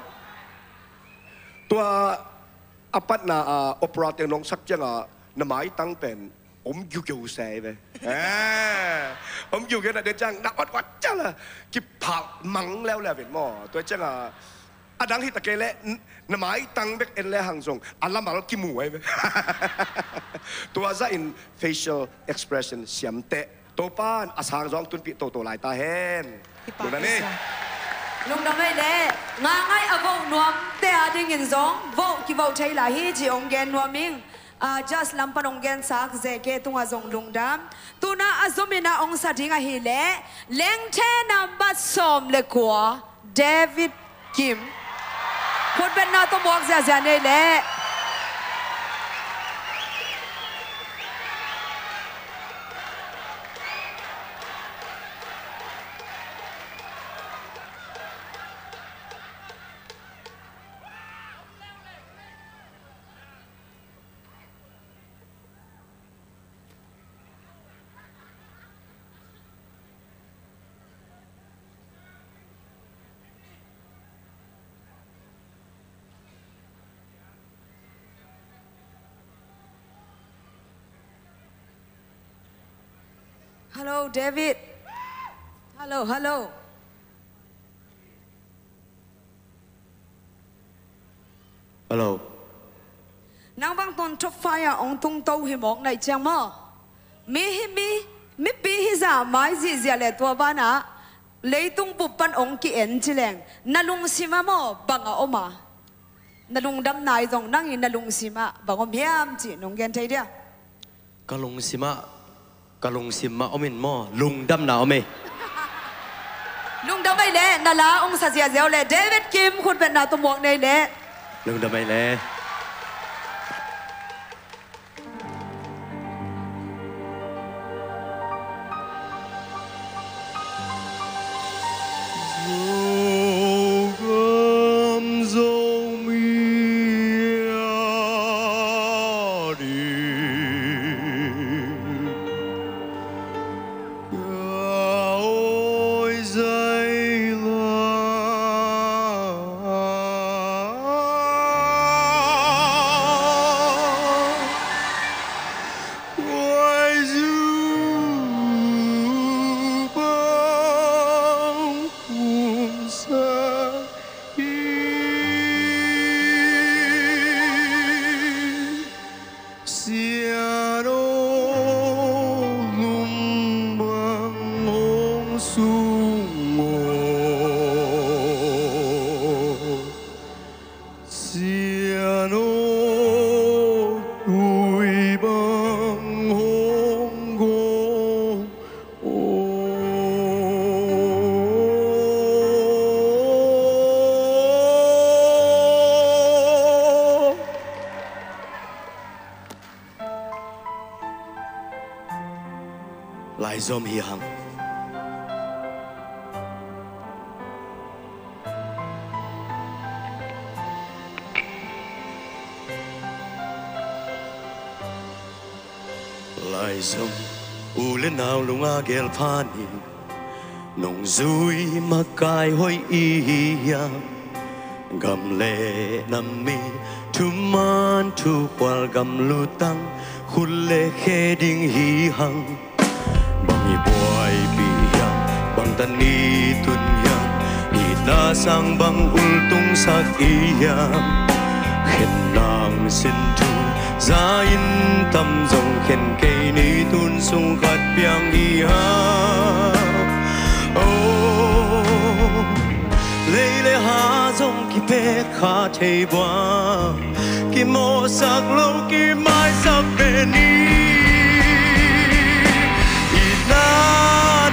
Tua a patna a opera teng nong sak cianga na maitang pen om giugeu se ve. Eh, om giugeu na de ciang na awt awt ciang la kiphak mang leuleu in maw. Tua cianga a dang hi ta kei leh, n-, na maitang bek en le hang zong a lamal kimu ai ve. Tua zahin facial expression siamteh Topan a sang zong tunpih toto lai ta hen. Kipak lungdam hi. Lungdam ei leh. Ngaingai a voh nuamte a dingin zong voh kivoh thei lai hi ci ong gen nuam ing. Ah, judge lam pan ong gensak J K tungah zong lungdam. Tuna a zomin a ong sa ding ahih leh Lengthe nambat sawm le kua, David Kim. Khutbetna tawh muak ziahziah nei leh. Hello, David. Hello, hello. Hello. Nang bang tun top five ah ong tungto hi mawk naih ciang maw? Mi hi mi, mipi hi zah mai zihziah le tua banah leitung bup pan ong ki-en ci leng na lungsim ah maw bang a om a? Na lungdam nai zong nang i na lungsim ah bang om hiam cih nong gen thei dia? Ka lungsim ah, ka lungsim ah om in maw, lungdamna om e. Lungdam ei leh, na la ong sa ziahziah uh leh, David Kim khutbetna tawh muak nei leh. Lungdam ei leh. Laizom hi hang. Laizom u le nau lunga gel pha ni. Nungzui makai hoih i hi hiam? Gam le nam i thuman thukhual gam lutang khut le khe ding hi hang. Bang i buaipih hiam? Bang tan i tun hiam? Itna sang bang ultungsak i hiam? Khen nang sin thu za in tam zong khen kei ni tun sung khat piang hi hang. Oh, lei le ha zong kipek kha thei buang, kimawhsak lo kimaisak ve ni. Itna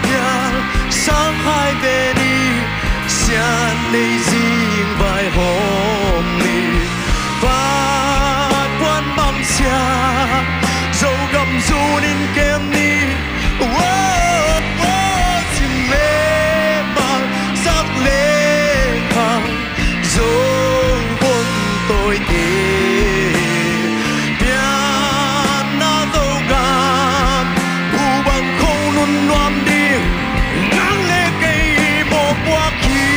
dial sang khai ve ni. Sian nei zing vaihawm ni. Vat puan bang sia Zogam zun in kem ni. Sim le mal sak le khang Zo vun tawite. Pianna Zogam bu bang kho nun nuam ding nang le kei mawhpuak hi.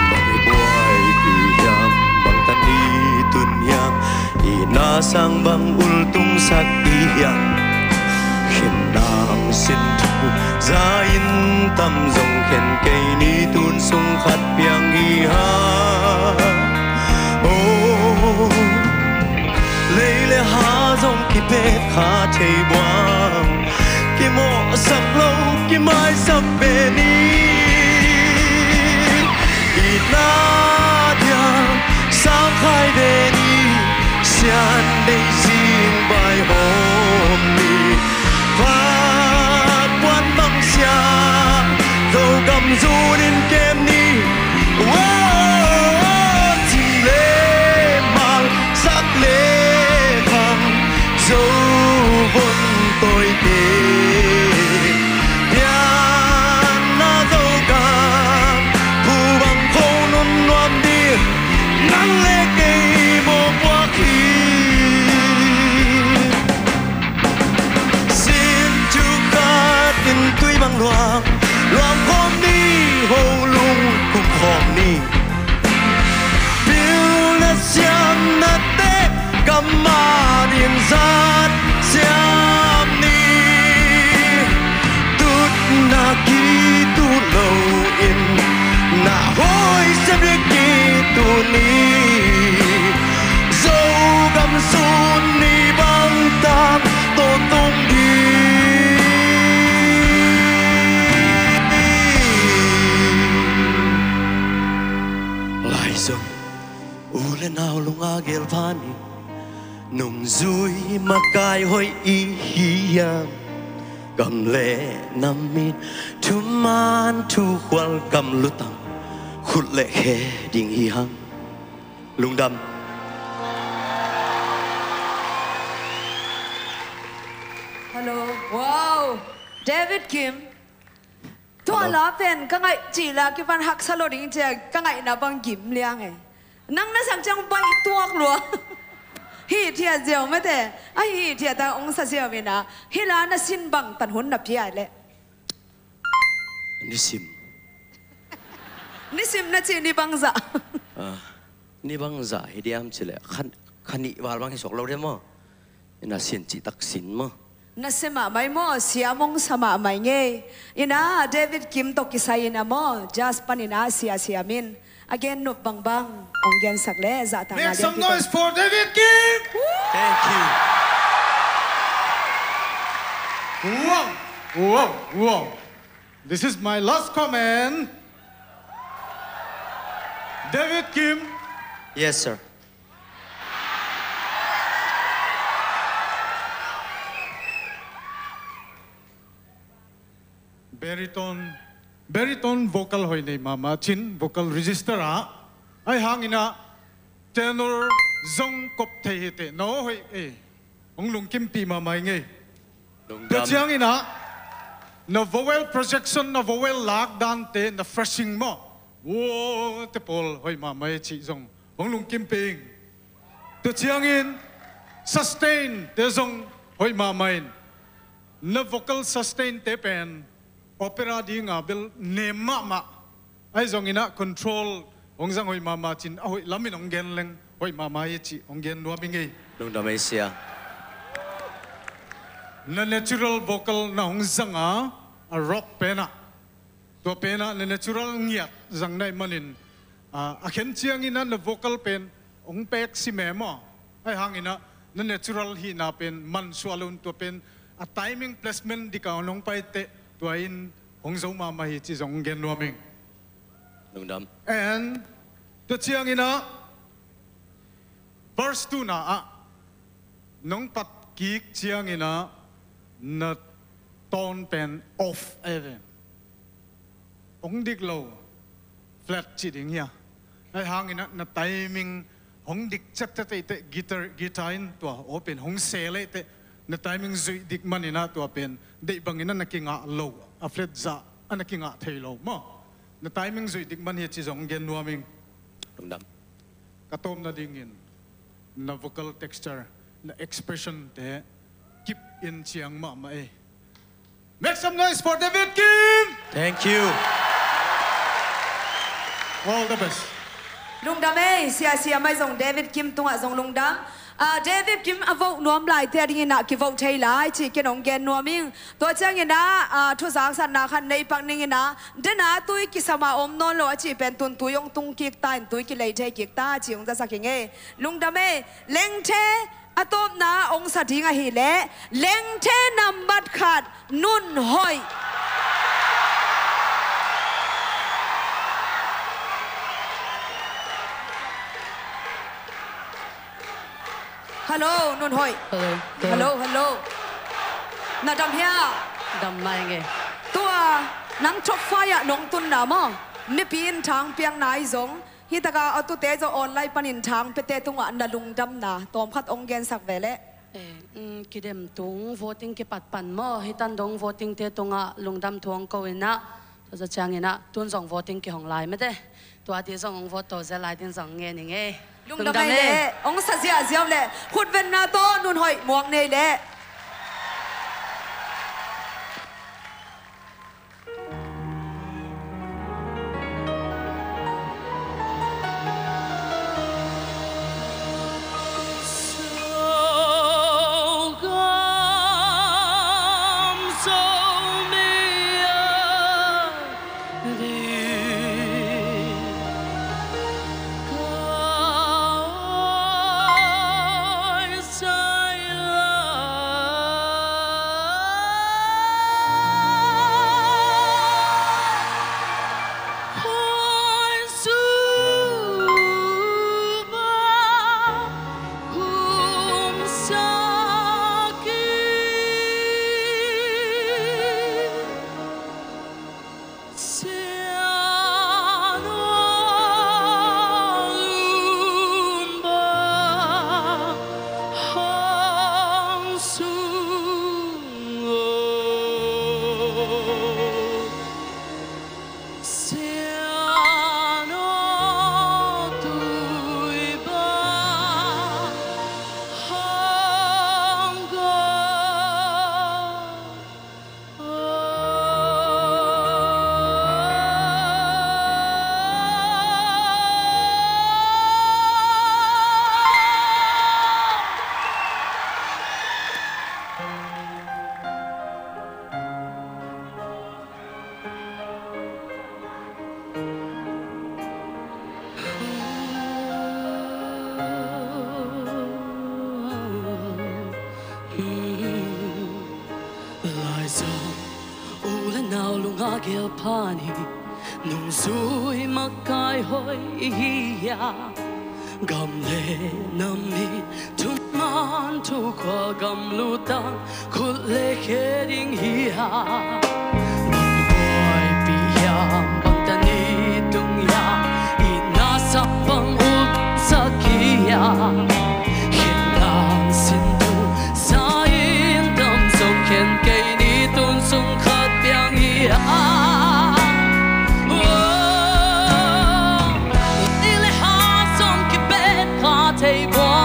Bang i buaipih hiam? Bang tan i tun hiam? Itna sang bang ultungsak i hiam? Khen nang sin thu za in tam zong khen kei ni tun sung khat piang hi hang. Oh, lei le ha zong kipek kha thei buang, kimawhsak lo kimaisak ve ni. Itna dial sang khai ve ni. Sian nei zing vaihawm ni. Vat puan bang sia Zogam zun in kem ni. Sim le mal sak le khang Zo vun tawite. Pianna Zogam bu bang kho nun nuam ding nang le kei mawhpuak hi. Sin thu khat in tui bang luang, luang khawm ni, ho lung kum khawm ni. Pilna siamnate kammal in zat siam ni. Tutna kitu lo in na hoi se bik kitu ni. Zogam sun ni bangtan to tong ding. Laizom u le nau lunga gel pha ni. Nungzui makai hoih i hi hiam? Gam le nam in thuman thukhual gam lutang khut le khe ding hi hang. Lungdam. Hello. Wow. David Kim. Tua la pen ka ngaih cih la kipan haksa lo ding cia ka ngaihna bang gim liang e. Nang na sak ciang baih tuak lua. Hi thiat ziau mate. A hi thiat a ong sa ziau mina. Hi la na sin bang tan hun na pia le. Nisim. Nisim na ci ni bangzah. Ah, ni bangzah hi diam ci le. Khan, khan ni val bang hi sok lo diam maw? Ina sin ci tak sin maw? Na sia mahmah maw, sia mong sa mahmah ngei. Ina David Kim tawh kisai ina maw, jazz pan ina sia sia min. A gen nup bangbang ong gensak le zahta. Make some noise for David Kim. Thank you. Wow, wow, wow. This is my last comment. David Kim. Yes, sir. Baritone, baritone vocal hoih nei mahmah cin, vocal register ah. Ahi hangin ah tenor zong kop thei hi teh, na aw hoih ei, hong lungkimpih mahmah ing ei. Tua ciangin ah na vowel projection, na vowel lak dante, na phrasing maw, wo te pawl hoih mahmah ei cih zong hong lungkimpih ing. Tua ciangin sustain te zong hoih mahmah in. Na vocal sustain te pen opera dinga bel nem mahmah. Ahi zongin ah control hong zang hoih mahmah cin, a hoih lamin hong gen leng hoih mahmah hi cih hong gen nuam ing ei. Lungdam ei sia. Na natural vocal na hong zanga, a rock penah, tua penah na natural ngiat zang na hih manin, a, a khen ciangin ah na vocal pen hong pek si mem aw. Ahi hangin ah na natural hihna pen mansuah lo in, tua pen a timing placement dikah hong pai teh, tua in hong zo mahmah hi cih zong hong gen nuam ing. Lungdam. And tua ciangin ah verse two na ah nong pat kik ciangin ah na tone pen off ei ve. Hong dik lo, flat cih ding hi a. Ahi hangin ah na timing hong dik ciat teh, teh, teh, guitar, guitar in tua aw pen hong sel ei teh, na timing zuih dik manin ah tua pen deih bangin ah na kingah lo, a flat zah a na kingah thei lo maw. Na timing zuih dik man hi cih zong gen nuam ing. Lungdam. Ka tawpna dingin na vocal texture, na expression te kip in ciang mahmah ei. Make some noise for David Kim! Thank you. All the best. Lungdam ei, sia, sia mai zong David Kim tungah zong lungdam. Ah, David Kim a vote nuam laite a dingin ah kivote thei lai cih ken hong gen nuam ing. Tua ciangin ah, ah, thuzaksatna khat nei pak ning in ah, dena tui kisama om nawn lo a cih pen tun tui hong tung kik ta in tui kilei thei kik ta cih hong zasak ing ei. Lungdam ei. Lengthe a tawpna hong sa ding ahih leh Lengthe nambat khat, Nun Hoih. Hello, Nun Hoih. Hello. Hello, hello. Na dam hia? Dam mai nge. Tua nang top five ah nong tunna maw, mipi in thang piakna ahi zong, hi taka a tute zong online panin thang piate tungah na lungdamna tawmkhat hong gensak ve leh. Eh, mm, kidem tung voting kipat pan maw, hi tan dong voting te tungah lungdam thu hong ko in ah, tua za ciangin ah tun zong voting kihong lai mate. Tua ti zong hong vote to zel lai tin zong ngen ing ei. Lungdam ei leh. Hong sa ziahziah leh khutvenna tawh Nun Hoih muak nei leh. Lai Siangtho u le nau lungah gel pha ni, nungzui makai hoih i hi a, gam le nam i thuman thu khua gamlutang khut le khe ding hi a. Khen nang sin thu sa in dam zong khen kei ni, tun sung khat piang hi a. Ih le ha zong kibet kha thei bua.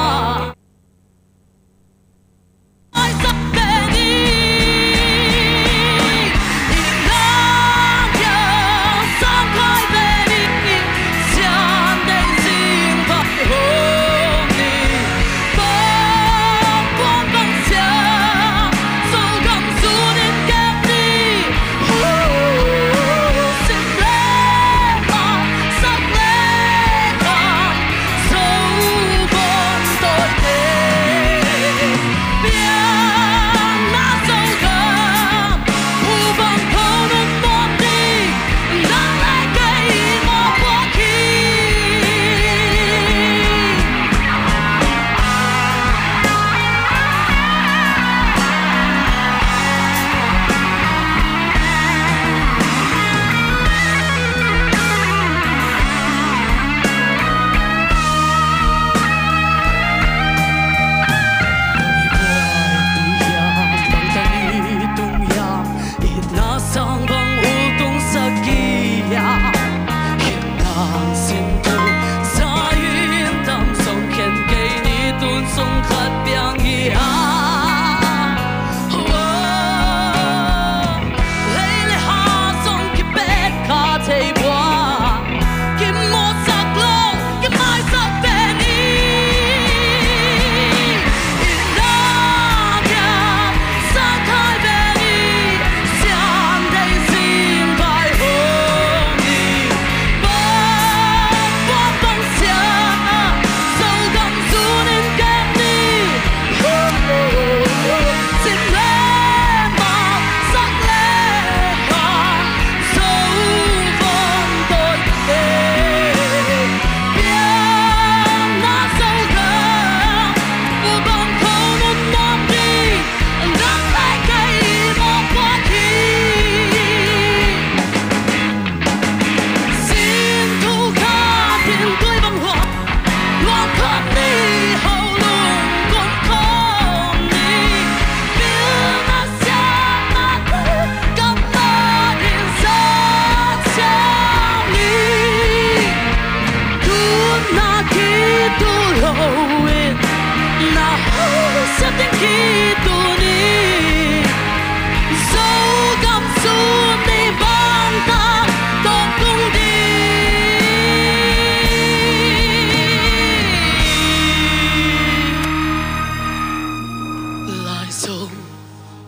Lai Zo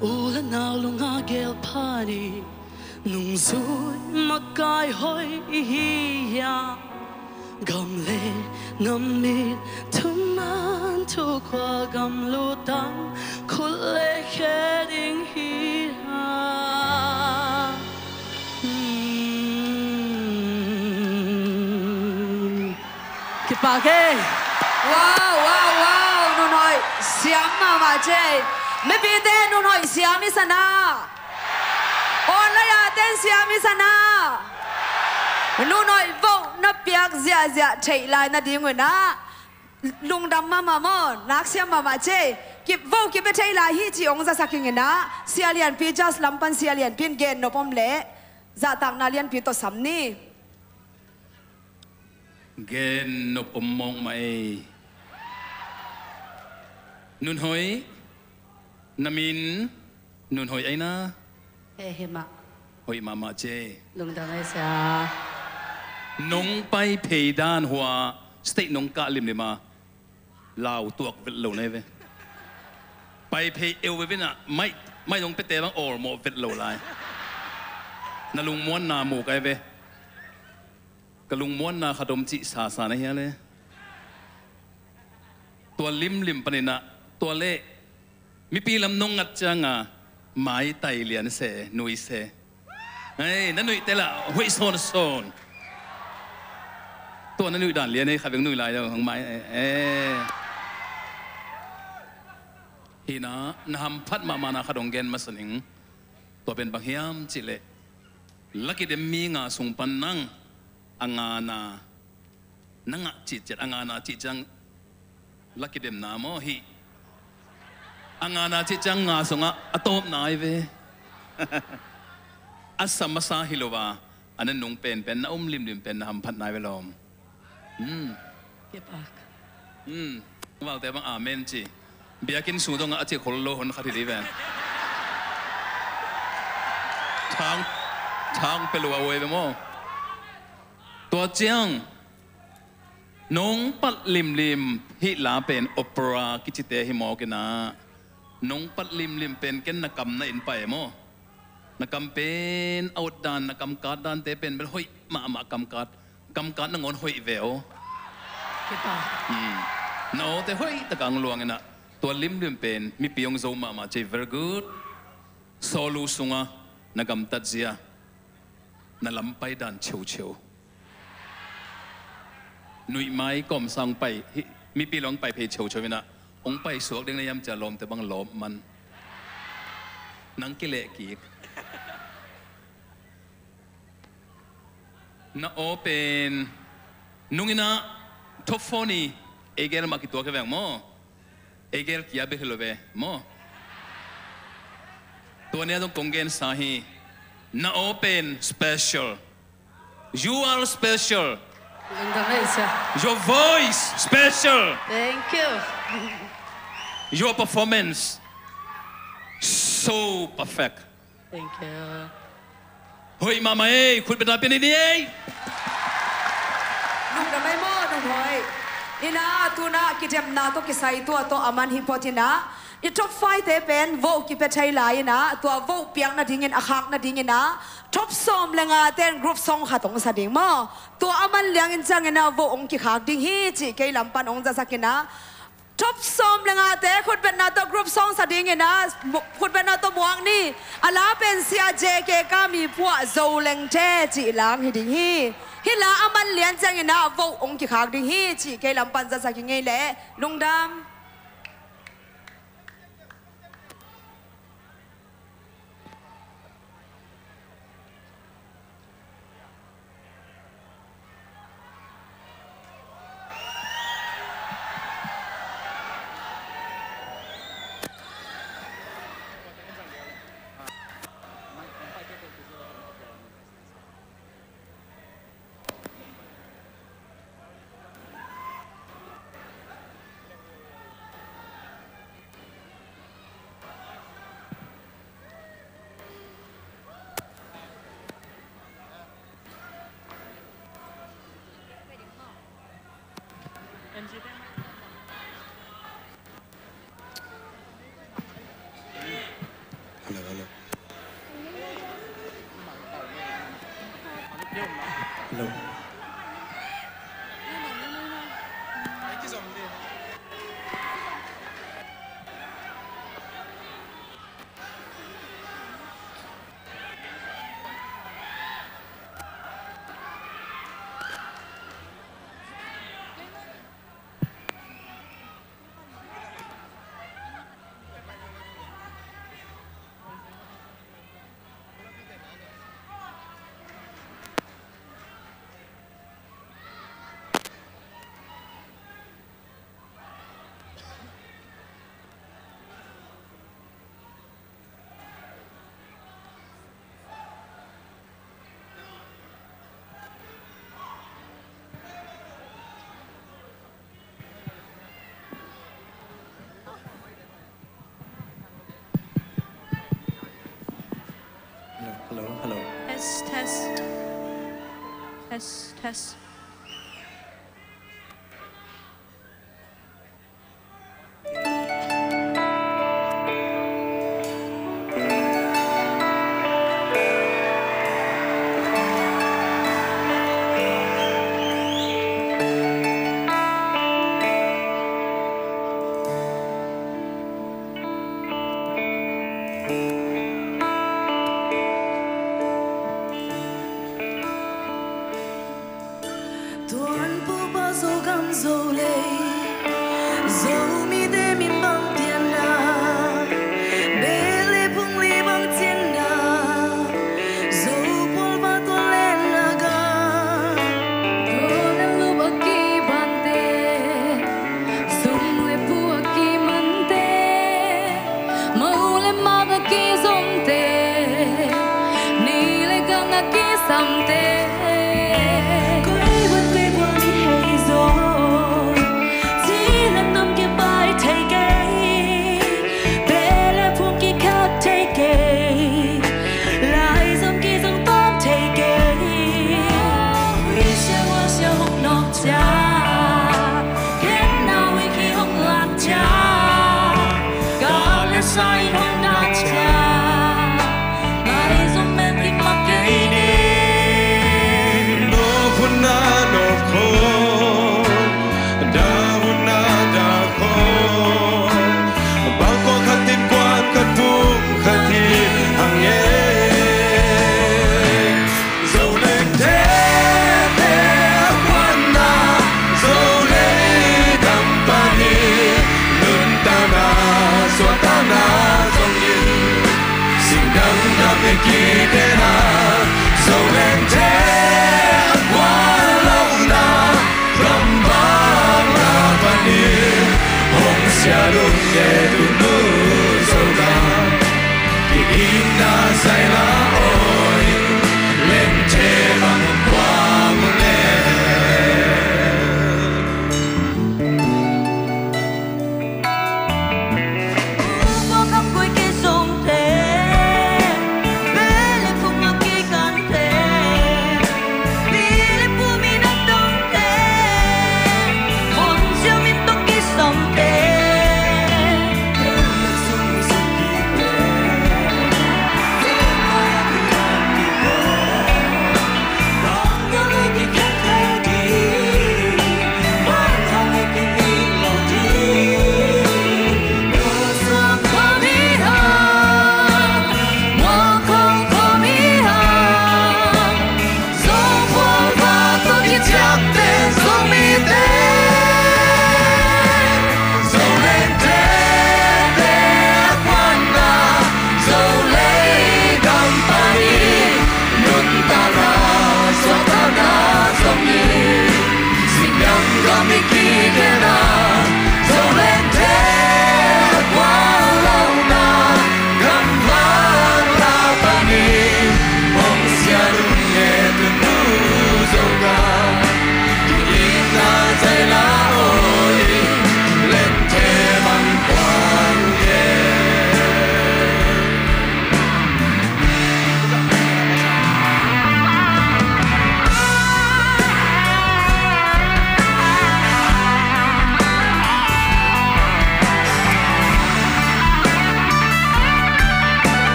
u le nau lungah gel pha ni. Nungzui makai hoih i hi hiam? Gam le nam mit thuman thukhua gamlu tang khut le khe ding hi hiam? Hmm. Kipak e. Wow, wow, wow. Nunhoih siam mahmah ce. Mipite nunhoih siam i sa na. Online ah ten siam i sa na. Nunhoih voh na piak ziahziah theih lai nading un ah, lungdam mahmah maw, nak siam mahmah ce. Kip voh kip e theih lai hi ci hong zasak ing in ah, Sia Lianpi, judge lam pan Sia Lianpi in gen nop om leh zahtakna lianpi tawh sam ni. Gen nop om mawk mah ei. Nunhoih, na min Nunhoih ei na? He, he mah. Hoih mahmah ce. Lungdam ei sia. Nong pai phei dan hua stage nong kah limlim a, lau tuak vet lo na hi ve. Pai phei eu ve ve na, mai, mai nong pete bang awlmawh vet lo lai. Na lungmuanna mu kai ve. Ka lungmuanna khat om cih sasa na hia le. Tua limlim panin ah, tua leh mipi lam nong ngat ciang a, maitai lian se, nui se. Ei, na nuih te lah huih sawnsawn. Tua na nuih dan lian ei, khat bek nuih lai lo hang mai ei. Hi na, na hamphat mahmah na khat hong gen masa ning. Tua pen bang hiam cih leh, Lucky Dem mi nga sung pan nang a ngana na ngah cih ciat, a ngana cih ciang La kidemna maw hih? A ngana cih ciang nga sungah a tawpna ai ve. A sa masa hi lo a, a na nung penpen, na um limlim pen na hamphatna ai ve lawm. Hmm. Kipak. Hmm. Valte bang amen ci. Biakinn sung dongah a ci khol lo hun khat hi dih ven. Thang, thang pe lo a uai ve maw? Tua ciang nong pat limlim hih la pen opera kicite hi mawk inah, nong pat limlim pen ken na kam na in pai maw? Na kam pen a ut dan, na kam kat dante pen bel hoih mahmah kam kat. Kam kat nangawn hoih ve aw. Kipa. Hmm. Na awte hoih taka ang luang inah, tua limlim pen mipi hong zo mahmah cei, very good. Sawlu sunga na gamtat zia, na lampai dan cheucheu. Nuihmai kawmsang pai, hih mipi lawng pai phei cheucheu inah, hong pai suak ding na hiam cia lawmte bang lawp man. Nang kileh kik. Na aw pen nung inah top four ni, ei gel mah kituak hi veng maw? Ei gel kia bel hi lo ve maw? Tua nia dong kong gensa hi. Na aw pen special. You are special. Lungdam ei sia. Your voice special. Thank you. Your performance so perfect. Thank you. Hoih mahmah ei, khutbetna pia ni ei. Lungdam ei maw, nunghoi. Inah, tunah kidemna tawh kisai tua tawh a man hi phot inah, i top five te pen vote kipia thei lai inah, tua vote piak nadingin a khak nading inah, top sawm le nga ten group song khat hong sa ding maw? Tua a man liangin ciang inah vote hong kikhak ding hi cih kei lam pan hong zasak inah, top sawm le ngate khutbetna tawh group song sa ding inah, mu-, khutbetna tawh muak ni. A la pen Sia J K Kami Puah Zo Lengte cih lam hi ding hi. Hih la a man lian ciang inah vote hong kikhak ding hi cih kei lam pan zasak hi ngei leh. Lungdam. Hello, hello. Hello. Hello, hello, hello. Test, test. Test, test. Koi buan koi buan mi hei zaw, ci le nam kipai thei kei, beh le phung kikhat thei kei, lai zong kizong tawm thei kei. Hui sia hua sia hong nawk cia, khen na hui ki hong lak cia, ka le sa in hong na cia, lai zong beh ki mak kei ni.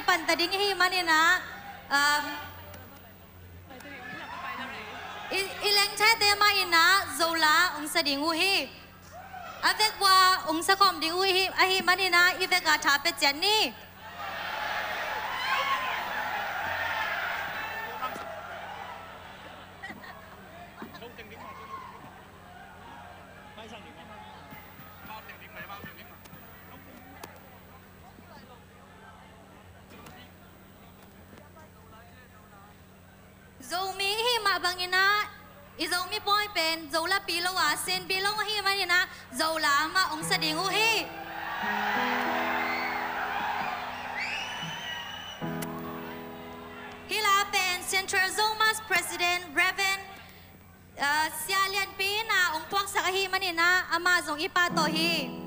pan ta ding ahih manin ah, um, i, i lengthaite mah in ah Zola hong sa ding uh hi. A vek ua hong sa khawm ding uh hi, ahih manin ah i vek a tha pia ciat ni. Zomi i hih mah bangin ah, i Zomi pawi pen Zolapi lo a, Senpi lo ahih manin ah, Zola mah hong sa ding uh hi. Hih la pen Central Zomus President Reverend, uh, Sia Lianpi in ah hong puaksak ahih manin ah, amah zong i pahtawi hi.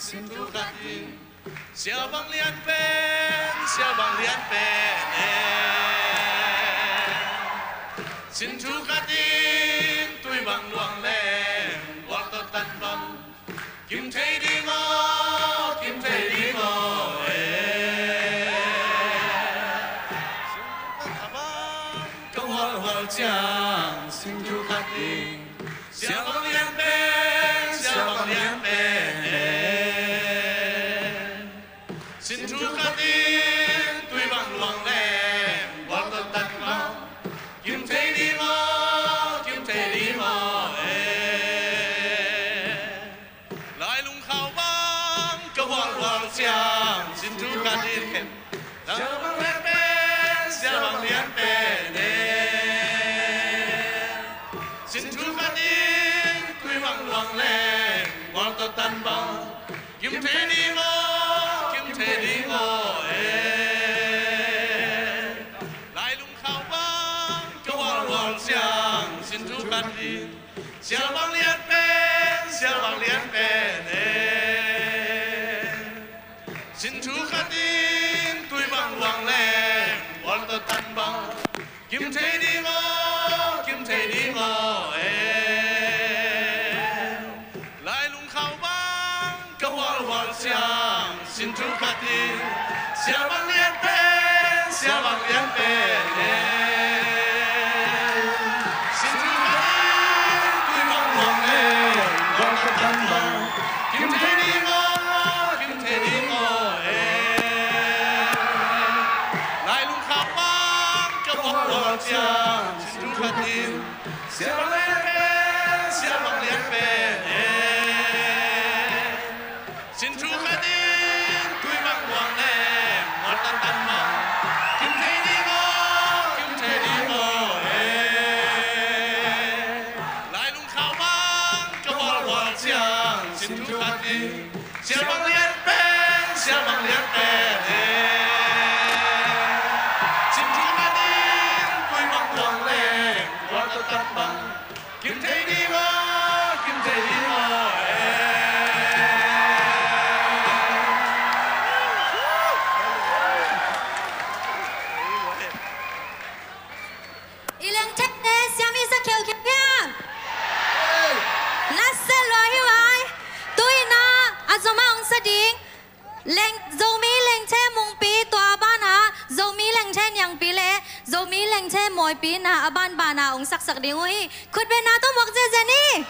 Sin thu khat in, Sia Bang Lian pen, Sia Bang Lian pen, eh. Sin thu khat in, tui bang luang leng, bual tawh tan bang, kim thei ding aw, kim thei ding aw, eh. Sin thu khat a bang, ka hual hual ciang, sin thu khat in, Sia Bang Lian pen, Sia Bang Lian pen, eh. Sin thu khat in, tui bang luang leng, bual tawh tan bang, kim thei ding aw, kim thei ding aw, eh. Lailung khau bang, ka hual hual ciang, sin thu khat in, Sia Bang Lian pen, Sia Bang Lian pen, eh. Sin thu khat in, tui bang luang leng, bual tawh tan bang, kim thei ding aw, kim thei ding aw, eh. Lailung khau bang, ka hual hual ciang, sin thu khat in, Sia Bang Lian pen, Sia Bang Lian pen, eh. Sin thu khat in, tui bang luang leng, bual tawh tan bang, kim thei ding aw, kim thei ding aw, eh. Lailung khau bang, ka hual hual ciang, sin thu khat in, Sia Bang Lian pen, Sia Bang Lian pen, eh. Sin thu khat in, tui bang luang leng, bual tawh tan bang, kim thei ding aw, kim thei ding aw, eh. Lailung khau bang, ka hual hual ciang, sin thu khat in, Sia Bang Lian pen, Sia Bang Lian pen, eh. Kim thei ding aw, kim thei ding aw, eh. I lengthei te siam i sa kheukheu hiam? Lasia lua hi vai. Tu-in ah a zom a hong sa ding Leng, Zomi Lengthe Mungpi, tua a banah Zomi Lengthe Niangpi le Zomi Lengthe Mawipi na a banbanah hong saksak ding uh hi. Khutbetna tawh muak ziazia ni.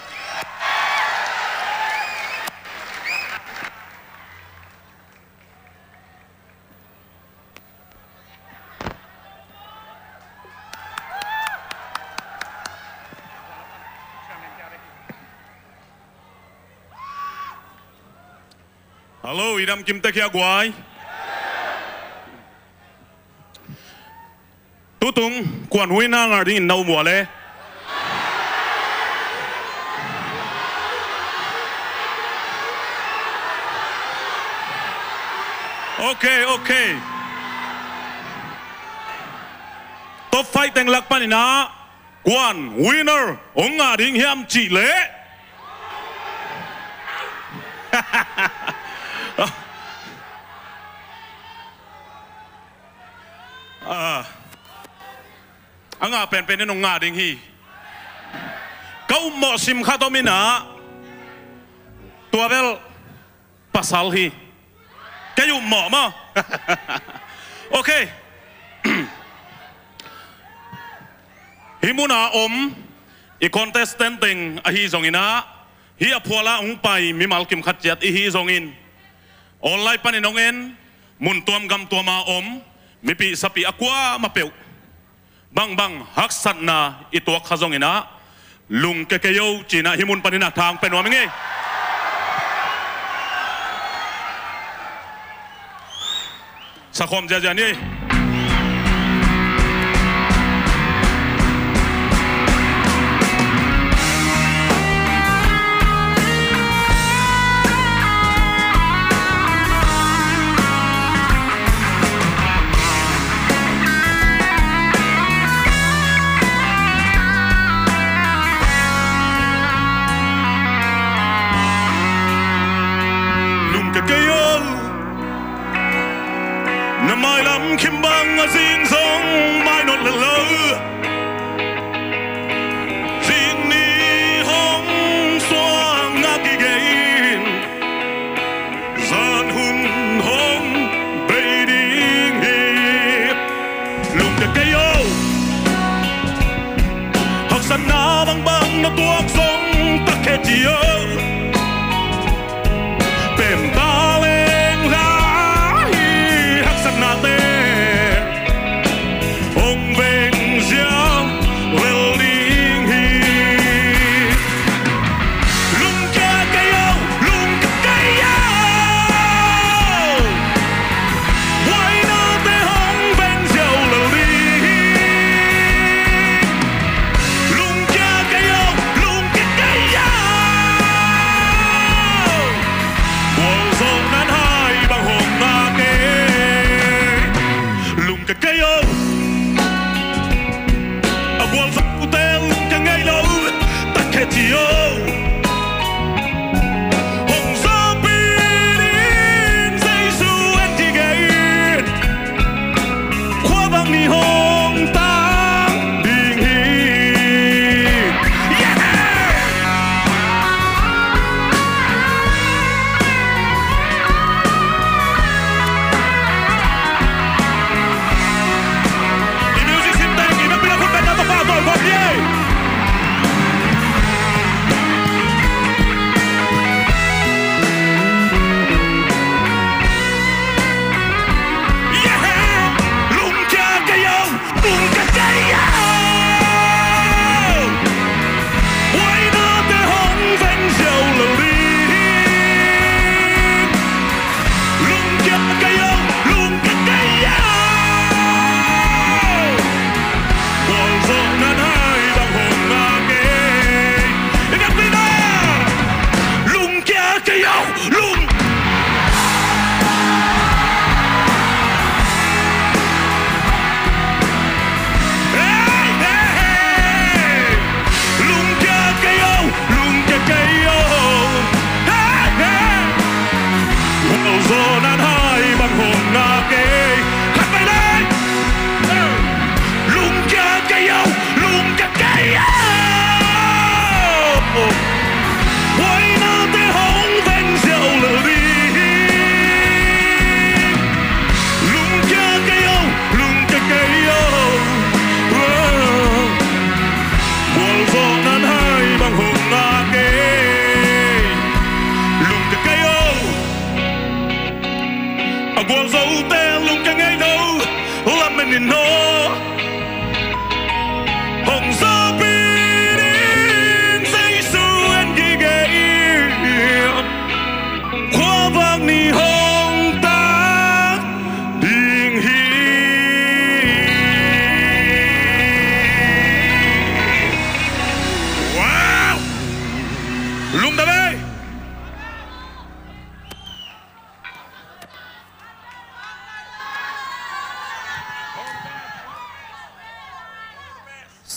Hallo, i dam kim tek hia guai? Tutung kuan huina ngah dingin na um ua le? Ok, ok. Top five teng lak panin ah kuan winner hong ngah ding hiam cih leh? Ah, a ngah penpen in hong ngah ding hi. Ka upmawh sim khat om in ah, tua bel pasal hi. Kei upmawh maw? Ok. Hih muna om i contestant teng ahi zongin ah, hih a phualah hong pai mimal kim khat ciat i hi zongin, online panin hong en, mun tuam gam tuama om mipih sapih a kuamah peuh bangbang haksatna i tuak kha zongin ah, lungke kei o ci-in ah hih mun panin ah thang pia nuam ing ei. Sakhawm ziazia ni ei. Lungke kei o, na mailam khim bang a zing zong mainawt lel lo. Zing ni hong suang a kigei in, zan hun hong bei ding hi. Lungke kei o, haksatna bangbang na tuak zong tak khe ci o. Pemta leng lai haksatnate hong veng ziau lel ding hi. Lungkia kei o, lungkia kei o. Buainate hong veng ziau lel ding hi. Lungkia kei o, lungkia kei o.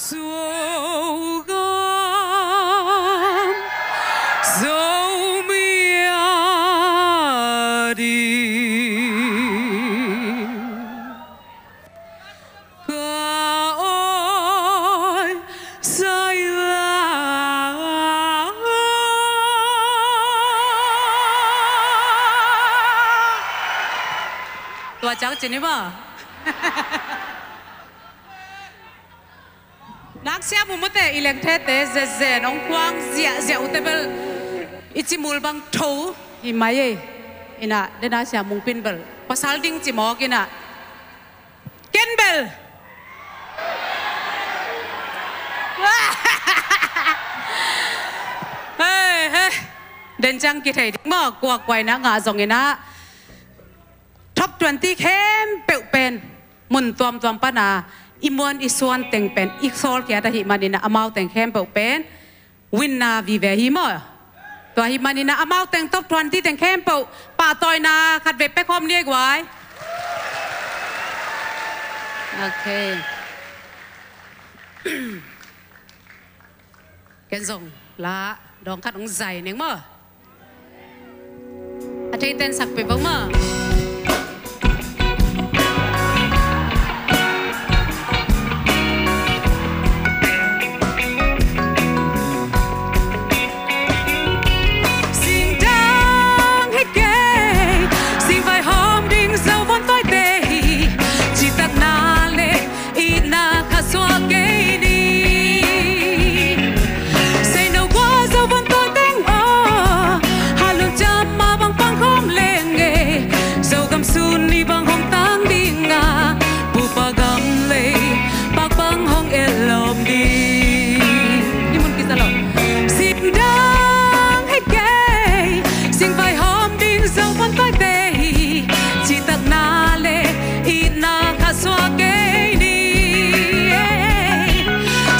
Zogam, Zomi a ding ka oi sai la. Tua ciang ci ni maw. Nak Sia Mung mate, i lengthete zenzen hong khuang ziahziah uh te bel i ci mul bang tho hi mai ei. Ina, dena Sia Mung pin bel pasal ding ci mawk ina. Ken bel. Hei, hei. Den ciang kithei ding maw, kuakua ina ngah zong ina. Top twenty khempeuh pen mun tuamtuam pana i muan i suan teng pen, i sawlkhiat ahih manin ah amau teng khempeuh pen winner vive hi maw. Tua ahih manin ah amau teng top twenty teng khempeuh pahtawina khat vei pia khawm ni ei guai. Ok. Ken zong la dawng khat hong zai ning maw. A thei ten sak peuh bang maw. Singdang hi kei, singvaihawm ding Zovon tawite hi, citakna le itna kha suak kei ni. Seino gua Zovon tawi teng aw, halun ciam mah bang pang khawm leng ei, Zogam sun ni bang hong tang ding a, pupa gam lei pak bang hong et lawm ding. Singdang hi kei, singvaihawm ding Zovon tawite hi, citakna le itna kha suak kei ni.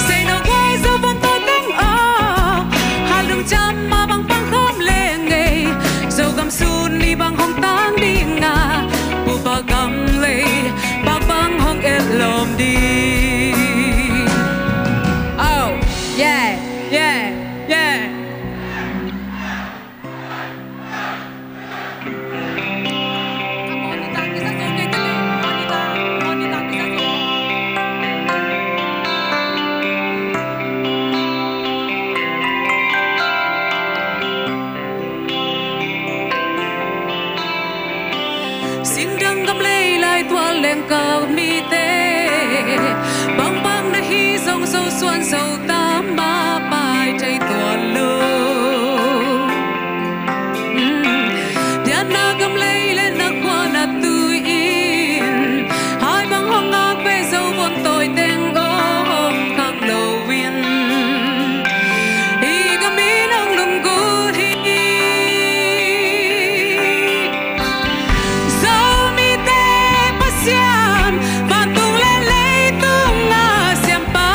Seino guai Zovon tawi teng aw, halun ciam mah bang pang khawm leng ei, Zogam sun ni bang hong tang ding a, pupa gam lei pak bang hong et lawm ding. Oh, yeah, yeah, yeah. Singdang gam lei lai tual leng ka mite, bangbang na hi zong Zo suan Zo tam mah pai thei tuan lo. Dianna gam lei le na khua na tui in, hai bang hong ngak ve Zovon tawi teng aw hong khang lo in, i gam in hong lunggulh hi. Zomite Pasian, vantung le leitung a siampa,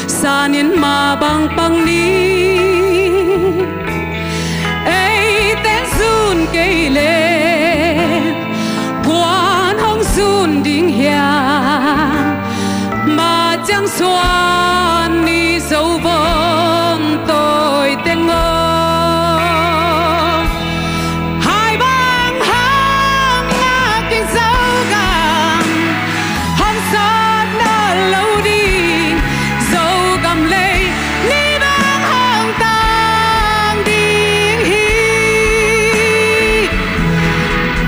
San in mah bang pang ni. Eite zun kei leh kua'n hong zun ding hiam? Mah ciang suan ni, Zo vong tawi teng aw. Hai bang hong ngak in Zogam hong sawt nawn lo ding. Zogam lei ni bang hong tang ding hi.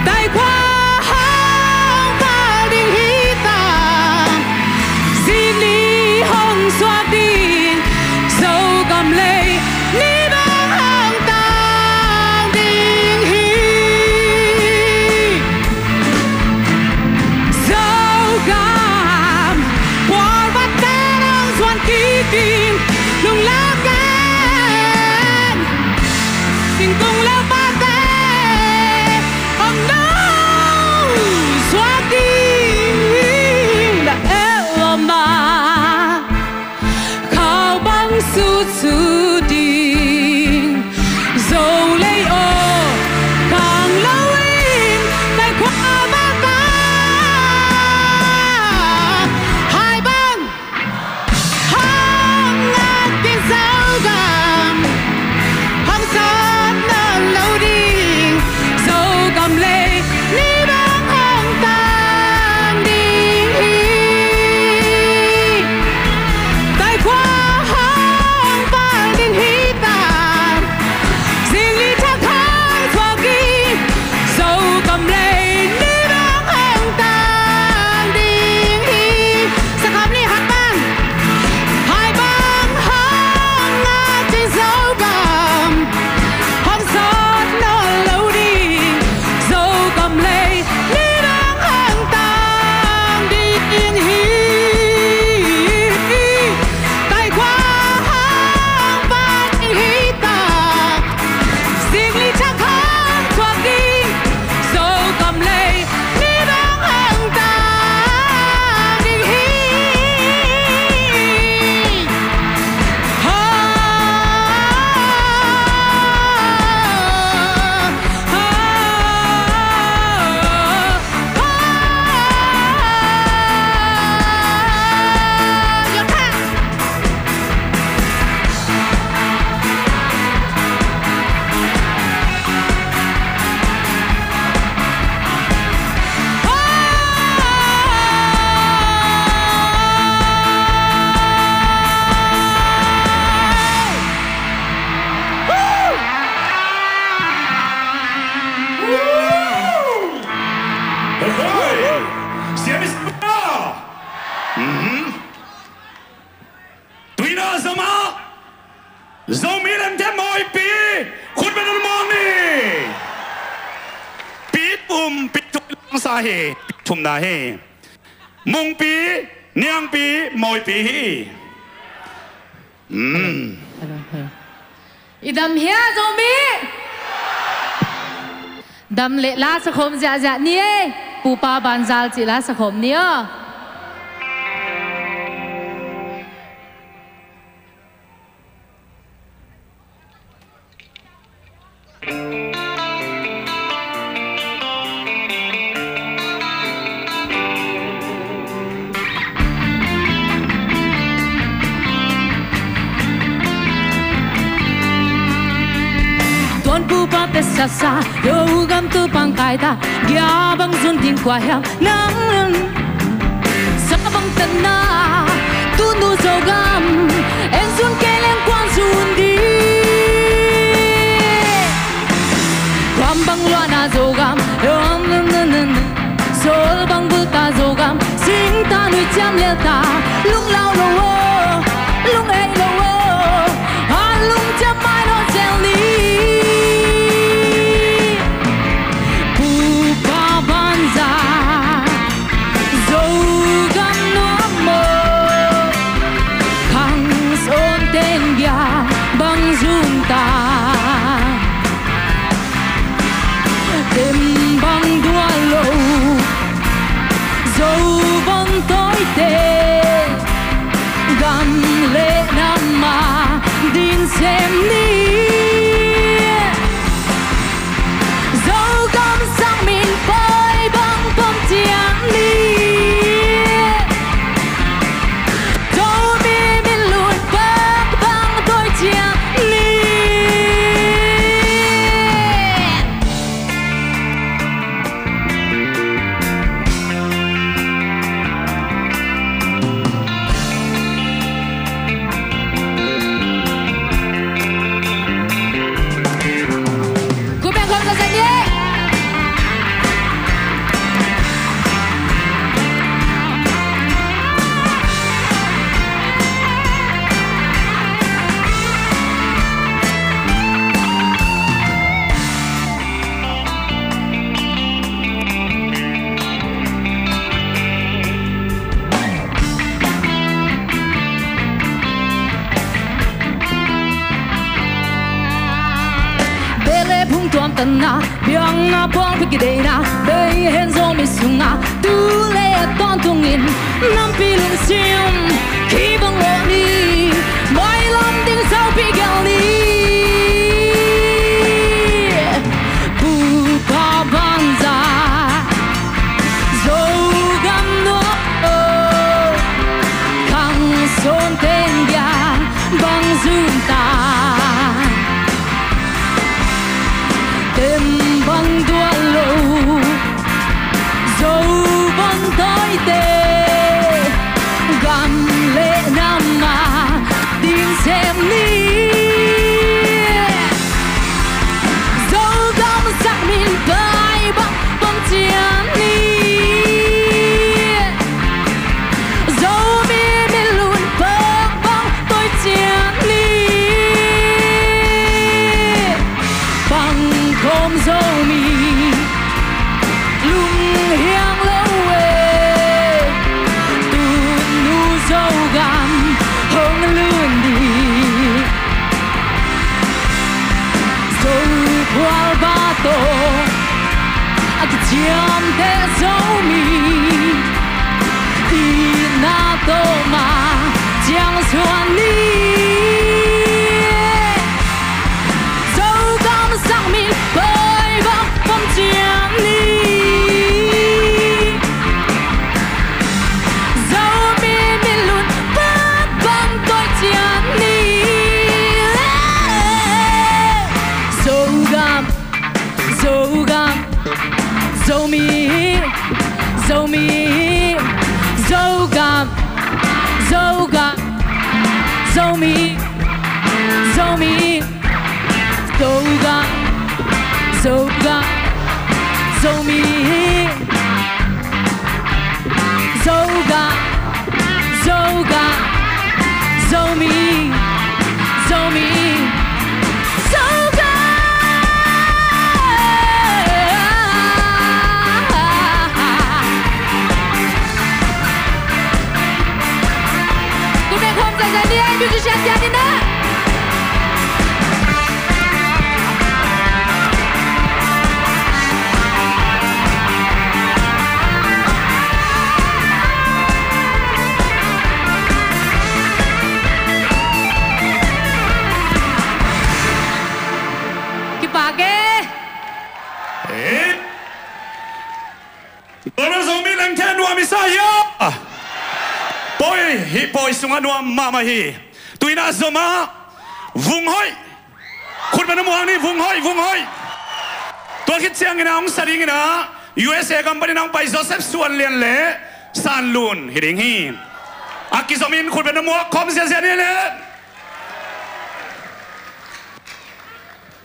Taikhua hong pal ding hi ta. Zinli hong suak ding. Zogam lei ni bang hong tang ding hi. Zogam kualvate nong zuan kik ding. Lunglam gen. Singkung laupate hong nong suak ding. Na el lo ma. Khau bang sutsu ding. Zo lei aw, khang lo in, taikhua bang ta. Hai bang hong ngak in Zogam hong sawt nawn lo ding. Zogam lei ni bang hong tang ding hi. Taikhua hong pal ding hi ta. Zinli thak hong suak ding. Zogam lei ni bang hong tang ding hi. Sakham ni, hai bang. Hai bang hong ngak in Zogam hong sawt nawn lo ding. Zogam lei ni bang hong tang ding hi. Taikhua hong pal ding hi ta. Zinli thak hong suak ding. Zogam lei ni bang hong tang ding hi. Ha, ha, ha, ha. Hoi! Siam i siam a. Mhm. Tuina zom ah Zomi lemte Mawipi khut beng un mawng ni. Pi thum, pi thum i langsa hi. Pi thumna hi. Mungpi, Niangpi, Mawipi hi. Hmm. I dam hia Zomi? Dam leh la sakhawm ziahziah ni ei. Pupa banzal cih la sakhawm ni aw. Tuanpupa te sasa, Zogam tu pangkai ta, gia bang zun ding kua hiam nang. Sa bang tanna, tunu Zogam, en zun kei leng kuan zun ding. Kuam bang luana Zogam, sawl bang bulta Zogam, singta nui ciam lelta, lunglau lo aw, lung ei lo aw, a lungciam mai nawn zel ni. Pupa banza Zogam nuam maw, khang sawn ten bia bang zun ta. Tem bang dual lo Zo bang tawite. Tuamtanna biakna puang pi kideina bei hen Zomi sunga tu le a tawntungin nampi lungsim kibang lo ni. Mailam ding Zopi gel ni. Pupa banza Zogam no kang son ten dia bang zun ta. Tem bang dual lo Zo bang toite gam le nam a din sem ni. Zogam sak min pai bang bang cian ni. Zomi milun pek bang toi cian ni. Pangkhawm Zomi lunghiang lo e. Tunu Zogam hong lun dih. Zokhual ba tawh a kiciamteh Zomi itna tawh ma ciang suan ni. Zogam sak min pai bang bang ciang ni. Zomi milun pek bang toi cian ni. Zogam, Zogam, Zomi, Zomi, Zogam, Zogam, Zomi, Zomi, Zogam, Zogam, Zomi, Zogam, Zogam, Zomi, Zomi, Zogam. Kum ne khom zai zai ni ai, musician sia ni na. Kipak e. Eh. Kona Zomi lengthe nuam i sa hia? Pawi, hih pawi sungah nuam mahmah hi. Tuina Zoma vung hoih. Khut beng na muang ni, vung hoih, vung hoih. Tua khit ciangin a hong sa dingin a U S A gam panin a hong pai Joseph Suan Lian le San Lun hi ding hi. A kizomin khut beng na muak khawm ziazia ni le.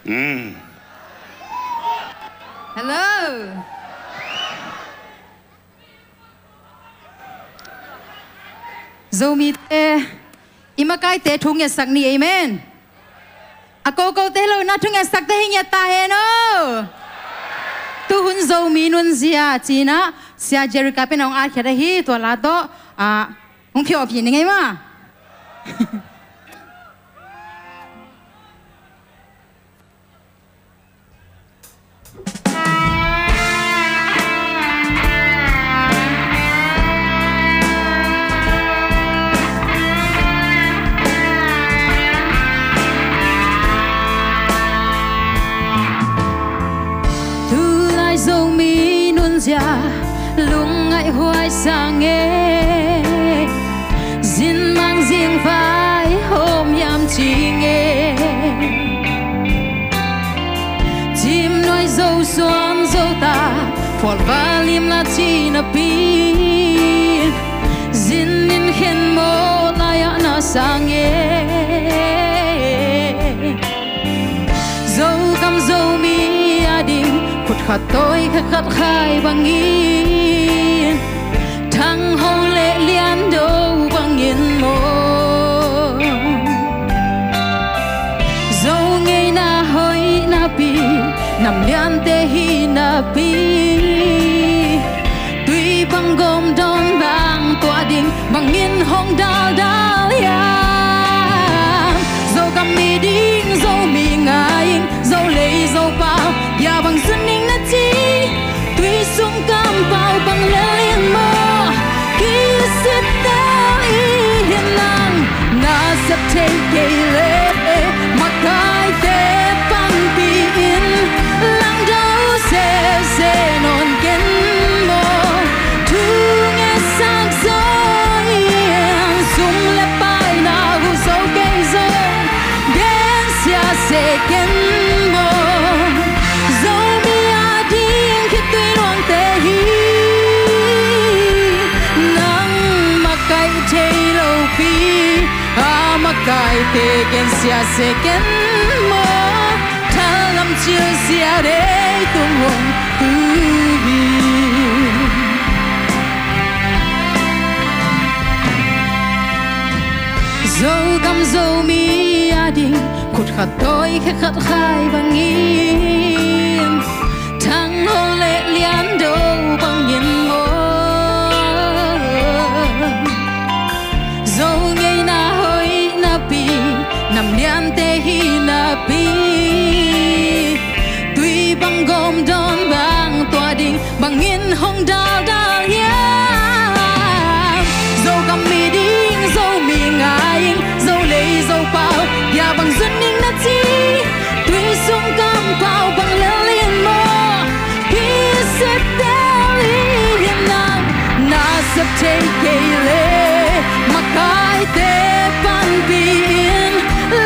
Mm. Hello. Zomite, i makaite thu ngetsak ni, amen. A kokote lo na thu ngetsakte hi ngiat ta hen aw. Tuhun Zomi nunzia ci-in ah Sia Jerica pen hong atkhiat ahi, tua la tawh, ah, hong phiawpih ni ngei ma. Tulai Zomi nunzia lungngaih huai sang e, zin mang zing vai hawm hiam ci nge. Cim nuai zo suan zo ta, phual va lim la ci napi, zin in khen maw lai-ah na sang e. Zogam Zomi ading khut khat tawi kha khat khai bangin, thang ho le lian do bangin maw, Zo ngeina hoih napi, nam liante hi napi, tui bang gawm dawn bang tuah ding bangin hong daldal hiam? Zogam mi ding Zomi ngai ing, Zolei Zopau Ken maw, Zomi ading khitui luangte hi. Nang makaih thei lopi, a makaihte gensia se ken maw. Thalam cilsia dei tung hong tu hi. Zogam Zomi ading khut khat tawi khe khat khai bangin, Thang Hol le Lian Do bangin maw, Zo ngeina hoih napi, nam liante hi napi, tui bang gawm dawn bang tua ding bangin hong daldal hiam? Zogam mi ding, Zomi ngai ing, Zolei Zopau bia bang zun ning na ci, tui sung kampau bang lel in maw. Hi sep tel hi, nang na sep thei kei le, makaihte panpih in,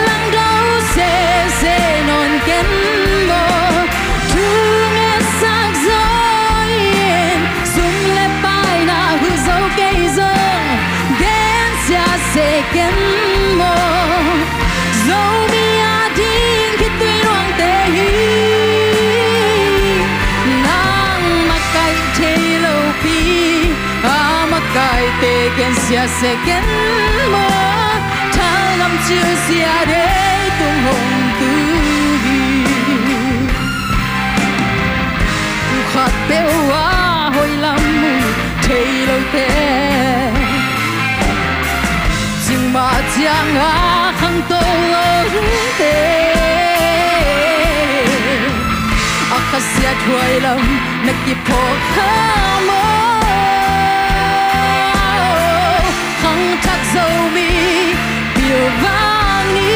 langdo sese nawn ken maw. Thu ngetsak zaw in, sum le paina huh zo kei zong, gensia se ken maw. Zomi ading khitui luangte hi. Nang makaih thei lopi, a makaihte gensia se ken maw. Thalam cilsia dei tung hong tu hi. Khat peuh a hoih lam mu thei lote, cingmah ciangah khangto lo dingte, a khasiat huai lam na kiphawk kha maw. Khangthak Zomi pilvang ni,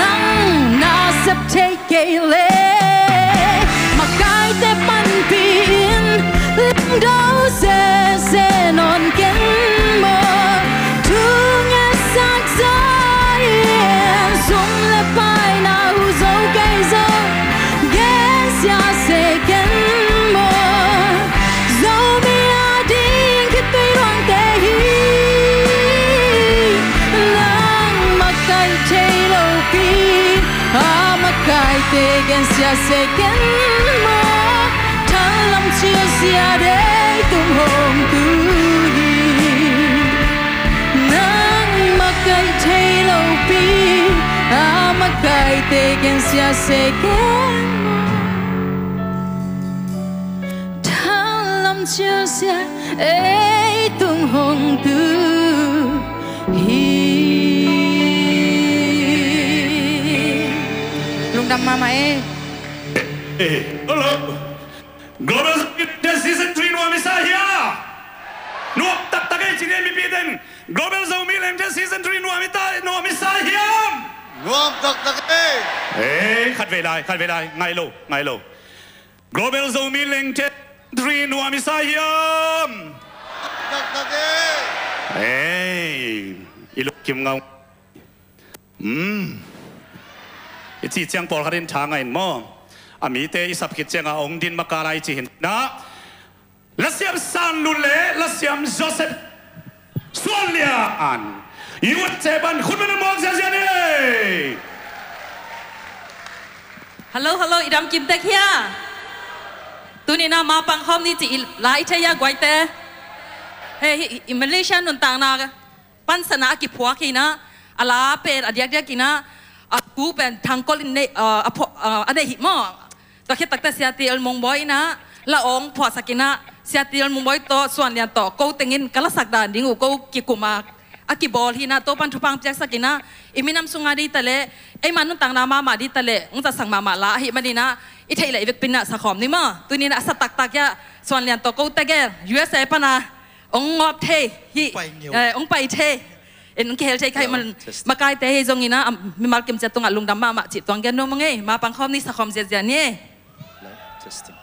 nang na sep thei kei le, makaihte panpih in, langdo sese nawn ken maw. Thu ngetsak zaw in, sum le paina huh zo kei zong, gensia se ken maw. Zomi ading khitui luangte hi. Nang makaih thei lopi, a makaihte gensia se ken maw. Thalam cilsia dei tung hong tu hi. Nang makaih thei lopi, a makaihte gensia se ken maw. Thalam cilsia ei tung hong tu hi. Lungdam mahmah e. Eh, hello. Global Zomi Lengthe Season three nuam i sa hiam? Nuam taktak ei ci ni, mipi ten. Global Zomi Lengthe Season three nuam i ta, nuam i sa hiam? Nuam taktak ei. Eh, khat vei lai, khat vei lai. Ngai lo, ngai lo. Global Zomi Lengthe three nuam i sa hiam? Taktak ei. Ei, i lungkim ngau. Hmm. I cih ciang pawlkhat in tha ngai in maw. A mite i sap khit ciangah hong din maka lai ci hi na. Lasiam San Lun le Lasiam Joseph Suan Lian, U S A pan khutbeng muak ziahziah ni. Hello, hello, i dam kim tek hia? Tuni na ma pang khawm ni ci i la i thei hia guaite? Hei, i Malaysia nuntakna pansana a kiphuak hi na, a la pen a diakdiak hi na, a tu pen thangkol in nei, a, a pho-, a, a nei hi maw. Tua khit takte Sia Til Mung Bawi in ah la awng phuahsak in ah, Sia Til Mung Bawi tawh Suan Lian tawh ko tengin ka lasak dan ding uh ko kikum a, a kibawl hi in ah, Topan thupha piaksak in ah, i minam sungah ding ta leh, eima nuntakna mahmah ding ta leh hong zatsak mahmah la ahih manin ah, i theih leh i vekpi in ah sakhawm ni maw. Tuni in ah a sa taktak hi a, Suan Lian tawh ko tegel U S A pan a hong ngawp thei hi, hong pai thei. En, hong kihel thei kha hi man, makaite hi zongin ah, mimal kim ciat tungah lungdam mahmah cih tuang gen nuam ung ei. Ma pang khawm ni, sakhawm ziahziah ni ei. Hello, testing.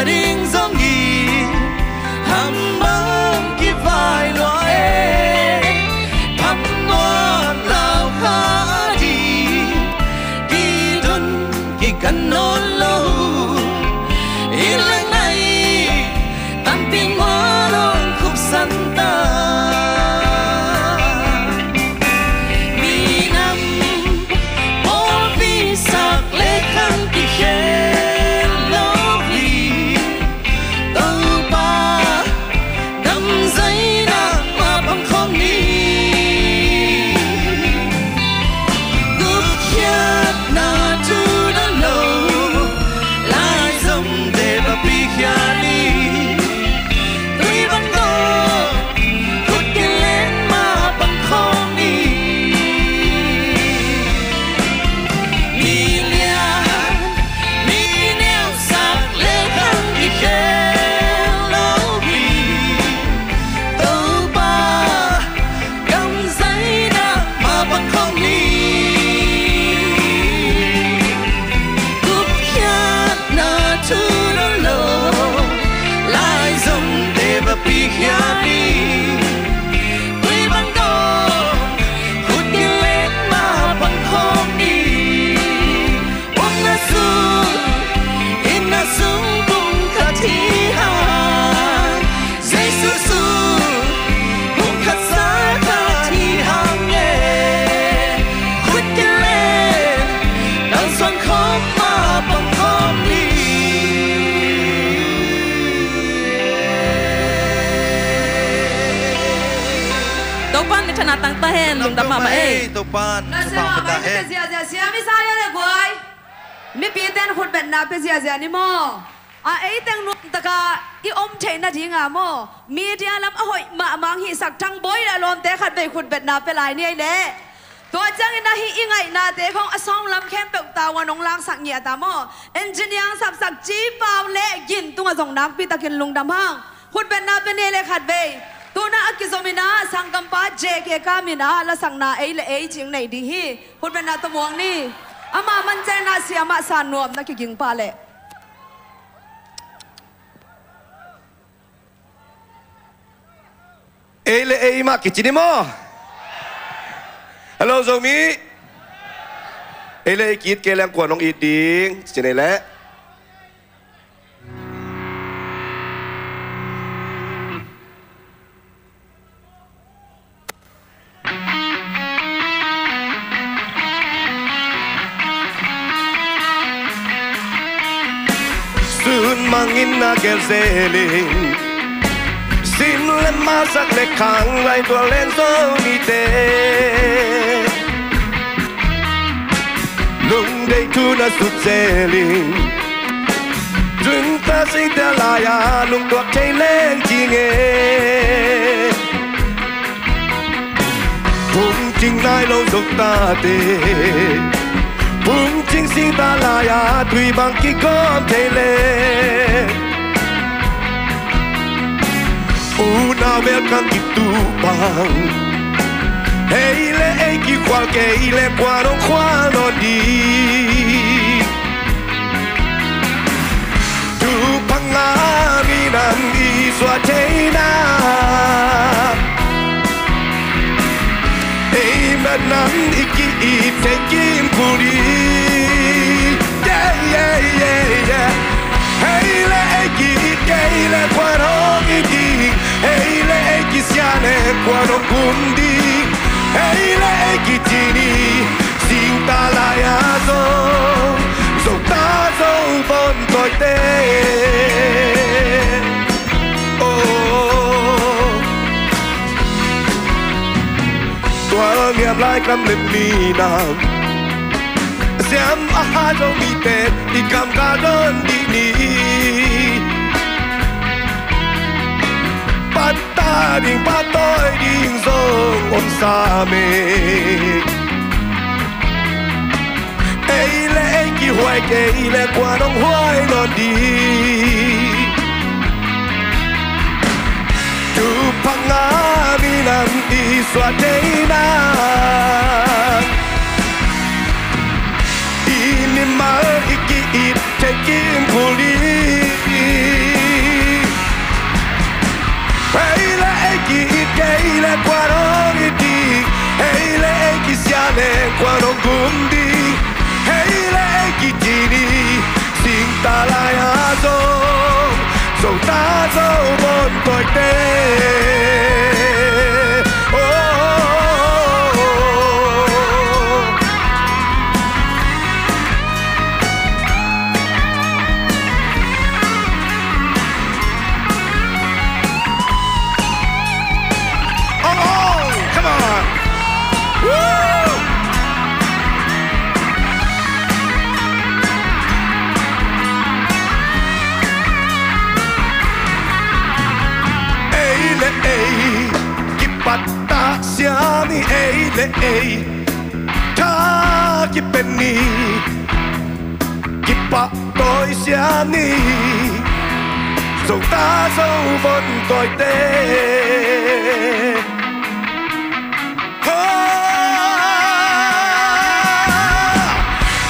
ding zong hi, ham bang kivai lua e, tham nuam lau kha ding, kidon kikan nawn lo, i leng ai, tampi ngua lawng khupsan ta. Minam pawlpi sak le khang kikhel lo hi, Topa gam zaina mah pang khawm ni. Gupkhiatna thu nawn lo, laizomte va pikhia ni. Tui van gawh khut kilen mah pang khawm ni. Mi lian mi neusak le khang kikhel lo hi, Topa gam zaina mah pang khawm ni. Gupkhiatna thu nawn lo, laizomte va pikhia ni. Tui van gawh khut kilen mah pang khawm ni. Ukna sung, itna sung pumkhat hi hang, Jesu sung pumkhat sa khat hi hang e. Khut kilen, kalsuan khawm mah pang khawm ni. Topa'n minthanna tang ta hen, lungdam mahmah ei. Topa'n thupha hong pia ta hen. Ziahziah siam i sa hia le guai. Mipite'n khutbetna pia ziahziah ni maw? A, ei teng nuamtaka i om theihna dinga maw, media lam a hoih mahmah hong hihsak Thangbawi le a lawmte khatvei khutbetna pia lai ni ei leh. Tua ciangin ahi i ngaihnate khawng a sawng lam khempeuh tavuan hong laksak ngiat a maw, engineer sapsak Ci Pau le Gin tungah zong nakpitakin lungdam hang. Khutbetna pia ni ei leh khatvei. Tuna a kizomin ah sanggampa J K Kam in ah lasakna ei le ei cing nei ding hi. Khutbetna tawh muak ni. Amah mancetna siamah sa nuam na kiging pah leh. Ei le ei mah kici ni maw? Hello Zomi. Ei le ei ki-it kei leng kua'n hong it ding ci ni ei leh. Sun mangin na gelh zel in, sin le ma, sak le khang, raitual le Zomite, lungdeih thu na sut zel in, June thirty-first lai-a lungtuak thei leng ci ing e. Phungcing nai lo Zo tate, phungcing singtang lai-a tui bang kigawm thei leng, unau welcome kituh bang, ei le ei kikhual kei leh kua'n hong khual nawn ding? Thupha ngah minam i suah theihna, ei minam i ki-it thei kim kul ding. Yeah, yeah, yeah, yeah. Ei le ei ki-it kei leh kua'n hong it ding? Ei le ei kisia leh kua'n hong kum ding? Ei le ei kici ni, singtang lai-a zong, Zo ta Zo vawng tawite. Oh. Tual niam lai kam le minam, siam a hat Zomite i kam ka don dih ni. Pattah ding, pahtawi ding zong om sam e. Ei le ei kihuai kei leh kua'n hong huai nawn ding? Thupha ngah minam i suah theihna, i mimal i ki-it thei kim kul ding? tawite. Oh, oh, oh, oh. Ong, ong, come on. Woo! Ei le ei, kipat ta sia ni, ei le ei, tha kipen ni. Kipahtawi sia ni, Zota Zovon tawite. Ho!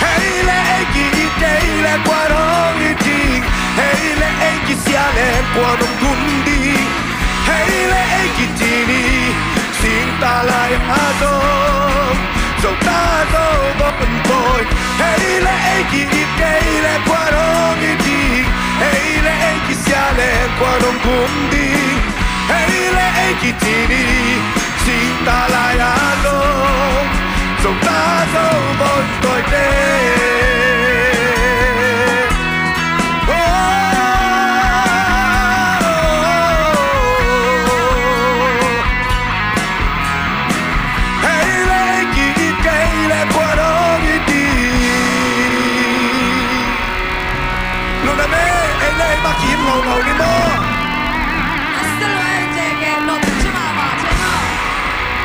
Hei le ei ki-it, hei le kuan hong it ding, hei le ei kisia leng kuan hong gum ding, hei le ei kici ni, singtang lai-a zong Zota Zovon tawi. Hei le ei ki-it, hei le kuan hong it ding, hei le ei kisia leng kuan hong gum ding, hei le ei kici ni, singtang lai-a zong Zota Zovon tawite. Lungdam e, ei le ei mah kim lo lo ni maw. A si lo e, J K, lungdam ci mahmah ci maw.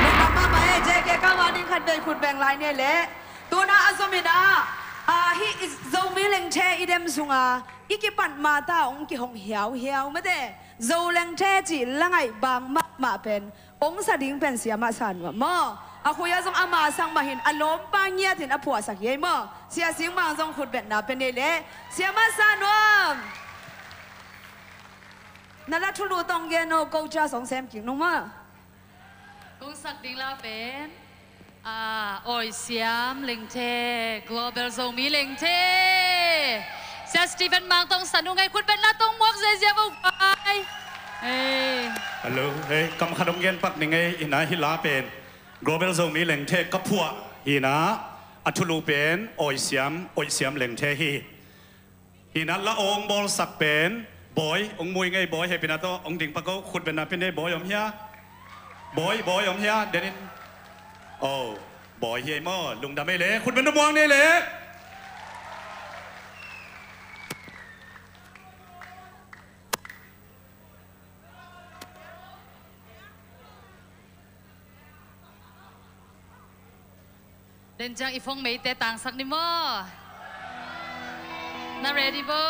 Lungdam mahmah e, J K, ka mah ning khat vei khut beng lai ni leh. Tuna a zom in ah, a, hih i Zomi lengthe i dem sungah i kipat ma ta hong kihong hiauhiau mate. Zo lengthe cih la ngaih bang mahmah pen hong sa ding pen Sia Mah Sa Nuam maw. A khui ah zong ama sang mah hi-in a lawmpa ngiat in a phuahsak hi ei maw. Sia Sing Mang zong khutbetna pia ni leh. Sia Mah Sa Nuam, na la thulu tawh gen o, ko ca song sem kik nung maw. Kong sak ding la pen, a, Awi Siam Lengthe, Global Zomi Lengthe. Sia Stephen Mang tawh sa nung ei, khutbetna tawh muak ziazia vo guai. Ei. Hello, hei, kam khat hong gen pak ning ei, ina hih la pen Global Zomi Lengthe ka phuah hi-in ah, a thulu pen Awi Siam, Awi Siam Lengthe hi. Hi-in ah la hong bawlsak pen Bawi, hong mui ngei Bawi, hehpihna tawh hong ding pak o, khutbetna pia ni, Bawi om hia? Bawi, Bawi om hia? Den in. Oh, Bawi hi ei maw, lungdam ei le, khutbetna muak ni le. Den ciang i phone meite tangsak ni maw. Na ready bo?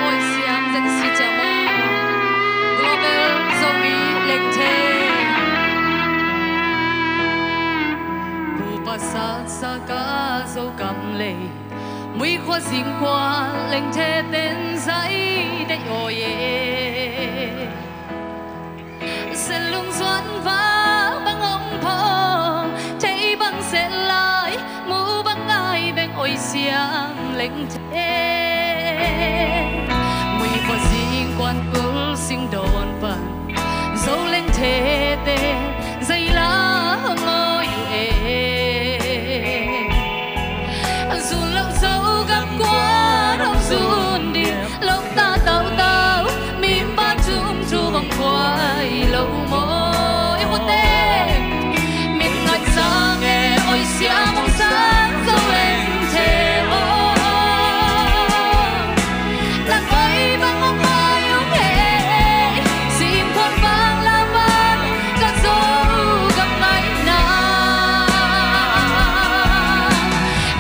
Awi Siam Zen Si Ciam maw. Global Zomi Lengthe. Pu pasal sa ka Zogam lei. Mui khua zing khua lengthe ten zai deih awi e. Sen lung zuan va bang om pho, thei bang seh lai, mu bang ngai beng Awi Siam Lengthe. Mui khua zing kuan kul sing dawn pan, Zo lengthe te zai la hong awi uh e. Zun lo Zogam kuan hong zun ding, lo ta tautau, mi pa tum tu bang kuai lo maw. I khute min ngai sang e, Awi Siam hong sang Zo lengthe aw. Nang oi bang hong mai ung e, sim khong bang la bang, ka Zogam ngaihna.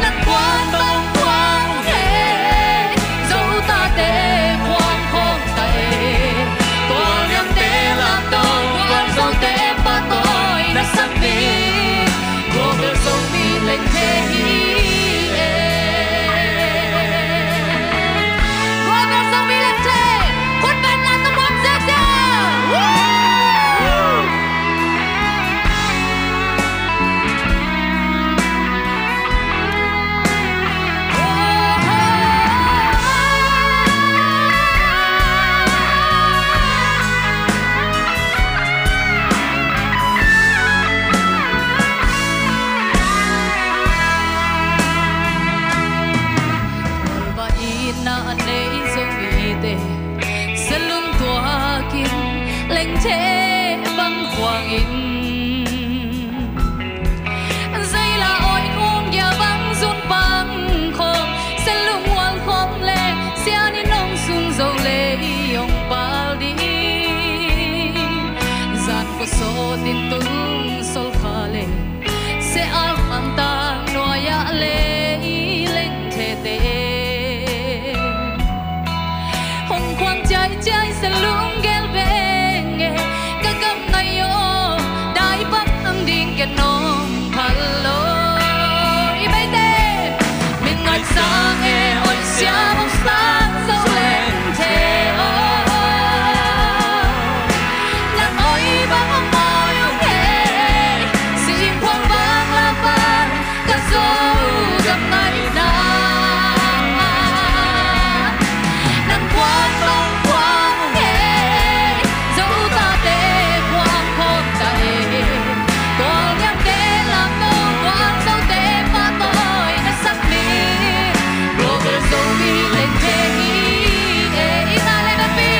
Nang kuan bang kuan ung e, Zo tate kuan khong ta e. Tua liangte lam dong kuan Zote pahtawi na sak ding. Global Zomi Lengthe hi e. Global Zomi Lengthe, khutbetna tawh muak ziazia. Woo! Tin tung sol kha le, se al man ta nuai ah le i lengthe te hong khuang ciai ciai se lunggel veng e, ka gam ngai aw, dai bang ding ken nong phal lo. I beite, min ngaih sang e, oi siam hong sang zo lengthe aw. Nang oi bang a mawi ung e, singkhuang bang la pan ka Zogam ngaihna. Nang khuan bang khuang ung e, Zo tate khuang khawm ta e. Gualniamte lamto, Gualzote pahtawi na sak mi, Global Zomi lengthe hi e. I na le na pi,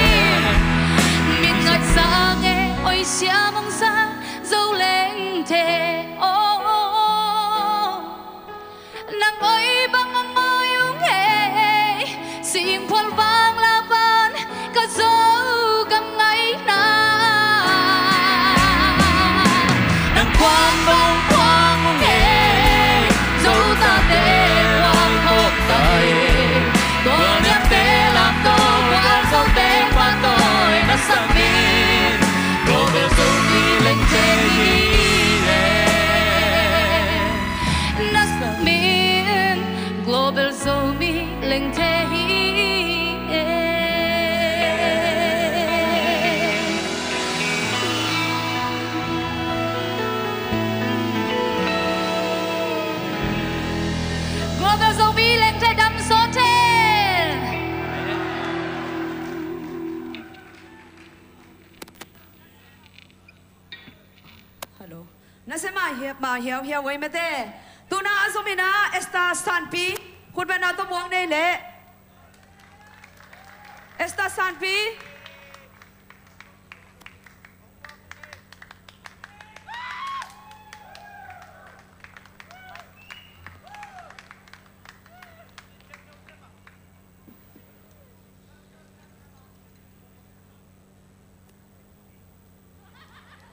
min ngaih sang e, oi siam hong sang zo lengthe aw. Nang oi bang a mawi ung e, singphual bang la pan ka Zogam ngaihna. Nang khuan bang khuang ung e, Zo tate khuang khawm ta e. Gualniamte lamto, Gualzote pahtawi na sak mi, Global Zomi lengthe hi e. Na sak mi, Global Zomi lengthe hi e. Global Zomi lengthe dam sawt hen. Hello. Nasem a hiau hiau ei mate. Tuna a zom ina Esther Sanpi. Khutbetna tawh muang nei leh. Esther Sanpi.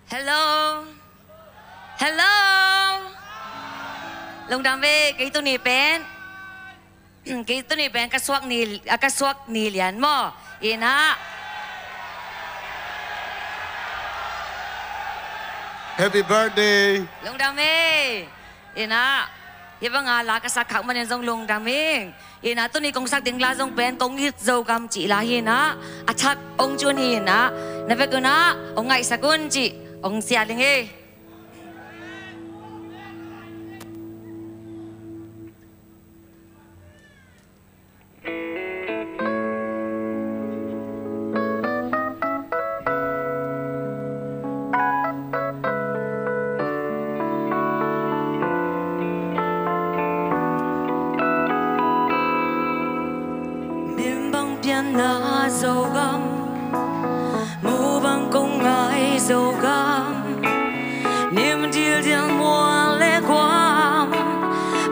Hello. Hello. Lungdam ve, kei tuni pen. Kei tuni pen ka suak ni, a ka suak ni lian maw. Ina. Happy birthday. Lungdam ve. Ina. Hi banga la ka sak khak manin zong lungdam ing. Ina tuni kong sak ding la zong pen kong it Zogam cih la hi ina. A thak ong cun hi ina. Na vek ina ong ngaihsak un cih ong sia ding hi. Min bang pianna Zogam, mu bang kong ngai Zogam. Nim dildil mual le guam,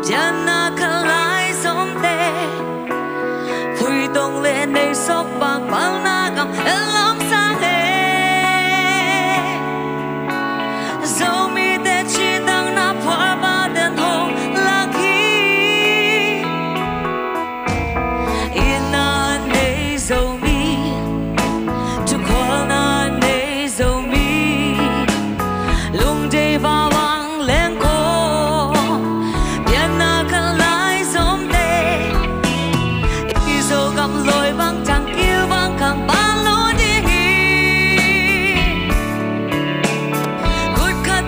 pianna khalai zomte, phuitong le nei sop bang palna gam elam sang e. Zomite citang na phual pa den hong lak hi. Itna nei Zomi, tukhualna nei Zomi, lungdei vavang lengkhaw, pianna khalai zomte, i Zogam lawi bang tangkil bang khang pan lo ding hi. Kut khat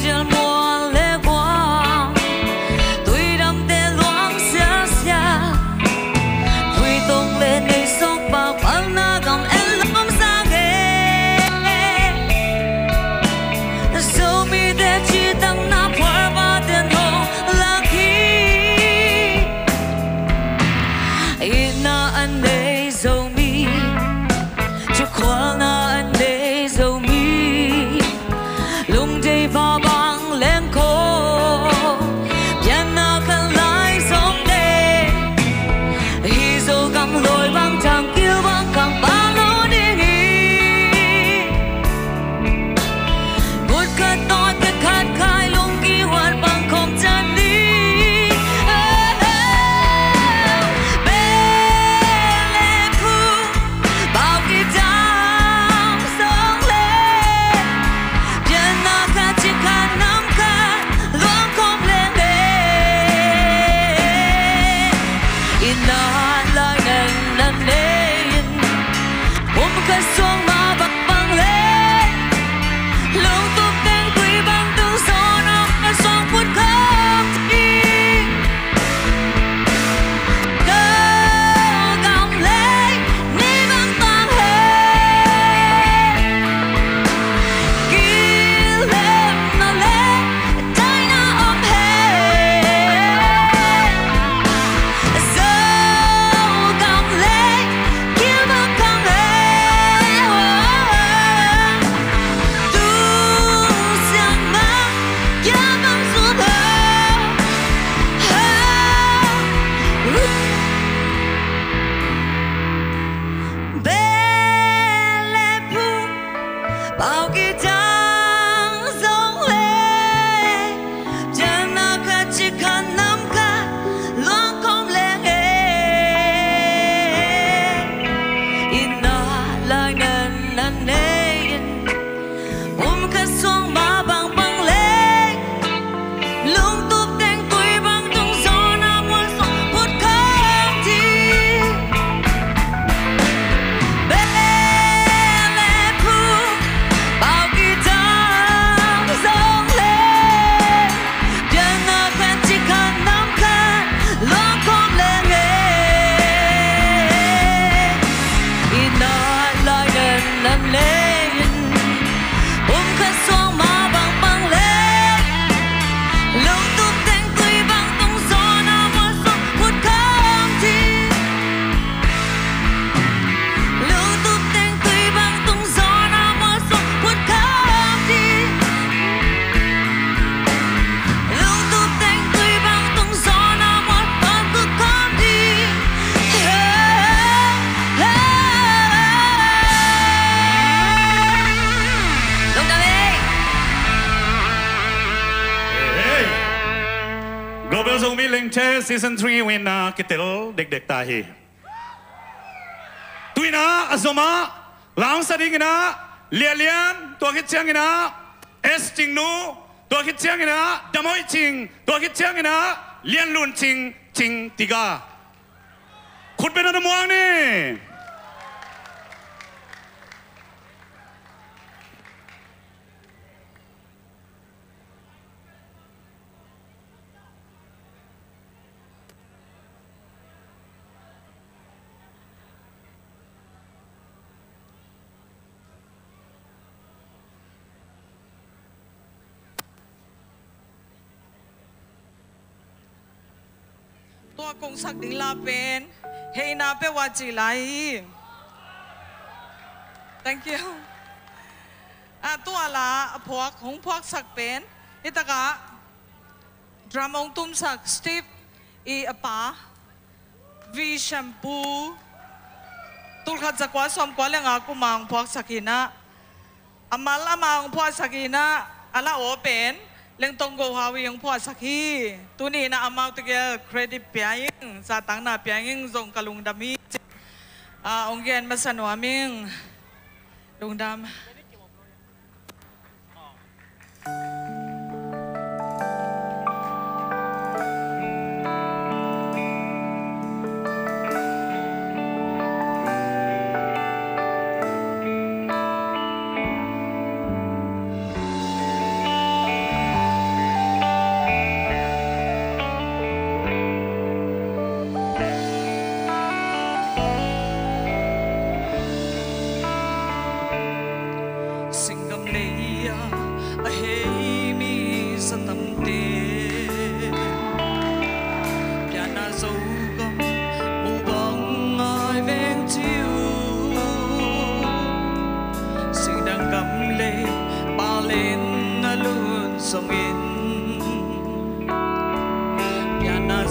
Sial mual le guang, tuidamte luang sialsial, tuitong le neisong pakpalna gam en lom sang e. Zomite citangna phualpa ten hong lak hi. Itna a nei Zomi, cukhualna a nei Zomi, lungdei va bang lengkho, pianna khat lai zong nei. Hih Zogam lawi bang tangkil bang kang pang lo ding hi. Kut khat tawh khat khai lungkihuat bang khom can ding. Bel le phung, pau kidang zong le, pianna khat cik khat nam khat luang khawm leng e. Itna lai nan nan nei in, pum khat suang mah bang bang le, lungtup teng tui bang tung zawn a suang phut khawm ding. Ka gamlei ni bang tang he, kilemna le taina om he. Zogam lei kilvang kang he. Tung siang bang kia bang sung he. Bel le phung, pau kidang zong le, pianna khat cik khat nam khat luang khawm leng e. Itna lai nan nan nei in, pum khat suang mah bang bang le, lungtup teng tui bang tung zawn a mual sung phut khawm ding. Bel le phung, pau kidang zong le, pianna khat cik khat nam khat luang khawm leng e. Itna lai nan nan nei in, pum khat suang mah bang bang le, lungtup teng tui bang tung zawn a mual sung phut khawm ding. Lungtup teng tui bang tung zawn a mual sung phut khawm ding. Lungtup teng tui bang tung zawn a mual sung phut khawm ding. Lungdam ei. Hey. Global Zomi Lengthe Season three winner kitel dekdek ta hi. Tuinah a zom ah, lamsa dinginah Lianlian, tua khit cianginah S Cingnu, tua khit cianginah Damhoih Cing, tua khit cianginah Lianlun Cing, Cing Tiga. Khutbetna na muang ni. Tua kongsak ding la pen heina peuh a ci lai hi. Thank you. Ah, tua la a phuak, hong phuaksak pen hitakah drum hong tumsak Steve i a pa V Shampoo, tulkhat zakua sawmkua le nga kuma hong phuaksak hinah, a mal ama hong phuahsak hinah, a la aw pen Lengtong Go Hau i hong phuahsak hi. Tuni inah amau tegel credit pia ing, zahtakna pia ing, zong ka lungdam hi. Ah, hong gen masa nuam ing. Lungdam.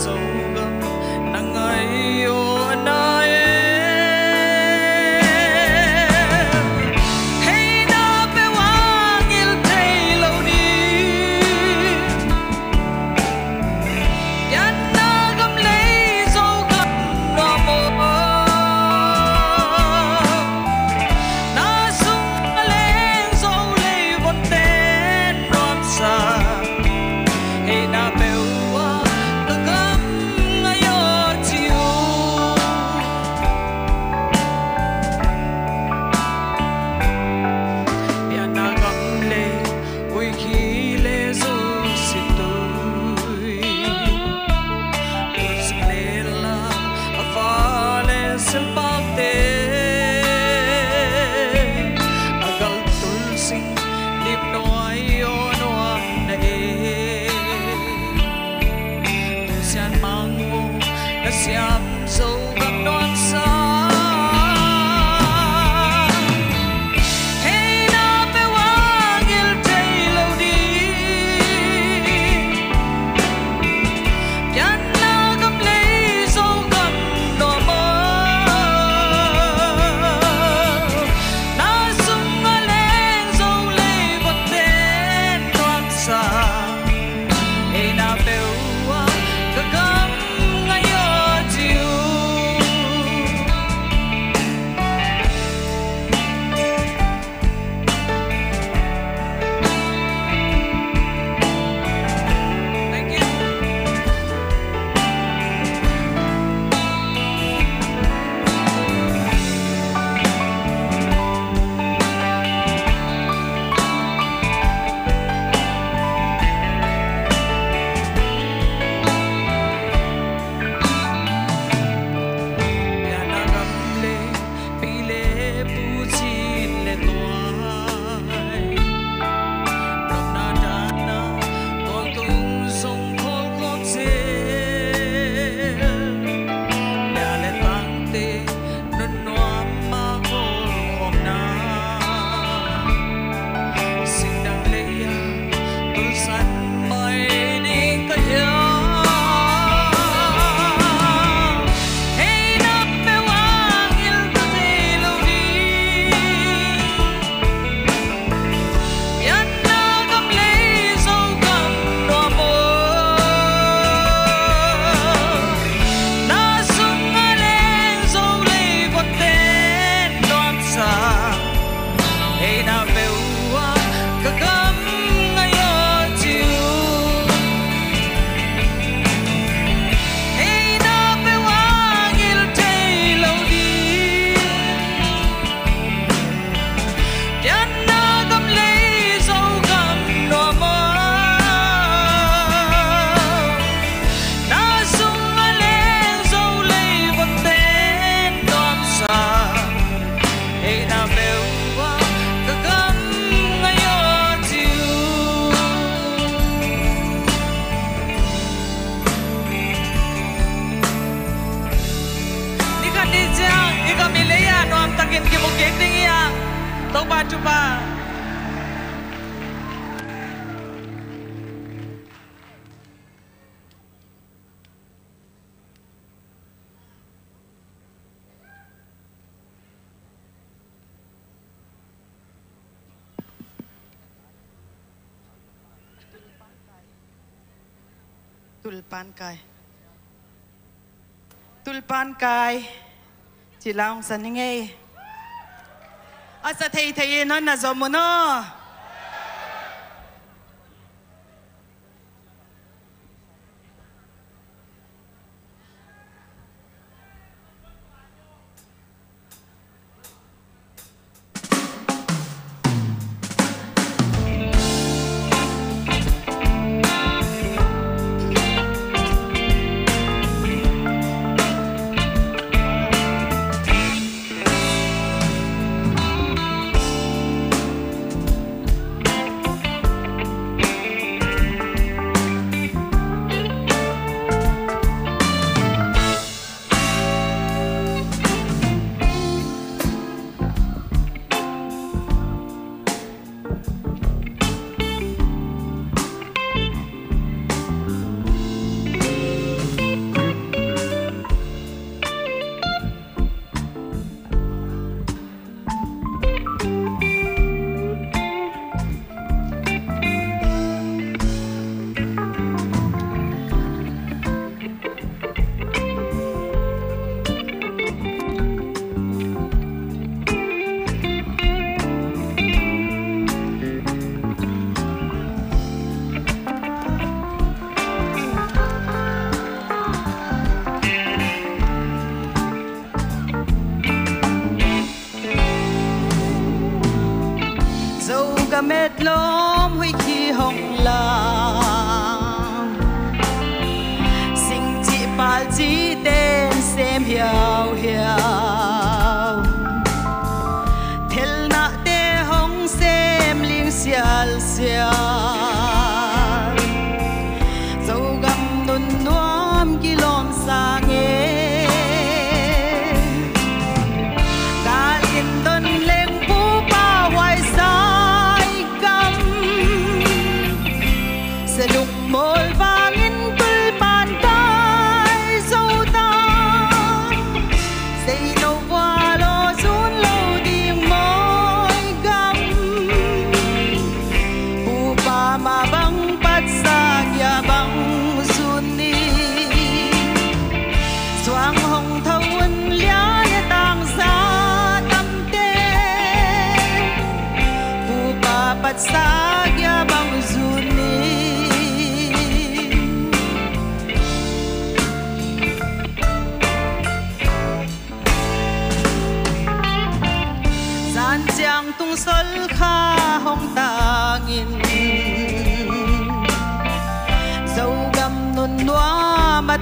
Zogam na ngai aw na e. Hei na peuh a ngil thei lo ding. Pianna gam lei Zogam nuam aw. Na sung a leng Zo lei vonte nuamsa. Hei na peuh a ka gam ngai aw ci uh. Pianna gam lei Uikhi le Zo si tui. Tus le la a fa le silpakte a gal tul sing lim nuai aw nuam na e. Tusian mang uh na siam Zogam nuamsa. Hei na peuh a ngil thei lo ding. Pianna gam lei Zogam nuam aw. Na sung a leng Zo lei vonte nuamsa. Hei na peuh a ka gam ngai aw ci uh. Thank you. Pianna gam lei pi le pu cin le tuai. Nopna dana tuang tung zong kholkhop zel. Lia le tangte nun nuam a kholkhopna. Singdang lei a tulsan mai ding ka hiam. Hei na peuh a ngil ka thei lo ding. Pianna gam lei Zogam nuam aw. Na sung a leng Zo lei vonte nuamsa. Hei na peuh a ka gam ngai aw ci uh. Hei na peuh a ngil thei lo ding. Pianna gam lei Zogam nuam aw. Na sung a leng Zo lei vonte nuamsa. Hei na peuh a ka gam ngai aw ci uh. Ni khat ni ciang i gam i lei ah nuam takin kimu kik ding hi hang. Topa thupha. Tulpankai. Tulpankai. Ci laungsan hi ngei. A sa theithei in hon na zom un aw.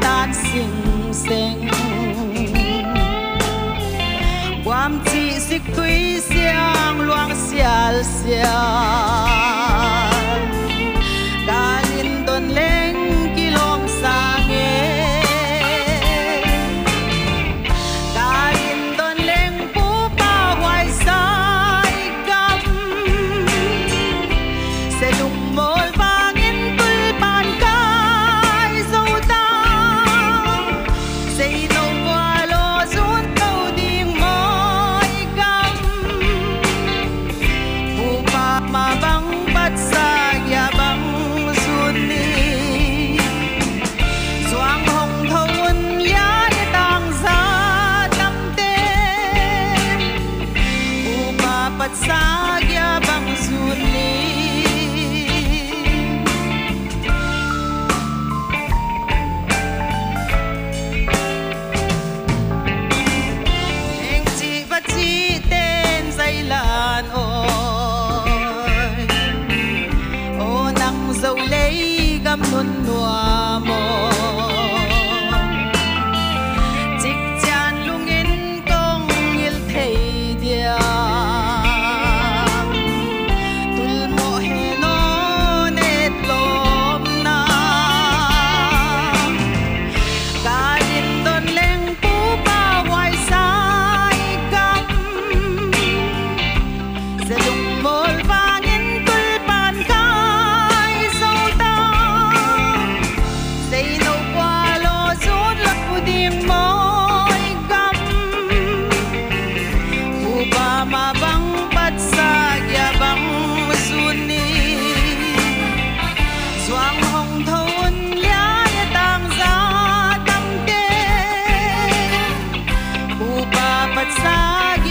tan singseng. Guam cih siktui siang luang sialsial. Galin don leng kilawm sang e. Galin don leng pupa huaisai gam. Selung mawl vangin tulpan kai zo ta. Seino pualo zun to ding mawi gam. Pupa ma bang patsa ya bang zun ni. Zuang hong tho un liai tangza tamte. Pupa patsa ya bang zun ni. Eng cih va cih ten zailan awi. Aw nang Zo lei gam nun nuam aw. Cikcian lungin kong ngil thei dia. Tulmawh he nawn et lawmna. Galin don leng pupa huaisai gam. Zalung mawl vangin tulpan kai zo ta. Zeino pualo zun lo ding mawi gam. Pupa ma bang patsa ya bang zun ni. Zuang hong tho un liai tangza tamte. Pupa patsa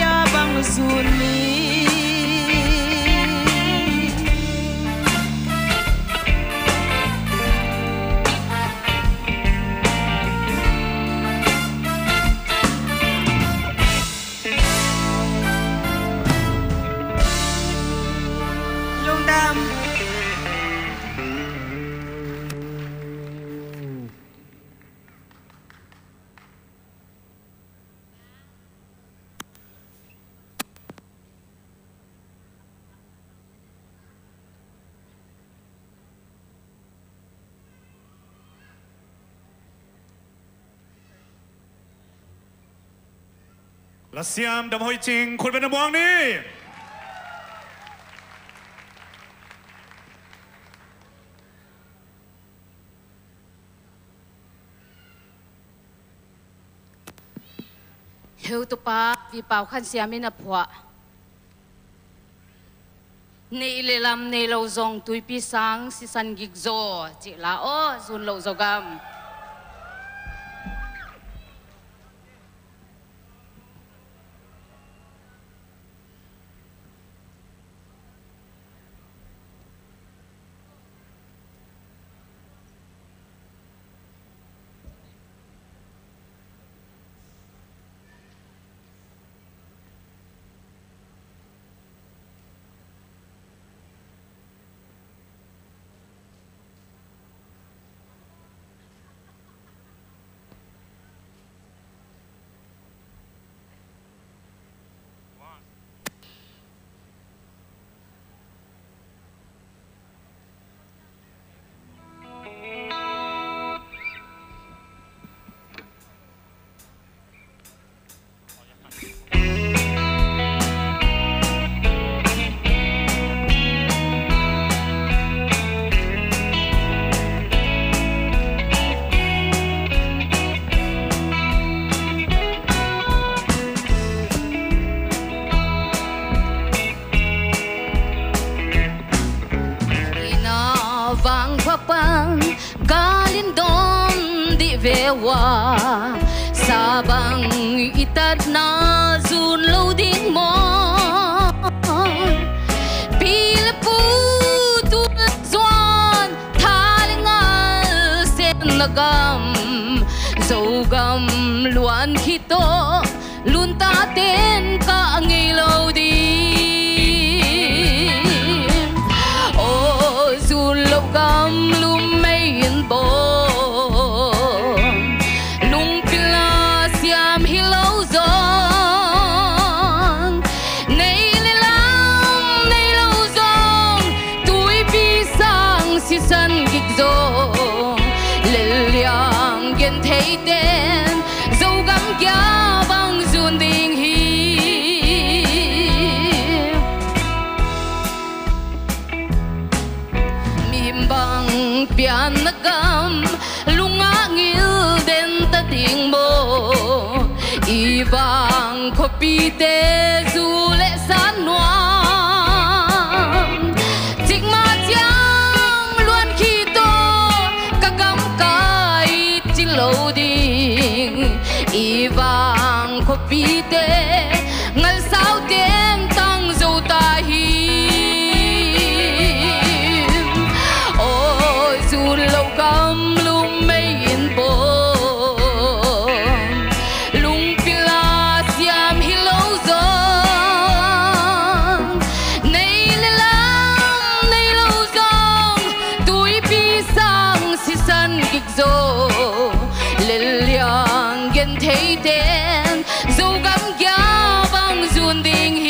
ya bang zun ni. Lungdam. Lasiam Dam Hoih Cing, khut beng na muang ni. Heutupa Vipau Khan Siam in a phuah. Neih le lam nei lo zong tuipi sang sisan gik zaw cih la aw, zun loh Zogam. Ina vang papan galin don dih ve ua, sa bang i tatna zun lo ding maw? Pi le pu tul zuan tha le ngal sen na gam, Zogam luan khit tawh luntaten kah ngei lo ding. Aw zun loh gam lum mei in bawl, kik zo. Lel liang gentheite'n Zogam kia bang zun ding hi. Mihim bang pianna gam lungah ngil den ta ding maw? I vang khuapite zu le san nuam, cikmah ciang luan khit tawh ka gam kai ci lo ding. I vang khuapite ngalsau teng tang zo ta hi. Aw, zun lo gam lum mei in bawm, lungpil a siam hi lo zong, nei le lam nei lo zong, tuipi sang sisan kik zo. Lel liang gentheite'n Zogam kia bang zun ding hi.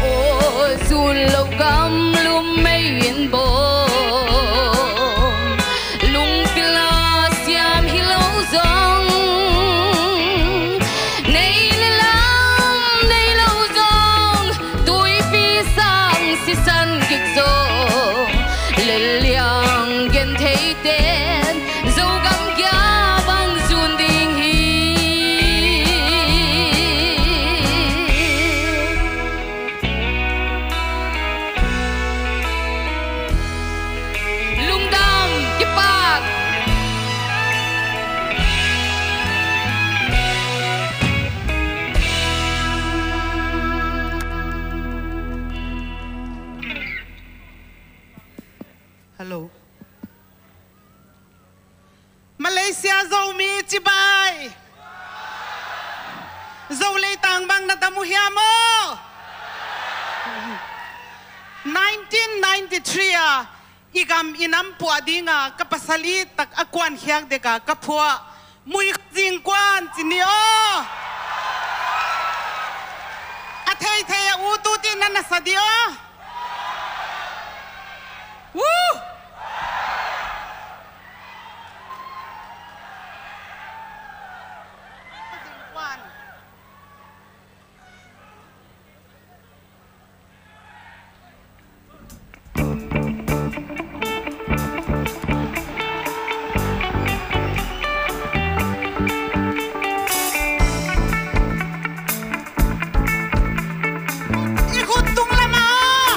Aw, zun lo gam lum mei in bawm, lungpil a siam hi lo zong, nei le lam nei lo zong, tuipi sang sisan kik zo. Lel liang gentheite'n Zogam kia bang zun ding hi. Lungdam, kipak. Hello. Malaysia Zomi cibai. Zo leitang bang na tam uh hiam aw? Nineteen ninety-three a i gam i nam puah dinga ka pasal i tak a kuankhiak deka ka phuah Muikhuk Zingkuan ci ni aw. A theithei a ut ut in na na sa di aw. Woo! I khut tung lamah aw,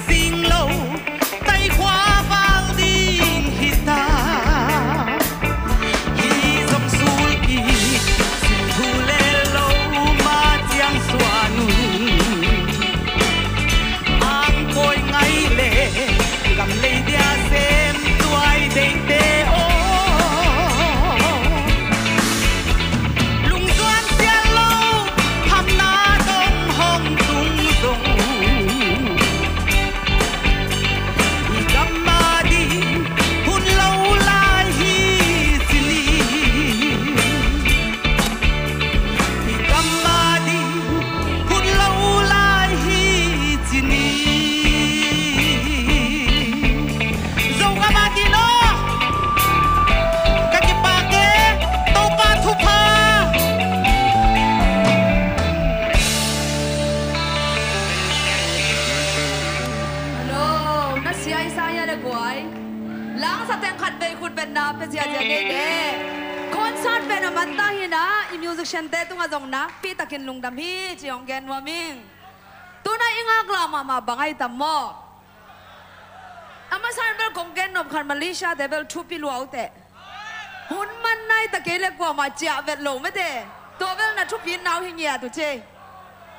Sing lo, tai khua val ding hi ta. Hi zong sul kik, sing thu le lo ma ciang suan un. Ang koi ngai le, gam lei dia sem tuai deite o. Lungzuan sial lo, hamna dong hong tung zong. I gam a ding hun lo lai hi ci ni. I gam a ding hun lo lai hi ci ni. Zogam a ding lo. Ka kipak e, Topa thupha. Hello, na sia i sa hia le guai. Langsa teng khat vei khut betna pe ziazia nei de. Concert pen a man ta hi na, i musician te tungah zong nakpi takin lungdam hi ci hong gen nuam ing. Tuna i ngak la mahmah bang ai tam maw? A masa in bel kong gen nop khat, Malaysia te bel thupi lua uh teh. Hun man nai ta kei le kuamah ciah vet lo mete. Tua bel na thupina uh hi ngiat uh ci.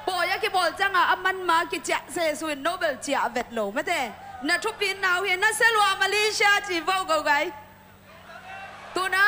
Pawi a kibawl ciangah a man ma kiciah sesu in no bel ciah vet lo mete. Na thupina uh hi, na sia lua Malaysia ci vo ko gai. Tuna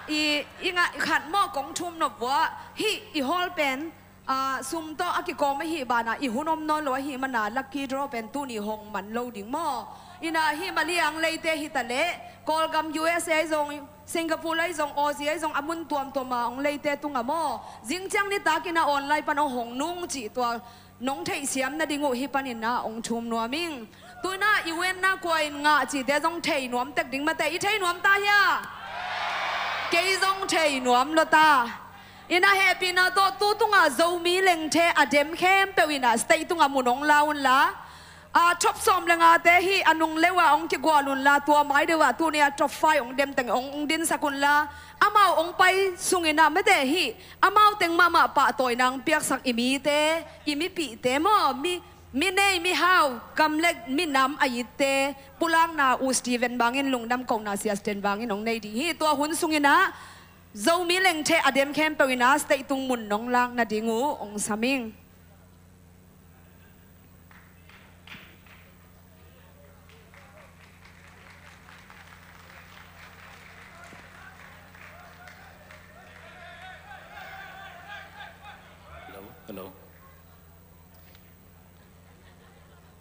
i, i ngah khat maw kong thum nop vua, hih i hall pen, ah, sum tawh a kikawm ahih banah i hun om nawn lo ahih mana lucky draw pen tuni hong man lo ding maw? Ina hih Maliang leite hi ta leh, Kawlgam U S A ahi zong, Singapore ahi zong, Aussie ahi zong, a mun tuamtuam a hong leite tungah maw? Zing ciang nitak ina online pan hong hong nung cih tua nong theihsiam nading uh hih panin na hong thum nuam ing. Tuna i win na kua in ngah cihte zong thei nuam tek ding mate, i thei nuam ta hia? Kei zong thei nuam lo ta. Ina hehpihna tawh tu tungah Zomi lengthe a dem khempeuh ina stage tungah mun hong la unla. A top sawm le ngate hih a nung leu ah hong kigual unla, tua mai deuh ah tuni a top five hong dem teng hong, hong dinsak unla. Amau hong pai sungin ah mete hih amau teng mahmah pahtawina hong piaksak i mite, i mipihte maw, mi, mi nei mi hau, gam le minam a itte, pulakna U Steven bangin, lungdam kohna Sia Sten bangin hong nei ding hi. Tua hun sungin ah Zomi lengthe a dem khempeuh ina stage tung mun nong lak nading uh hong sam ing. Hello, hello.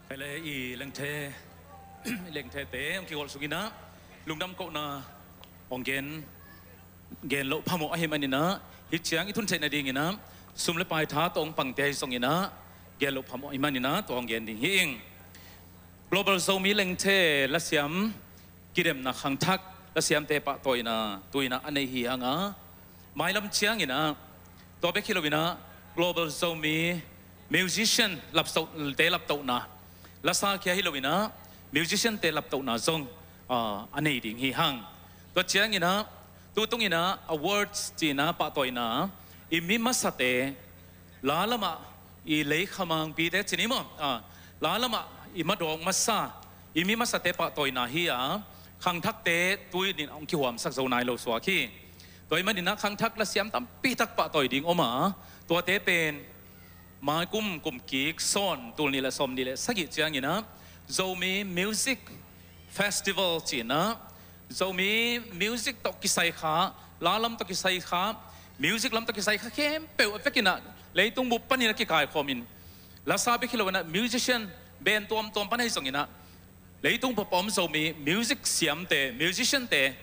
Hele i lengthe, i lengthe te hong kigol sungin ah lungdam kohna hong gen, gen loh phamawh ahih manin ah, hih ciang i thun theih nadingin ah sum le pai tha tawh hong pangte ahi zongin ah gen loh phamawh ahih manin ah tua hong gen ding hi ing. Global Zomi lengthe lasiam kidemna khangthak lasiamte pahtawina tu-in ah a nei hi hang a, mailam ciangin ah tua bek hi loin ah Global Zomi musician lapso-, te laptohna, lasa khia hi loin ah musician te laptohna zong, ah, a nei ding hi hang. Tua ciangin ah tu tungin ah awards ci-in ah pahtawina i mi masate, la lamah i leikhamangpite ci ni maw? Ah, la lamah i madawk masa, i mi masate pahtawina hi a, khangthakte tu-in ah hong kihuamsak zo nai lo suak hi. Tua ahih manin ah khangthak lasiam tampi tak pahtawi ding om a, tuate pen mai kum, kum kik sawn, tul nih le sawm nih le sagih ciangin ah Zomi Music Festival ci-in ah Zomi music tawh kisai kha, la lam tawh kisai kha, music lam tawh kisai kha khempeuh a vekin ah leitung bup panin ah kikaikhawmin, lasa bek hi loin ah musician band tuamtuam pan ahi zongin ah leitung bup a om Zomi music siamte, musiciante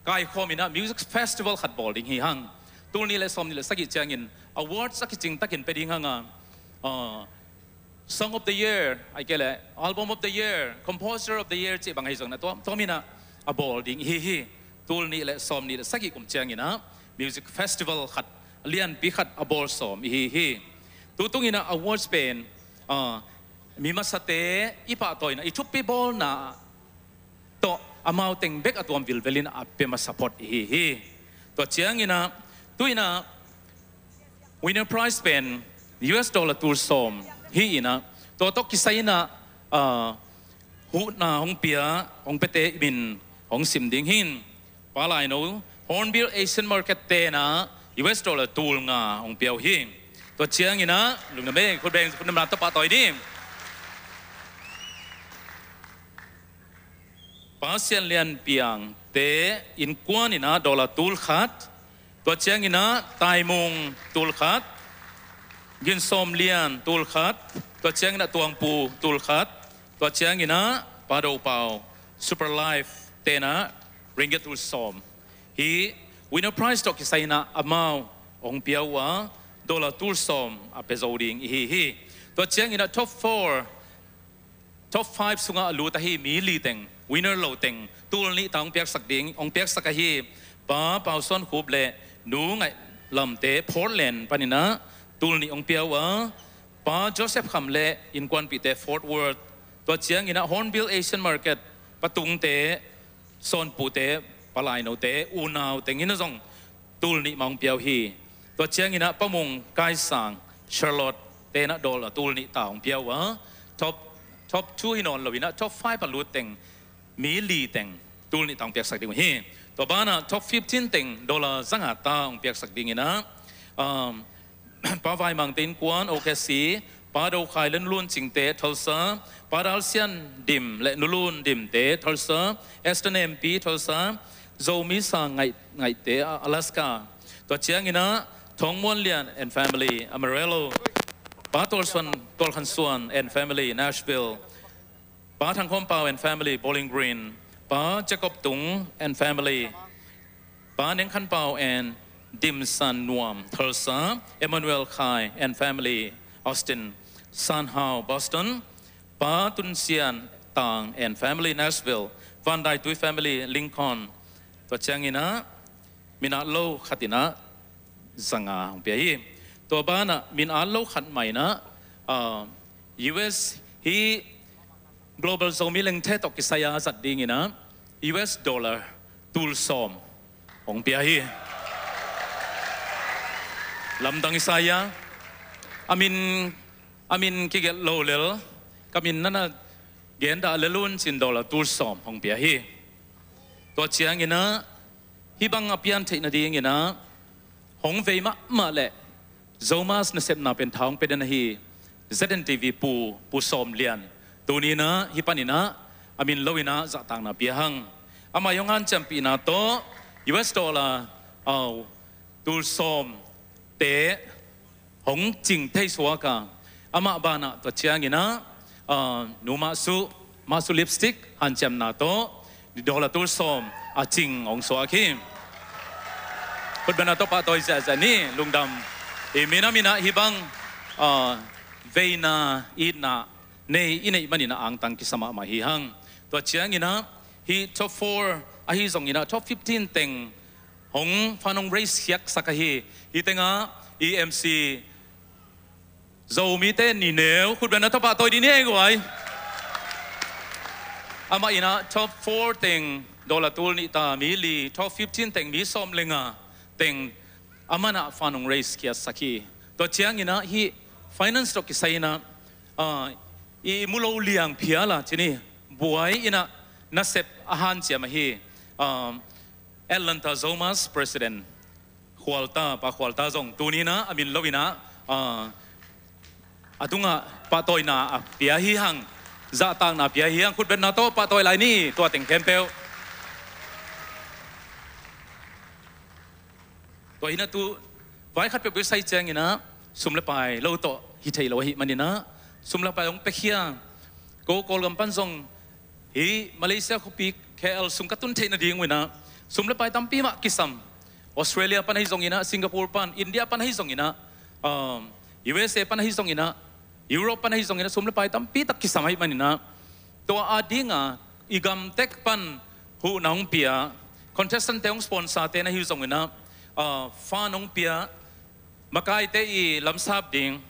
kaikhawmin ah music festival khat bawl ding hi hang. Tul nih le sawm nih le sagih ciangin awards a kicing takin pe ding hang a, ah, Song of the Year, ahih kei leh Album of the Year, Composer of the Year cih bang ahi zongin ah tuamtuamin ah a bawl ding ihi hi. Tul nih le sawm nih le sagih kum ciangin ah music festival khat, a lianpi khat a bawl sawm ihi hi. Tu tungin ah awards pen, ah, mi masate i pahtawina, i thupi bawlna tawh amau teng bek a tuam vilvelin a pia masa phot ihi hi. Tua ciangin ah tu-in ah winner prize pen U S dollar tul sawm hi-in ah tua tawh kisai-in ah, ah, huhna hong pia, hong piate min hong sim ding hi. Pa Laino, Hornbill Asian Market tenah U S dollar tul nga hong pia uh hi. Tua cianginah lungdam ei, khut beng, khut beng na tawh pahtawi ni. Pa Sian Lian Piang te innkuan inah dollar tul khat. Tua cianginah Taimung tul khat, Gin Sawm Lian tul khat, tua cianginah Tuang Pu tul khat, tua cianginah Pa Do Pau Super Life tenah ringgit tul sawm. Hih winner prize tawh kisai inah amau hong pia uh a, dollar tul sawm a pia zo ding ihi hi. Tua cianginah top four, top five sungah a lut ahi mi li teng, winner lo teng, tul nih ta hong piaksak ding, hong piaksak ahi Pa Pau Suan Khup le Nu Ngaih Lamte Portland paninah tul nih hong pia uh a, Pa Joseph Kham le innkuanpihte Fort Worth, tua cianginah Hornbill Asian Market Pa Tungte, Sawn Pute, Pa Lainote unau teng inah zong tul nih mah hong pia uh hi. Tua cianginah Pa Mung Kaisang Charlotte tenah dollar tul nih ta hong pia uh a, top, top two hi nawn loinah top five a lut teng mi li teng tul nih ta hong piaksak ding uh hi. Tua banah top fifteen teng dollar zanga ta hong piaksak dinginah, um, Pa Vai Mangte innkuan O K C, Pa Do Khai le Nu Lun Cingte Tulsa, Pa Dal Sian Dim le Nu Lun Dimte Tulsa, Esther Nempi Tulsa, Zomi Sang Ngaih, Ngaihte Alaska. Tua cianginah Thong Muan Lian and family Amarillo, Pa Tual Suan, Tual Khan Suan and family Nashville, Pa Thang Khawm Pau and family Bowling Green, Pa Jacob Tung and family, Pa Neng Khan Pau and Dim San Nuam Tulsa, Emmanuel Khai and family Austin, San Hau Boston, Pa Tun Sian Tang and family Nashville, Van Dai Tui family Lincoln. Tua cianginah min at lo khat inah zanga hong pia hi. Tua banah min at lo khat mah inah, ah, U S hih Global Zomi Lengthe tawh kisai a zat dinginah U S dollar tul sawm hong pia hi. Lamdang i sa hi a, a min, a min kigelh lo lel, ka min nana gen dah lel un cin dollar tul sawm hong pia hi. Tua cianginah hih bang a pian theih nadinginah hong vei mahmah le Zomas nasepna pen tha hong pia den ahi Z N T V Pu, Pu Sawm Lian, tuninah hih paninah a min lo inah zahtakna pia hang. Amah i hong hanciampihna tawh U S dollar, au, tul sawm te hong cing thei suak a, amah banah tua cianginah, ah, Nu Mah Suh, Mah Suh Lipstick hanciamna tawh dollar tul sawm a cing hong suak hi. Khutbetna tawh pahtawi ziahziah ni, lungdam. I minam inah hih bang, ah, veina itna nei i neih maninah angtang kisa mahmah hi hang. Tua cianginah hih top four ahi zonginah top fifteen teng hong fan hong raise khiatsak ahi. Hih tengah E M C Zomite ni neu, khutbetna tawh pahtawi dih ni ei guai. Amah inah top four teng dollar tul nih ta mi li, top fifteen teng mi sawm le nga teng amah inah fan hong raise khiatsak hi. Tua cianginah hih finance tawh kisai inah, ah, i mu lo liang phial a cini buai inah nasep a hanciam ahi, ah, Atlanta Zomas President Khualta, Pa Khualta zong tuninah a min lo inah, ah, a tungah pahtawina a pia hi hang, zahtakna pia hi hang, khutbetna tawh pahtawi lai ni, tua teng khempeuh. Tua hinah tu vai khat peuhpeuh sai cianginah sum le pai lo tawh hi thei lo ahih maninah sum le pai hong piakhia. Ko Kawlgam pan zong hih Malaysia khuapi K L sung ka tun theih nading uh inah sum le pai tampi mah kisam. Australia pan ahi zonginah, Singapore pan, India pan ahi zonginah, um, U S A pan ahi zonginah, Europe pan ahi zonginah sum le pai tampi tak kisam ahih maninah tua a dinga i gam tek pan huhna hong pia, contestant te hong sponsor te na hi zonginah, ah, fan hong pia, makaite i lamsap ding,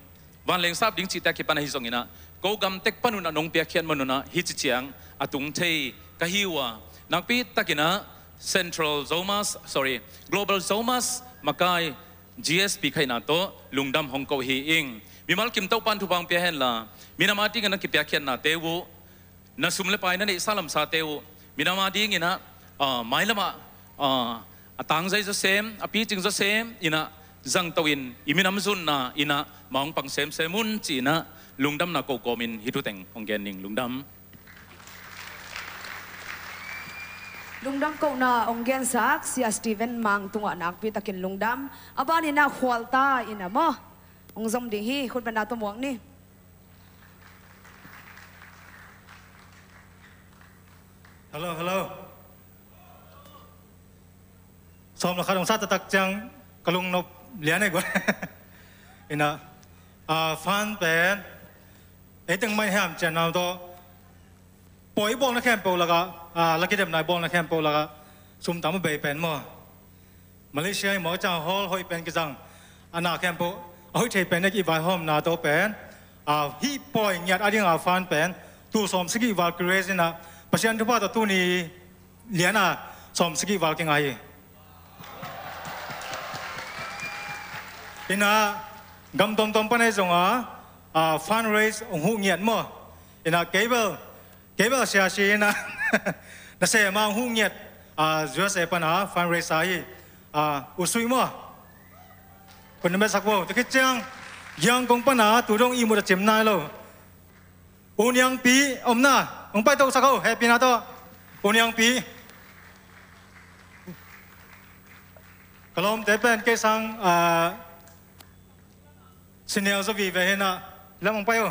vanleng sap ding cihte a kipan ahi zonginah ko gam tek pan unah nong piakkhiat man unah hih ci ciang a tung thei ka hi uh a, nakpi takinah Central Zomas, sorry, Global Zomas makai G S P khaihna tawh lungdam hong ko hi ing. Mimal kim Topan thupha hong pia henla, minam a dingin a kipiakkhiatnate uh Na sum le pai na neihsa lamsate uh minam a dingin ah, ah, mailam ah, ah, a tangzai zawsem, a picing zawsem in ah zangto in i minam zunna in ah ma hong pang semsem un ci-in ah lungdamna ko kawmin hih thuteng hong gen ning. Lungdam. Lungdam kohna hong gensak Sia Stephen Mang tungah nakpi takin lungdam. A banin ah Khualta in ah maw hong zom ding hi. Khutbetna tawh muak ni. Hello, hello. Sawm le khat hong sat taktak ciang ka lungnop lian ei guai. In ah, ah, fund pen ei teng mah in hiam cian nau tawh, pawi i bawlna khempeuh lakah, ah, la kidemna i bawlna khempeuh lakah sum tam a bei pen maw, Malaysia i mawh ciang hall hoih pen kizang, a na khempeuh a hoih thei pen i vaihawmna tawh pen, ah, hih pawi ngiat a ding a fund pen tul sawm sagih val ki-raise in ah, Pasian thupha tawh tuni lian a sawm sagih val kingah hi. In ah, gam tuamtuam pan ahi zongah, ah, fundraise hong huh ngiat maw. In ah, kei bel, kei bel sia si in ah, nasem a hong huh ngiat, ah, U S A pan a fundraise a hi, ah, U Sui maw. Khut na metsak vo. Tua khit ciang Yangon pan a tu dong ihmut a cim nai lo U Niang Pi om na, hong paito sak o, hehpihna tawh. U Niang Pi. Ka lawmte pen kei sang, ah, senior zaw vive hi in ah, lam hong pai o.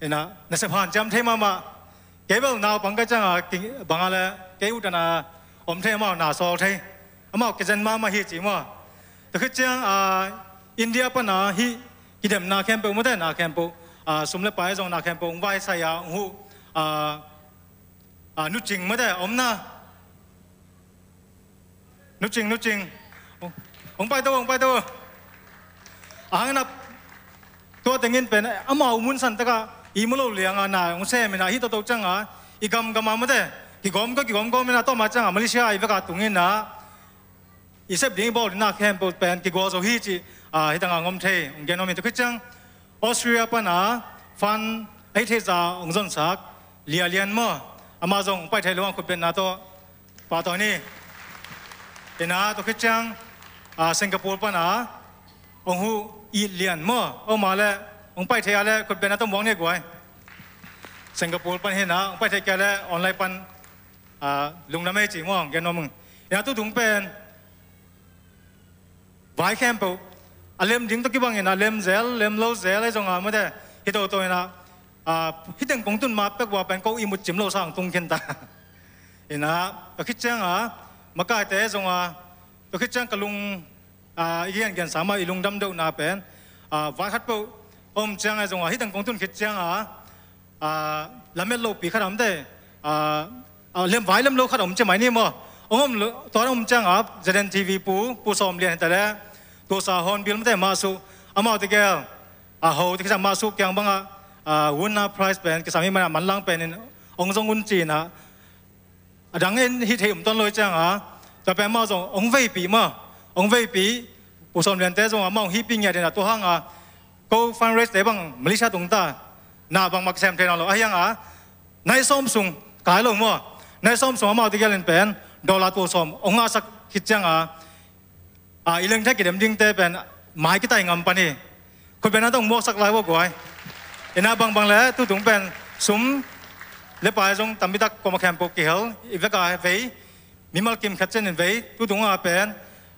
In ah, nasep hanciam thei mahmah. Kei bel naupang ka ciang a, ki-, bang a le, kei utdan a om thei amau, na sawl thei. Amau kizen mahmah hi ci maw. Tua khit ciang, ah, India pan a hih kidemna khempeuh maw te, na khempeuh, ah, sum le pai zong na khempeuh hong vaisai a, hong huh, ah, ah, Nu Cing maw te, om na. Nu Cing, Nu Cing. Hong paito, hong paito. A hang in ah, tua teng in pen amau mun san tak a ihmu lo liang a na hong sem in ah, hih toto ciang a i gamgam a maw te, kigawm ko, kigawm ko in ah, tua ma ciang a Malaysia i vek a tung in ah, i sep ding i bawl ding na khempeuh pen kigual zo hi ci, ah, hih tang a hong om thei, hong gen om hi. Tua khit ciang Australia pan a fund a hih theih zah hong zonsak Lia Lian maw, amah zong hong pai thei lo hang, khutbetna tawh pahtawi ni. In ah, tua khit ciang, ah, Singapore pan a hong huh It Lian maw, om a le, hong pai thei a le khutbetna tawh muak ni guai. Singapore pan hi in ah, hong pai thei kei a le online pan, ah, lungdam ei ci maw, hong gen nuam ung. In ah, tu tung pen vai khempeuh a lem ding tawh kibang in ah, lem zel, lem lo zel ahi zong a maw te, hih toto in ah, ah, hih teng kong tun ma pek ua pen ko ihmut cim lo sang tung khin ta. In ah, tua khit ciang a, makaite zong a, tua khit ciang ka lung, ah, i gengensa mah, i lungdam deuhna pen, ah, vai khat peuh om ciang ahi zong a, hih teng kong tun khit ciang a, ah, lamet lopi khat a om te, ah, ah, lem vai lem lo khat a om ci mai ni maw. Hong om lo, tua a om ciang a, Z N T V pu, Pu Sawm Lian hi ta le, Pu Sa Hawn Bil maw te, mah suh, amau tegel, ah, ho te kisam mah suh kiang bang a, ah, Wunna Prize pen kisam hi man a, manlang pen in hong zong un ci in ah, a dang in hih thei um tawn lo hi ciang a, tua pen amau zong hong veipih maw, hong veipih, Pu Sawm Lian te zong amau hong hihpih ngiat in ah, tua hang a ko fundraise te bang Malaysia tung ta, na bangmah kisem thei nawn lo. Ahi hang a, nai sawm sung kai lo maw, nai sawm sung amau tegel in pen dollar tul sawm hong ngahsak khit ciang a, a, i lengthe kidem dingte pen mai kitai ngam pan hi. Khutbetna tawh hong muaksak lai vo guai. In ah, bangbang le tu tung pen sum le pai zong tampi tak kuamah khempeuh kihel, i vek a vei, mimal kim khat ciang in vei, tu tung a pen,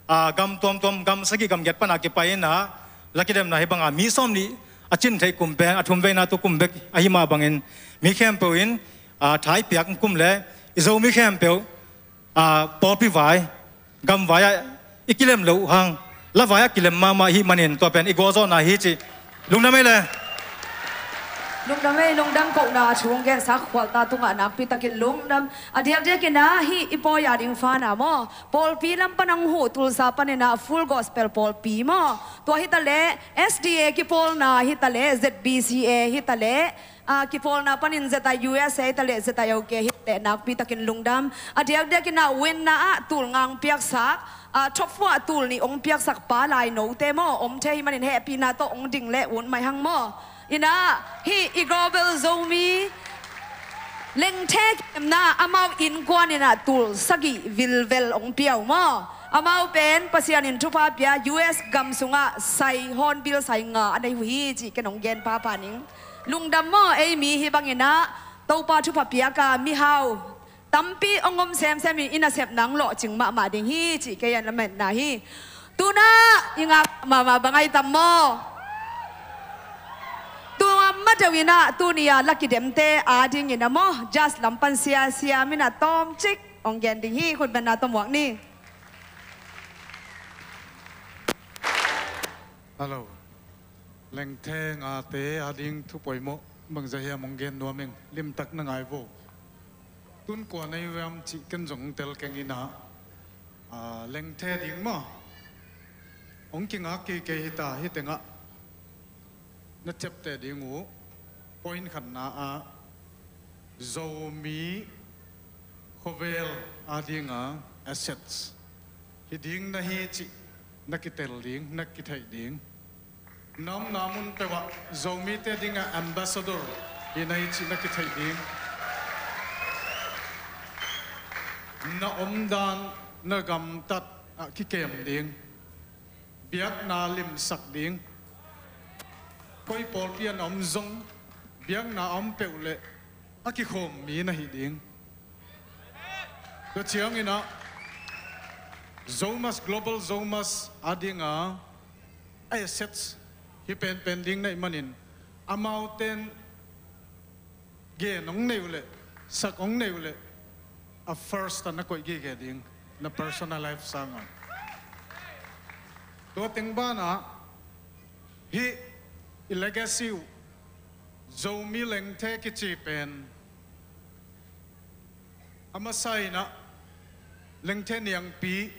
a, gam tuamtuam, gam sagih gam giat pan a kipai in ah, la kidemna hih bang a mi sawmnih a cin theih kum pen a thumveina tu kum bek ahi mah bangin, mi khempeuh in, a, tha i piak kum le i Zomi khempeuh, a, pawlpi vai, gam vai ah i kilem loh hang, la vai ah kilem mahmah i hih manin tua pen i gualzawhna hi cih lungdam ei le. Lungdam ei, lungdam kohna thu hong gensa Khualta tungah nakpi takin lungdam. A diakdiakin ah hih i pawi a ding fund ah maw, pawlpi lam pan hong huh Tulsa panin ah Full Gospel pawlpi maw, tua hi ta leh S D A kipawlna hi ta leh Z B C A hi ta leh, a, kipawlna panin Z I U S A hi ta leh Z I O K hi ta leh nakpi takin lungdam. A diakdiakin ah Wunna ah tul nga hong piaksak, a, Top Four ah tul nih hong piaksak pa lai note maw, om thei hi manin hehpihna tawh hong ding le ut mai hang maw. In ah hih i Global Zomi Lengthe kemna amau innkuan inah tul sagih vilvel hong pia uh maw. Amau pen Pasian in thupha pia, U S gam sungah sai, hornbill sai nga a nei uh hi cih ken hong gen phapha ning. Lungdam maw, ei mi hih bang inah Topa thupha piak a mihau tampi hong om semsem in, i nasepna hong lawhcing mahmah ding hi cih kei a lametna hi. Tunah i ngak mahmah bang ai tam maw? Tua mateuh inah tuni a la kidemte ading inah maw, judge lam pan sia, sia min a tawmcik hong gen ding hi. Khutbetna tawh muak ni. Hello. Lengthe ngate ading thu poimawh bangzah hiam hong gen nuam ing, limtak na ngai vo. Tun kua nei uh hiam cih ken zong tel keng inah, ah, lengthe ding maw, hong kingak kei kei hita, hih tengah na ciapteh ding uh. Point khatna ah, Zomi khovel adinga assets hi ding na hi cih na kitel ding, na kitheih ding. Na omna mun peuhah Zomite dinga ambassador hi na hi cih na kitheih ding. Na omdan, na gamtat ah kikem ding. Biakna limsak ding. Koi pawlpi a na om zong, biakna a om peuh leh a kikhawm mi na hi ding. Tua ciang inah Zomus, Global Zomus adinga assets hi penpen ding na hih manin, amaute'n gen hong nei uh leh, sak hong nei uh leh, a first a na koih gige ding, na personal life sangah. Tua teng banah hih i legacy uh, Zomi Lengthe kici pen a masa inah Lengthe Niangpi,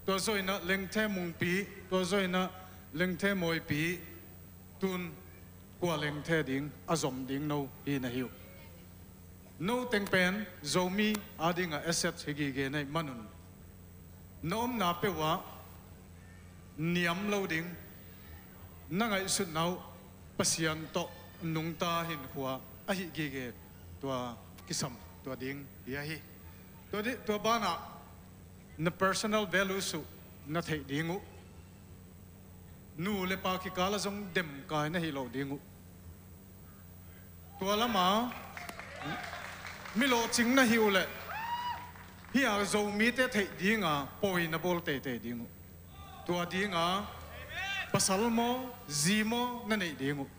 tua zawh inah Lengthe Mungpi, tua zawh inah Lengthe Mawipi, tun kua lengthe ding, a zom ding no hi na hi uh. No teng pen Zomi adinga asset hi gige na hih manun, na omna peuhah niam lo ding, na ngaihsutna uh Pasian tawh nungta hinkhua ahi gige, tua kisam tua ding hi ahi. Tua di, tua banah na personal values uh na theih ding uh. Nu le pa kikal ah zong demkai na hi lo ding uh. Tua lama mi lawhcing na hi uh leh, hih a Zomite theih dinga pawi na bawl teitei ding uh. Tua dinga pasal maw, zi maw na neih ding uh.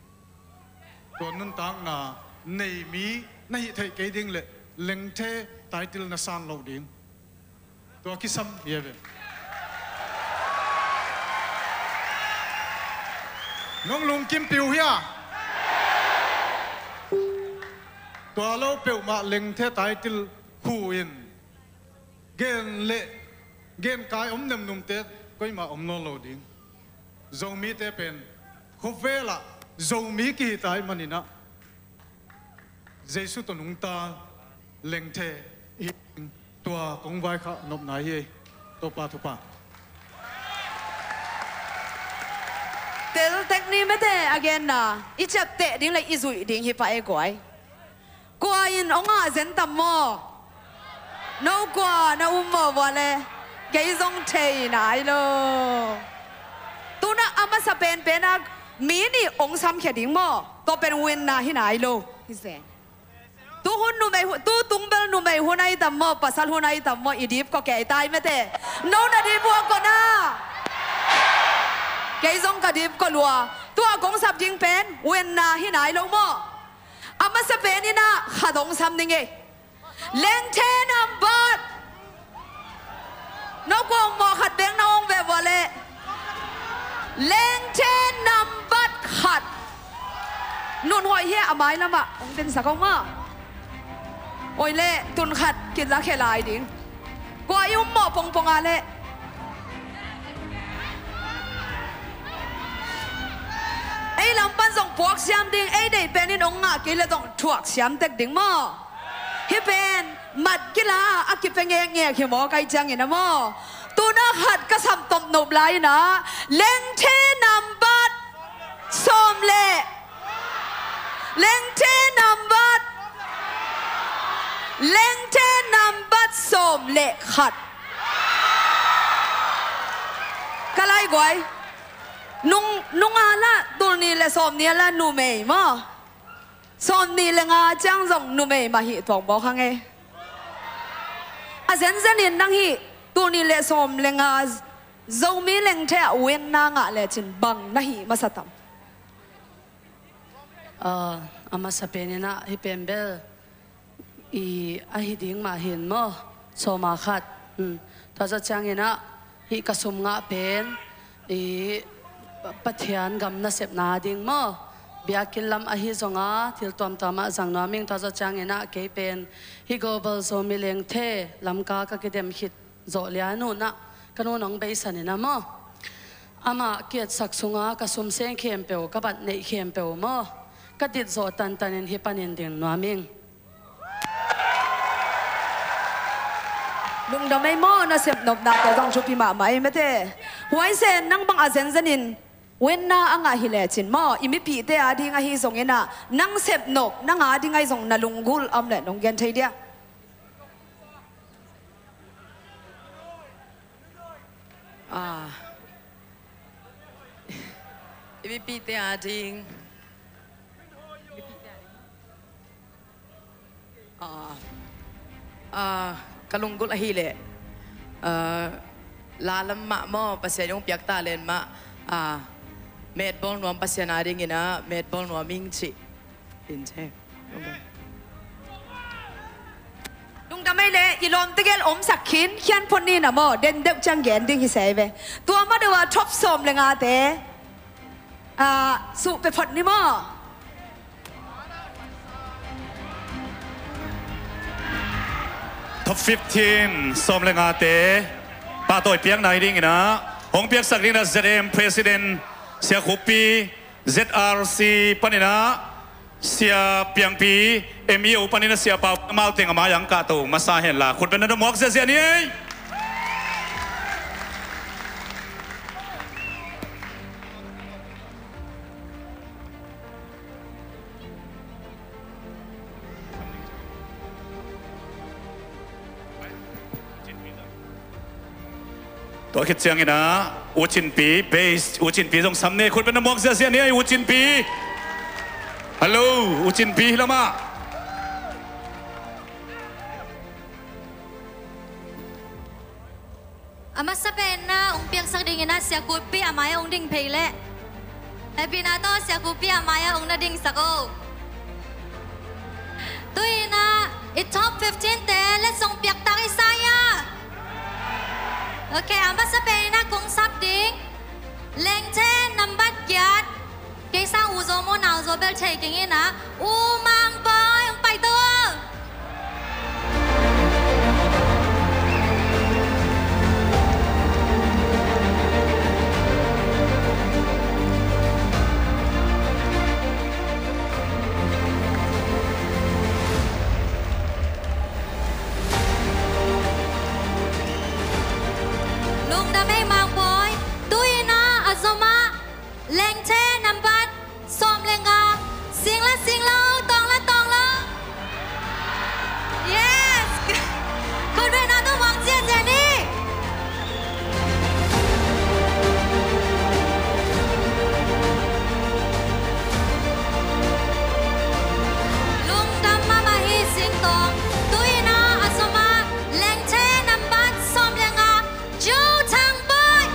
Tua nuntakna nei mi na hih theih kei ding leh Lengthe title na san lo ding. Tua kisam hi a ve. Nong lungkimpih uh hia? Tua lo peuhmah Lengthe title khu in gen leh genkai om nemnumte koimah om nawn lo ding. Zomite pen khovel ah Zomi kihi ta ahih manin ah, Jesu tawh nungta Lengthe i hi ding. Tua kong vaikhak nopna hi ei. Topa thupha. Tel tek ni mete a genna, i ciapteh ding le i zuih ding hi pah ei guai. Kua in hong ngah zen tam maw? No kua na um maw vua le? Kei zong thei nai lo. Tunah a masa penpen a mi nih hong samkhia ding maw? Tua pen winna hi nai lo. Hi zen. Tu hun numei hun, tu tungbel numei hun ahi tam maw, pasal hun ahi tam maw, i dipkua kei tai mete. No na dipkua kua na. Kei zong ka dipkua lua. Tua kong sap ding pen winna hi nai lo maw? A masa pen in ah khat hong sam ning ei. Lengthe nambat. No kua hong mawh khat beng na hong ve vua leh. Lengthe nambat khat. Nun hoih hi a, mai lamah hong dinsak hong maw. Oi leh tun khat kilakhia lai ding. Kua i um mawh pongpong a leh. Ei lam pan zong puak siam ding, ei deih pen in hong ngah kei leh zong thuak siam tek ding maw? Hih pen mat kila a kipia ngekngek hi maw, kai ciangin a maw? Tuna khat ka sam tawm nop lai in ah, Lengthe nambat sawm leh Lengthe nambat Lengthe nambat sawm le khat. Ka laiguai. Nung, nunga lah tul nih le sawm nih a lah numei maw. Sawm nih le nga ciang zong numei mah hi tuang bawk hang e. A zenzenin nang hih tul nih le sawm le nga Zomi Lengthe ah winner ngah lecin bang na hih masa tam? Ah, a masa peninah hih pen bel i ahi ding mah hin maw, sawma khat. Hmm. Tua zawh cianginah hih ka sum ngah pen i Pathian gam nasepna ding maw, biakinn lam ahi zonga thil tuamtuamah zang nuam ing. Tua zawh cianginah kei pen hih Global Zomi Lengthe Lamka ka kidem khit zawh lian unah ka nu nong beisan inah maw, amah kiatsak sunga ka sum seng khempeuh, ka bat neih khempeuh maw, ka dit zawh tantanin hih panin ding nuam ing. Lungdam ei maw, na sepnopna tawh zong thupi mahmah ei mate. Huaisen nang bang a zenzenin winner a ngah hi lecin maw, i mipihte a ding ahi zonginah nang sepnop nang a ding ahi zong na lunggulh a om leh nong gen thei dia? Ah. I mipihte a ding. Ah. Ah, ka lunggulh ahih leh, ah, la lam mah maw, Pasian hong piak talent mah, ah, metbawl nuam Pasian a dinginah metbawl nuam ing cih. Lungdam ei le, i lawmte gel omsak khin, khian phot ni na maw, den deuh ciang gen ding hi sei ve. Tua mah deuh a top sawm le ngate, ah, suh pe phot ni maw. Top fifteen sawm le ngate pahtawi piakna hi dinginah hong piaksak dinginah Z M President Sia Khup Pi, Z R C paninah Sia Piang Pi, M E O paninah Sia Pau Mau teng a mai-ah hong kahto masa henla khut beng na dong muak ziahziah ni ei. Tua khit cianginah U Cin Pi, bass U Cin Pi zong sam ni, khut beng na muak ziahziah ni ei, U Cin Pi. Hello, U Cin Pi hi lamah. A masa penna hong piaksak dinginah Sia Khup Pi a mai-ah hong ding phei leh. Hehpihna tawh Sia Khup Pi a mai-ah hong na dingsak o. Tu-inah i top fifteen te letsong piaktak i sa hia? Ok, a masa peninah kong sap ding Lengthe nambat giat. Kei sang U Zo maw, Nau Zo bel thei keng inah, U Mang Bawi hong paito. Lungdam ei Mang Bawi. Tu-inah a zomah Lengthe nambat sawm le nga, sing la sing lo, tawng la tawng lo. Yes. Khut beng na dong muak ziahziah ni. Lungdam mahmah hi singtawng. Tu-inah a zomah Lengthe nambat sawm le nga, Jo Thang Bawi.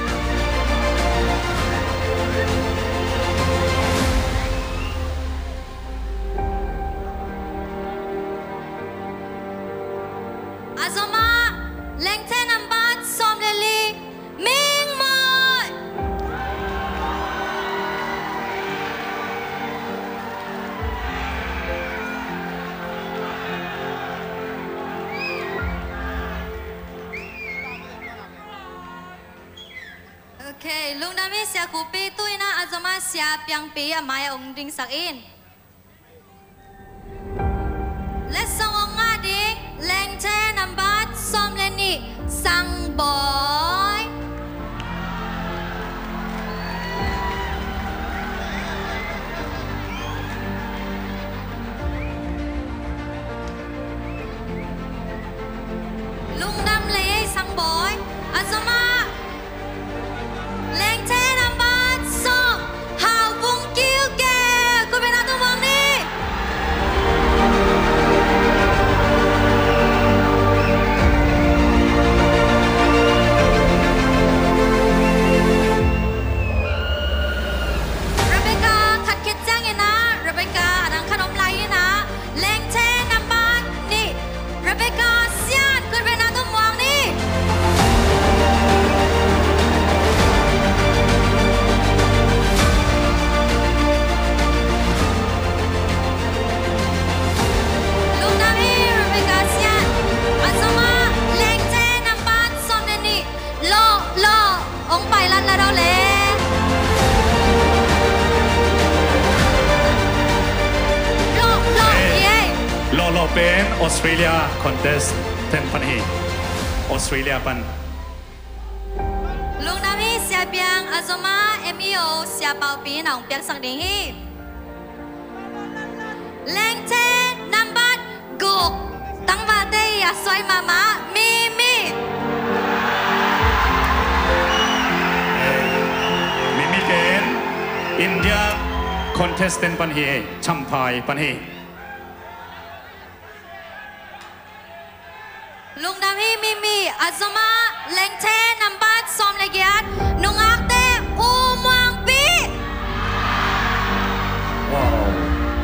A zomah Lengthe nambat sawm le li, Ming Mawi. Ok, lungdam hi Sia Khup Pi. Tu-inah a zomah Sia Piang Pi a mai-ah hong dingsak in. Letsong hong ngah ding Lengthe nambat sawm le nih, Sang Bawi. Australia contestant pan hi. Australia pan. Lungdam hi. Sia Piang, a zom a M E O Sia Paupi na hong piaksak ding hi. Lengthe nambat guk, tangvalte i a suai mahmah, Mimi. Eh, Mimi ken India contestant pan hi, Champhai pan hi. Lungdam hi Mimi. A zom a lengthe nambat sawm le giat, nungakte, U Muangpi. Wow.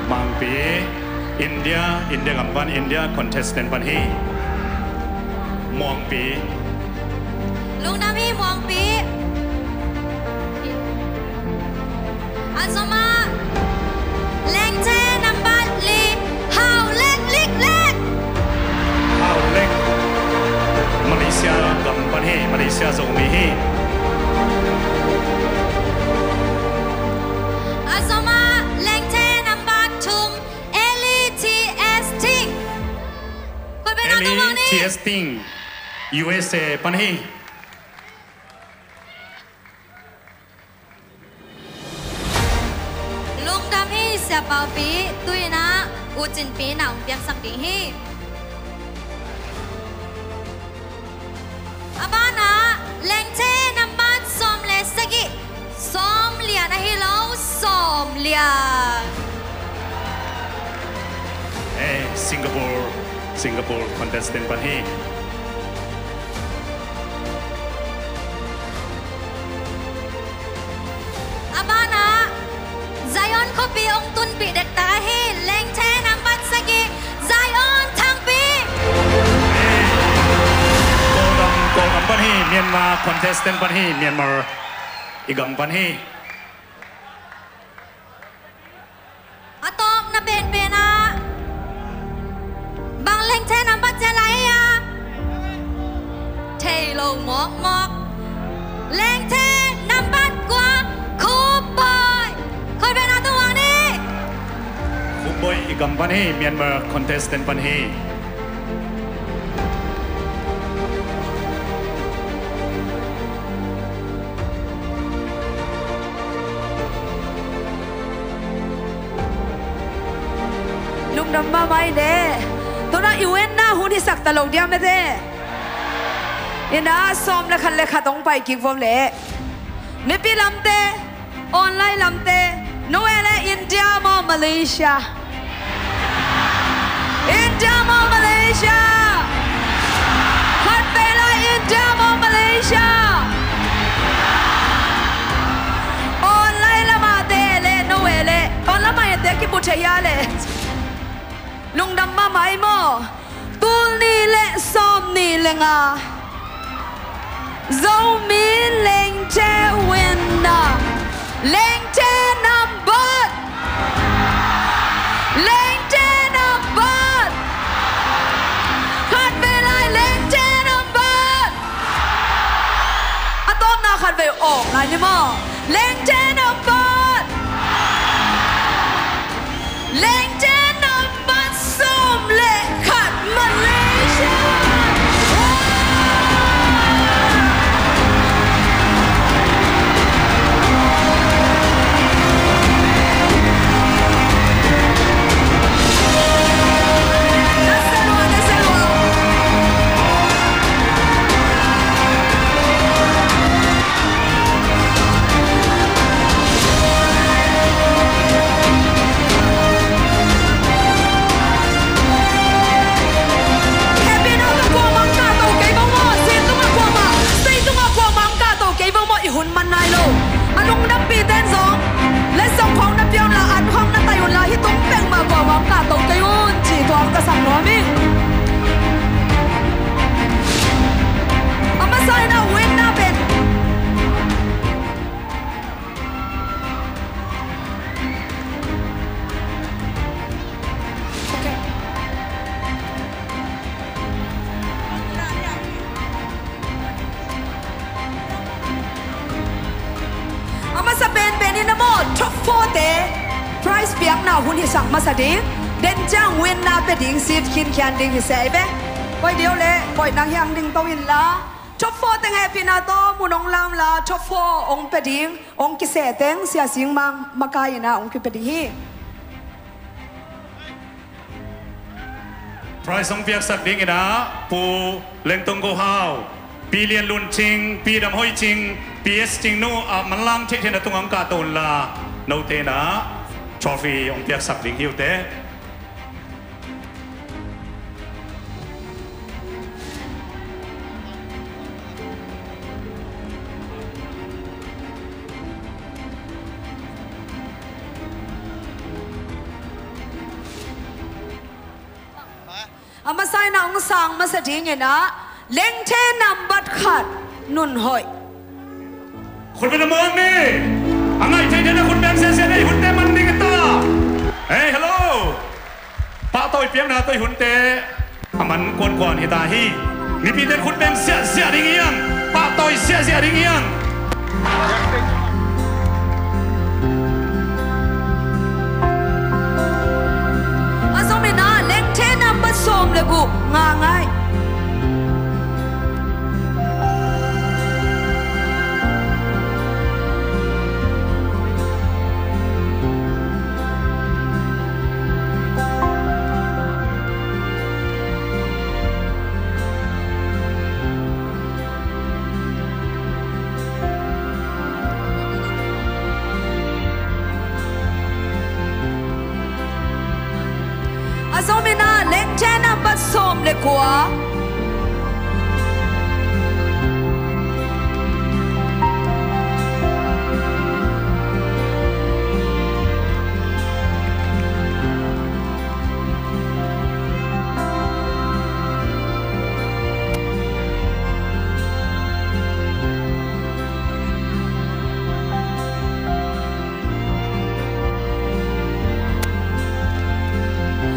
Muangpi. India, India gam pan, India contestant pan hi. Muangpi. Lungdam hi Muangpi. A zom a lengthe nambat li, Hau Lek Lik Lek. Hau Lek. Malaysia gam pan hi, Malaysia Zomi hi. A zom a lengthe nambat thum, Eli T S Ting. Eli T S Ting, U S A pan hi. Lungdam hi Sia Paupi, tu-in ah U Cinpi na hong piaksak ding hi. A banah lengthe nambat sawm le sagih, sawm lian ahi lo, sawm lian. Eh, Singapore, Singapore contestant pan hi. A banah Zion khuapi hong tunpih dektak ahi, lengthe nambat sagih, Zion Thangpi. Kawlgam, Kawlgam pan hi, Myanmar contestant pan hi, Myanmar i gam pan hi. A tawpna penpen ah bang lengthe nambat cian lai ei a? Thei lo mawkmawk. Lengthe nambat kua, Khupboi. Khutbetna tung vang ni. Khupboi i gam pan hi, Myanmar contestant pan hi. Lungdam mahmah ing e. Tuna i winner hun hisak ta lo diam e te. Ina sawm le khat le khat hong pai kik vo le. Mipi lamte, online lamte, no e le India maw Malaysia? India maw Malaysia? Khat vei lai India maw Malaysia? Online lamah te le, no e le. Online lamah te kipu thei a le. Lungdam mahmah ei maw. Tul nih le sawm nih le nga. Zomi lengthe winner. Lengthe nambat. Lengthe nambat. Khat vei lai lengthe nambat. A tawpna khat vei awk lai ni maw. Lengthe nambat. Lengthe nambat sawm le khat, Malaysia. Happy na ka kuamah ka to kei bang maw, sin tungah kuamah, sei tungah kuamah ka to kei bang maw, i hun man nai lo. A lungdampi ten zong letsong khawng na pia un la, an khawng na tai un la, hih tung peuhmah kuamah ka to kei un ci tuak ka sak nuam ing. A masa in a winner pen a masa penpen in a maw, top four te prize piakna hun hisak masa ding. En ciang win na pia ding seat khinkhian ding hi se ve. Koi deuh le koi nang hiang ding to in la. Top four teng hehpihna tawh mun hong lam la, top four hong pia ding, hong kiseh teng Sia Sing Mang makai in ah hong kipia ding hi. Prize hong piaksak dingin ah Pu Lengtong Go Hau, Pi Lian Lun Cing, Pi Dam Hoi Cing, Pi S Cing Nu, ah, manlang theih theihna tungah hong kahto un la, note in ah trophy hong piaksak ding hi uh teh. A masa in ah hong sang masa dingin ah Lengthe nambat khat Nun Hoih. Khut beng a muang ni. A ngaih theih theihna khut beng siasia ni, hunte man ding hi ta. Hey, hello. Pahtawi piakna tawh i hunte a man kuankuan hi ta hi. Mipite in khut beng siasia ding hi hang. Pahtawi siasia ding hi hang. A zom in ah Lengthe nambat sawm le guk Nga Ngai. A zom in ah Lengthe nambat sawm le kua.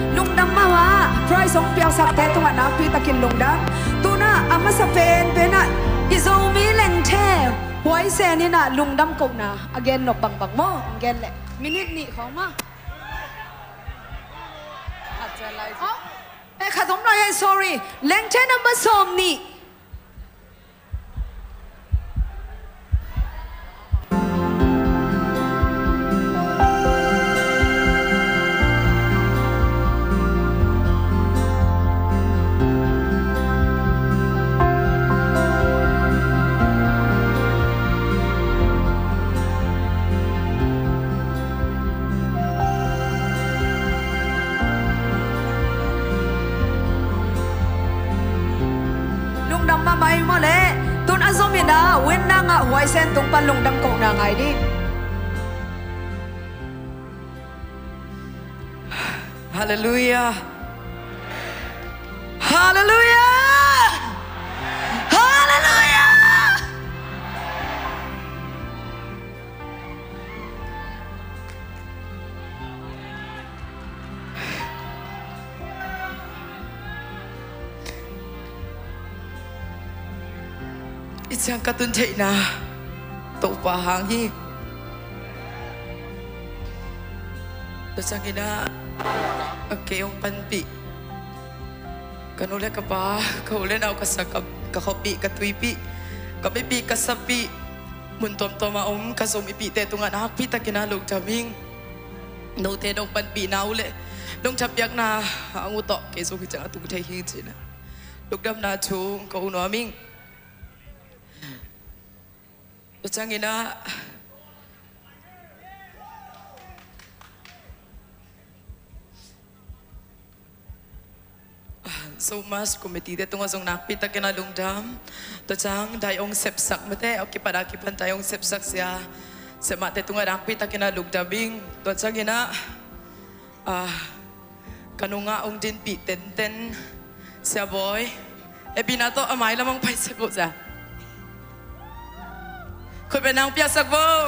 Lungdam mahmah, prize hong piaksakte tungah nakpi takin lungdam. Tu-in ah a masa penpen ah i Zomi Lengthe huaisen in ah lungdam kohna a gen nop bangbang maw? Hong gen leh minute nih khawng maw? Oh, eh, khat om lai, eh, sorry. Lengthe nambat sawm nih. Lungdam mahmah hi maw leh. Tu-in a zom in ah win na ngah huaisen tung pan lungdam kohna ngai ding. Halleluiah. Halleluiah. Halleluiah. I ciang ka tun theihna Topa hang hi. Tua ciangin ah a kei hong panpih ka nu le ka pa, ka u le nau, ka sakap, ka khuapih, ka tuipih, ka mipih, ka sappih, mun tuamtuam a om ka Zomipihte tungah nakpi takin ah lungdam ing. Note nong panpihna uh le nong thapiakna hang uh tawh kei zong hih ciang a tung thei hi ci-in ah lungdamna thu ka uh nuam ing. Tua ciangin ah Zomass committee te tungah zong nakpi takin ah lungdam. Tua ciang dai hong sepsak mate, a kipat a kipan dai hong sepsak sia, siamahte tungah nakpi takin ah lungdam ing. Tua ciangin ah, ah, ka nungah hong dinpih tenten Sia Bawi, hehpihna tawh a mailam hong paisak uh sia. Khutbetna hong piaksak vo.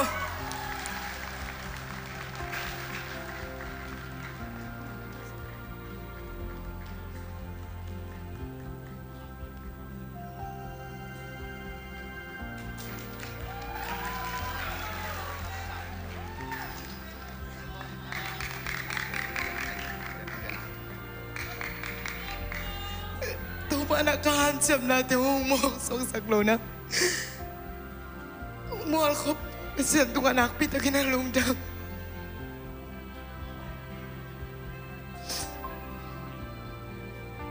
Mana ka hanciamnate hong muang suaksak lo na, hong mualkhop Pasian tungah nakpi takin a lungdam.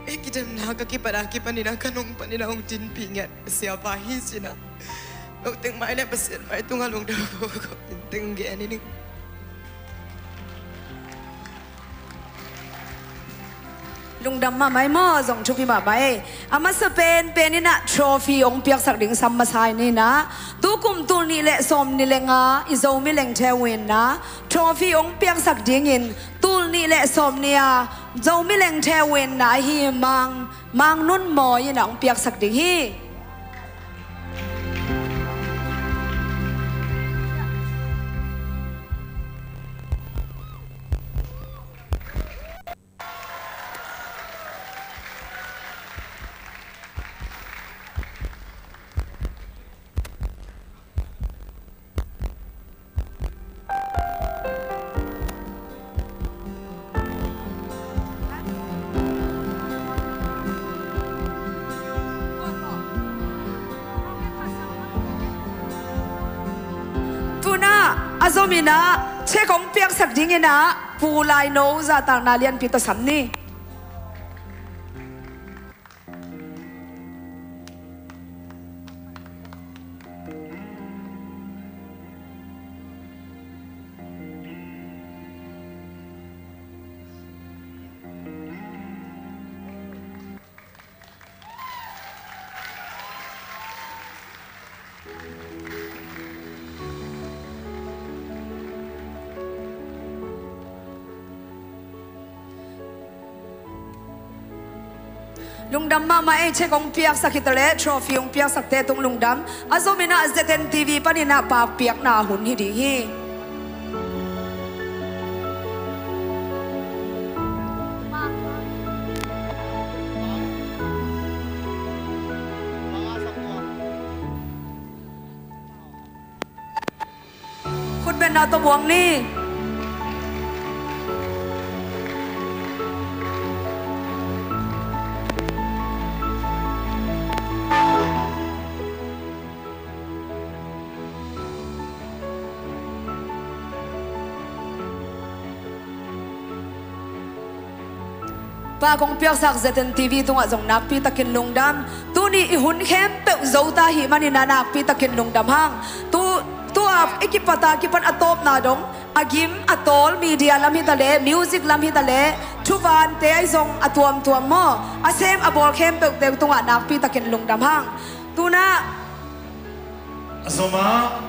Ei kidemna ka kipat a kipanin a ka nung panin a hong tinpih ngiat siapa hi cina. Noteng mai le Pasian mai tungah lungdam ko ko tinteng gen i ning. Lungdam mahmah ei maw, zong thupi mahmah ei. A masa penpen inah trophy hong piaksak ding sam masa in inah, tukum tul nih le sawm nih le nga i Zomi Lengthe Winna trophy hong piaksak dingin tul nih le sawm nih a Zomi Lengthe Winna ahi Mang, Mang Nun Mawi inah hong piaksak ding hi. Tuna a zominah cheque hong piaksak dinginah Pu Laino zahtakna lianpi tawh sam ni. Lungdam mahmah ei, cheque hong piaksak hi taleh trophy hong piaksakte tung lungdam. A zominah Z N T V paninah pakpiakna hun hi ding hi. Khutbetna tawh buang ni. Pa kong piaksak Z N T V tungah zong nakpi takin lungdam. Tuni i hun khempeuh zo ta hi maninah nakpi takin lungdam hang. Tu, tua i kipata kipan a tawpna dong a gim a tawl media lam hi taleh, music lam hi taleh, thuvante ahi zong a tuamtuam maw, a sem a bawl khempeuhte tungah nakpi takin lungdam hang. Tunah a zomah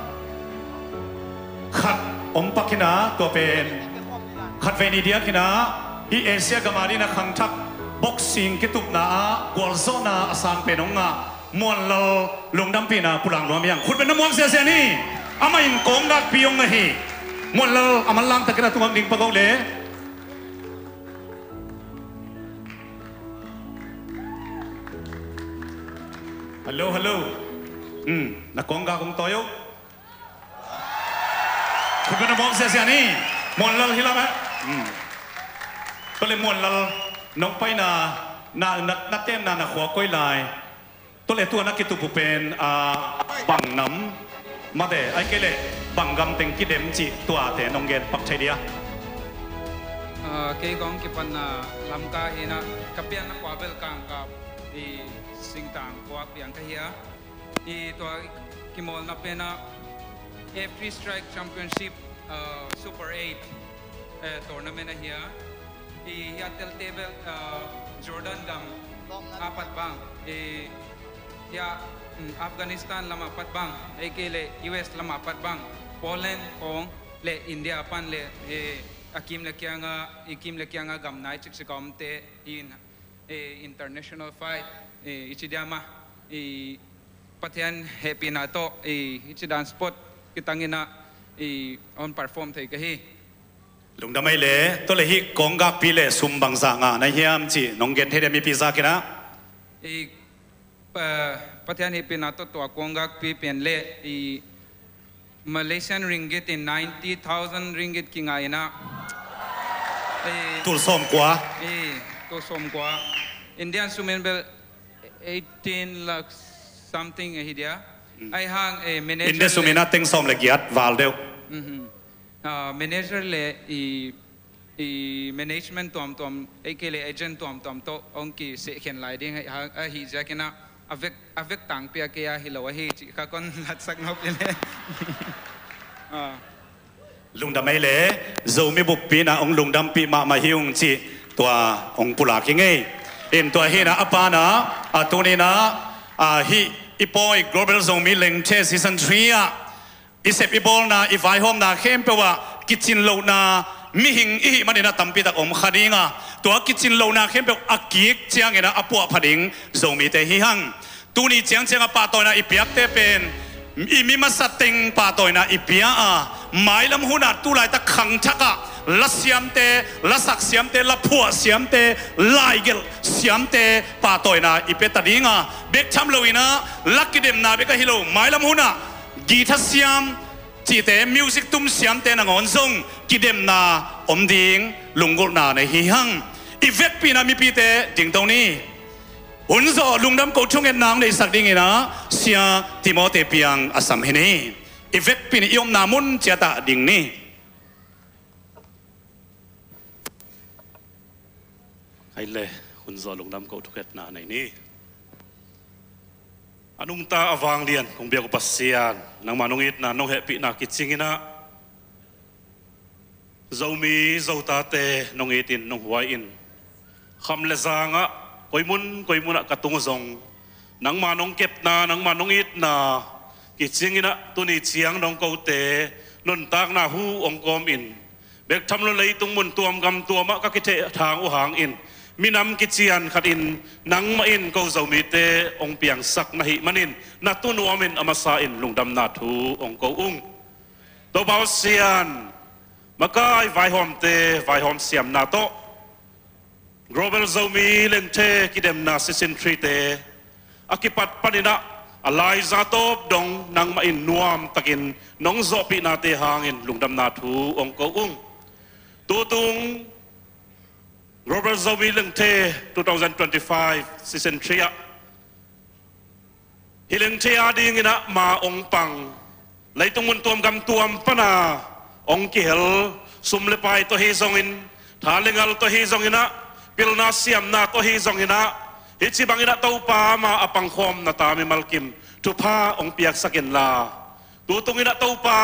khat om pakinah tua pen khatvei ni diakinah hih Asia gam a dinah khangthak boxing kitupna ah gualzawhna a sang pen hong ngah Muanlal lungdampihna pulak nuam hiang. Khutbetna muang ziazia ni. Amah in kawng gakpi hong ngah hi. Muanlal a manlang takin a tungam ding pago le. Hello, hello. Hmm, na kawng gak hong tawi uh. Khutbetna muang ziazia ni. Muanlal hi lam eh. Hmm. Tua le Muanlal nong paina na, na, na tenna na khua koi lai. Tua le tua na kitup uh pen, ah, bang nam mate, ai kei le bang gam teng kidem cih tuate nong gen pak thei dia. Ah, kei kong kipatna Lamka hinah ka pianna khua bel Kangkap i singtang khua piang ka hi a. I tua kimawlna penah F three Strike Championship, ah, Super eight, eh, tournament ahi a. I hia telte bel, ah, Jordan gam a pat bang, i hia, mm, Afghanistan lam a pat bang, ei kei le U S lam a pat bang, Poland khawng le India pan le, eh, a kim le kianga, i kim le kianga gam nai cikcik a omte in, eh, international fight, eh, i ci diam a, i Pathian hehpihna tawh, i, i ci dan sport kitanginah, i, on perform thei ka hi. Lungdam ei le, tua le hih kawng gakpi le sum bangzah ngah na hiam cih nong gen thei dia mipi zakinah. I, pa, Pathian hehpihna tawh tua kawng gakpi pen le, i, Malaysian ringgit in ninety thousand ringgit kingah inah. Eh, tul sawmkua. Eh, tul sawmkua. Indian sum in bel eighteen lakh something ahi dia. Ahi hang, eh, manager India sum le in a teng sawm le giat val deuh. Mhm. Ah, manager le i, i management tuamtuam, ei kei le agent tuamtuam tawh hong kisehkhen lai ding ahi hang, ahi ziakin ah, a vek, a vek tangpi a kei a hi lo ahi cih kha kon latsak nop in le. Ah. Lungdam ei le, Zomi buppi in ah hong lungdampih mahmah hi ung cih tua hong pulak hi ngei. In tua hi in ah a pa in ah, a tuni in ah, a hih i pawi Global Zomi Lengthe Season three ah i sep i bawlna, i vaihawmna khempeuh ah kicin lohna mihing i hih manin ah tampi tak om kha ding a, tua kicin lohna khempeuh a kik ciangin ah a puahpha ding Zomite hi hang. Tuni ciangciang a pahtawina i piakte pen i mi masa teng pahtawina i pia a, mailam hunah tulaitak khangthak ah la siamte, la sak siamte, la phuah siamte, laigelh siamte pahtawina i pia ta ding a, bek tham loin ah la kidemna bek ahi lo, mailam hunah guitar siam cihte, music tum siamte nangawn zong kidemna om ding lunggulhna nei hi hang. I vekpi in ah mipite dingto ni. Hun zawh lungdam koh thungetna hong neihsak dingin ah Sia Timothy Piang a sam hi ni. I vekpi in i omna mun ciatah ding ni. Hei le, hun zawh lungdam koh thungetna nei ni. A nungta a vanglian kong biak uh Pasian, nangmah nong itna nong hehpihna kicingin ah Zomi Zotate nong itin nong huai in, kham le zangah, koimun koimunah ka tung uh zong, nangmah nong kepna, nangmah nong itna kicingin ah tuni ciang dong kote nuntakna hu hong kawm in, bek tham lo leitung mun tuam gam tuamah ka kithehthang uh hangin, minam kician khatin nangmah in ko Zomite hong piangsak na hih manin, na tu nuamin a masa in lungdamna thu hong ko ung. Topa Pasian, makai vaihawmte vaihawm siamna tawh Global Zomi Lengthe kidemna Season three te a kipat panin ah a laiza tawp dong nangmah in nuamtakin nong zawhpihnate hangin lungdamna thu hong ko ung. Tutung Global Zomi Lengthe two thousand twenty-five Season three ah hih Lengthe a dingin ah ma hong pang, leitung mun tuam gam tuam pana hong kihel, sum le pai tawh hi zongin, tha le ngal tawh hi zongin ah, pilna siamna tawh hi zongin ah, hih ci bangin ah Topa ma a pangkhawm na ta mimal kim thupha hong piaksak inla, tutung in ah Topa,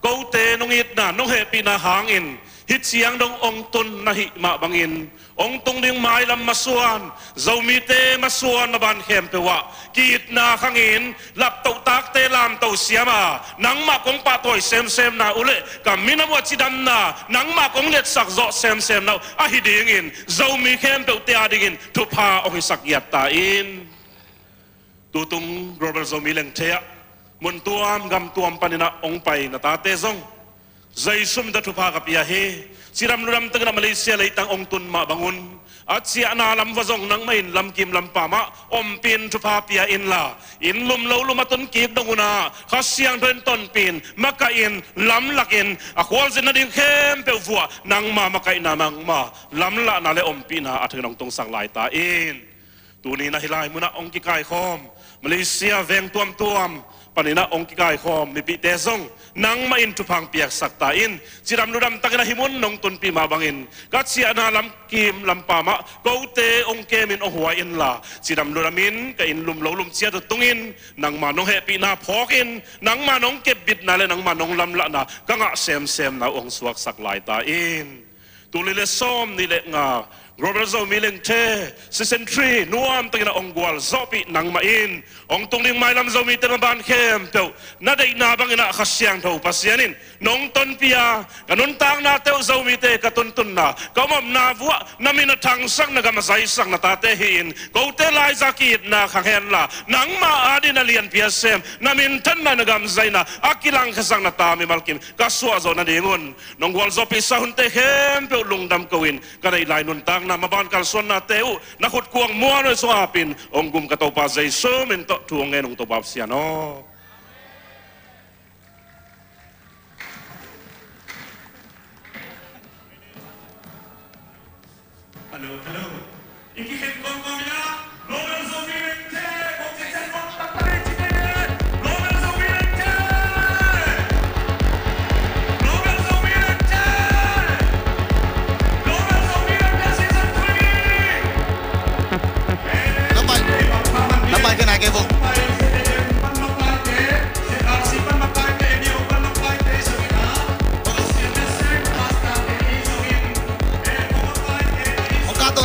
kote nong itna nong hehpihna hangin hih ciang dong hong tun na hih mah bangin, hong tung ding mailam masuan, Zomite masuan na ban khempeuh ah ki-itna khangin laptoh takte lamto siam a, nangmah kong pahtawi semsem na uh leh ka minam uh a cidamna nangmah kong letsak zawh semsem na uh ahi dingin, Zomi khempeuhte a dingin thupha hong hisak giat ta in. Tutung Global Zomi Lengthe ah mun tuam gam tuam panin ah hong pai na tate zong Jesu min tawh thupha ka pia hi. Cidam ludam takin ah Malaysia leitang hong tun mah bangun, a ciahna lam va zong nangmah in lamkim lampam ah ompih in thupha pia inla, inn lum lo lum a tun kik dong un ah Kha Siangtho in tonpih in, makaih in, lamlak in, a khualzin nading khempeuh vuah nangma makaihna, nangma lamlahna le ompihna a thangin hong tungsak lai ta in. Tuni in ah hih lai munah hong kikaikhawm, Malaysia veng tuamtuam panin ah hong kikaikhawm mipihte zong nangmah in thupha hong piaksak ta in. Cidam ludam takin ah hih mun nong tunpih mah bangin, ka ciahna lamkim lampam ah kote hong kemin hong huai inla, cidam ludamin ka inn lum lo lum ciat uh tungin nangma nong hehpihna phawkin, nangma nong kepbitna le nangma nong lamlahna ka ngah semsemna uh hong suaksak lai ta in. Tul nih le sawm nih le nga Global Zomi Lengthe Season three nuamtakin ah hong gualzawhpih nangmah in, hong tung ding mailam Zomite maban khempeuh na deihna bangin ah Kha Siangtho Pasian in nong tonpih a, ka nuntakna teuh Zomite ka tuntunna, ka omna vuah na min a thangsak, na gam a zaisak na tate hi-in, kote laiza ki-itna khang henla, nangma adingin a lianpi a sem, na minthanna, na gam zaina a kilangkhiasak na ta mimal kim ka suah zawh nadingun, nong gualzawhpihsa hunte khempeuh lungdam ko-in, ka neih lai nuntakna maban kalsuannate uh na khutkuang muanhuai sungah apin hong gum ka Topa Jesu min tawh thu hong ngen ung, Topa Pasian aw. Hello, hello. I kikhen kawmkawm in ah, Global Zomi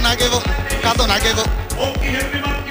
Nai kei vo. Ka to nai kei vo.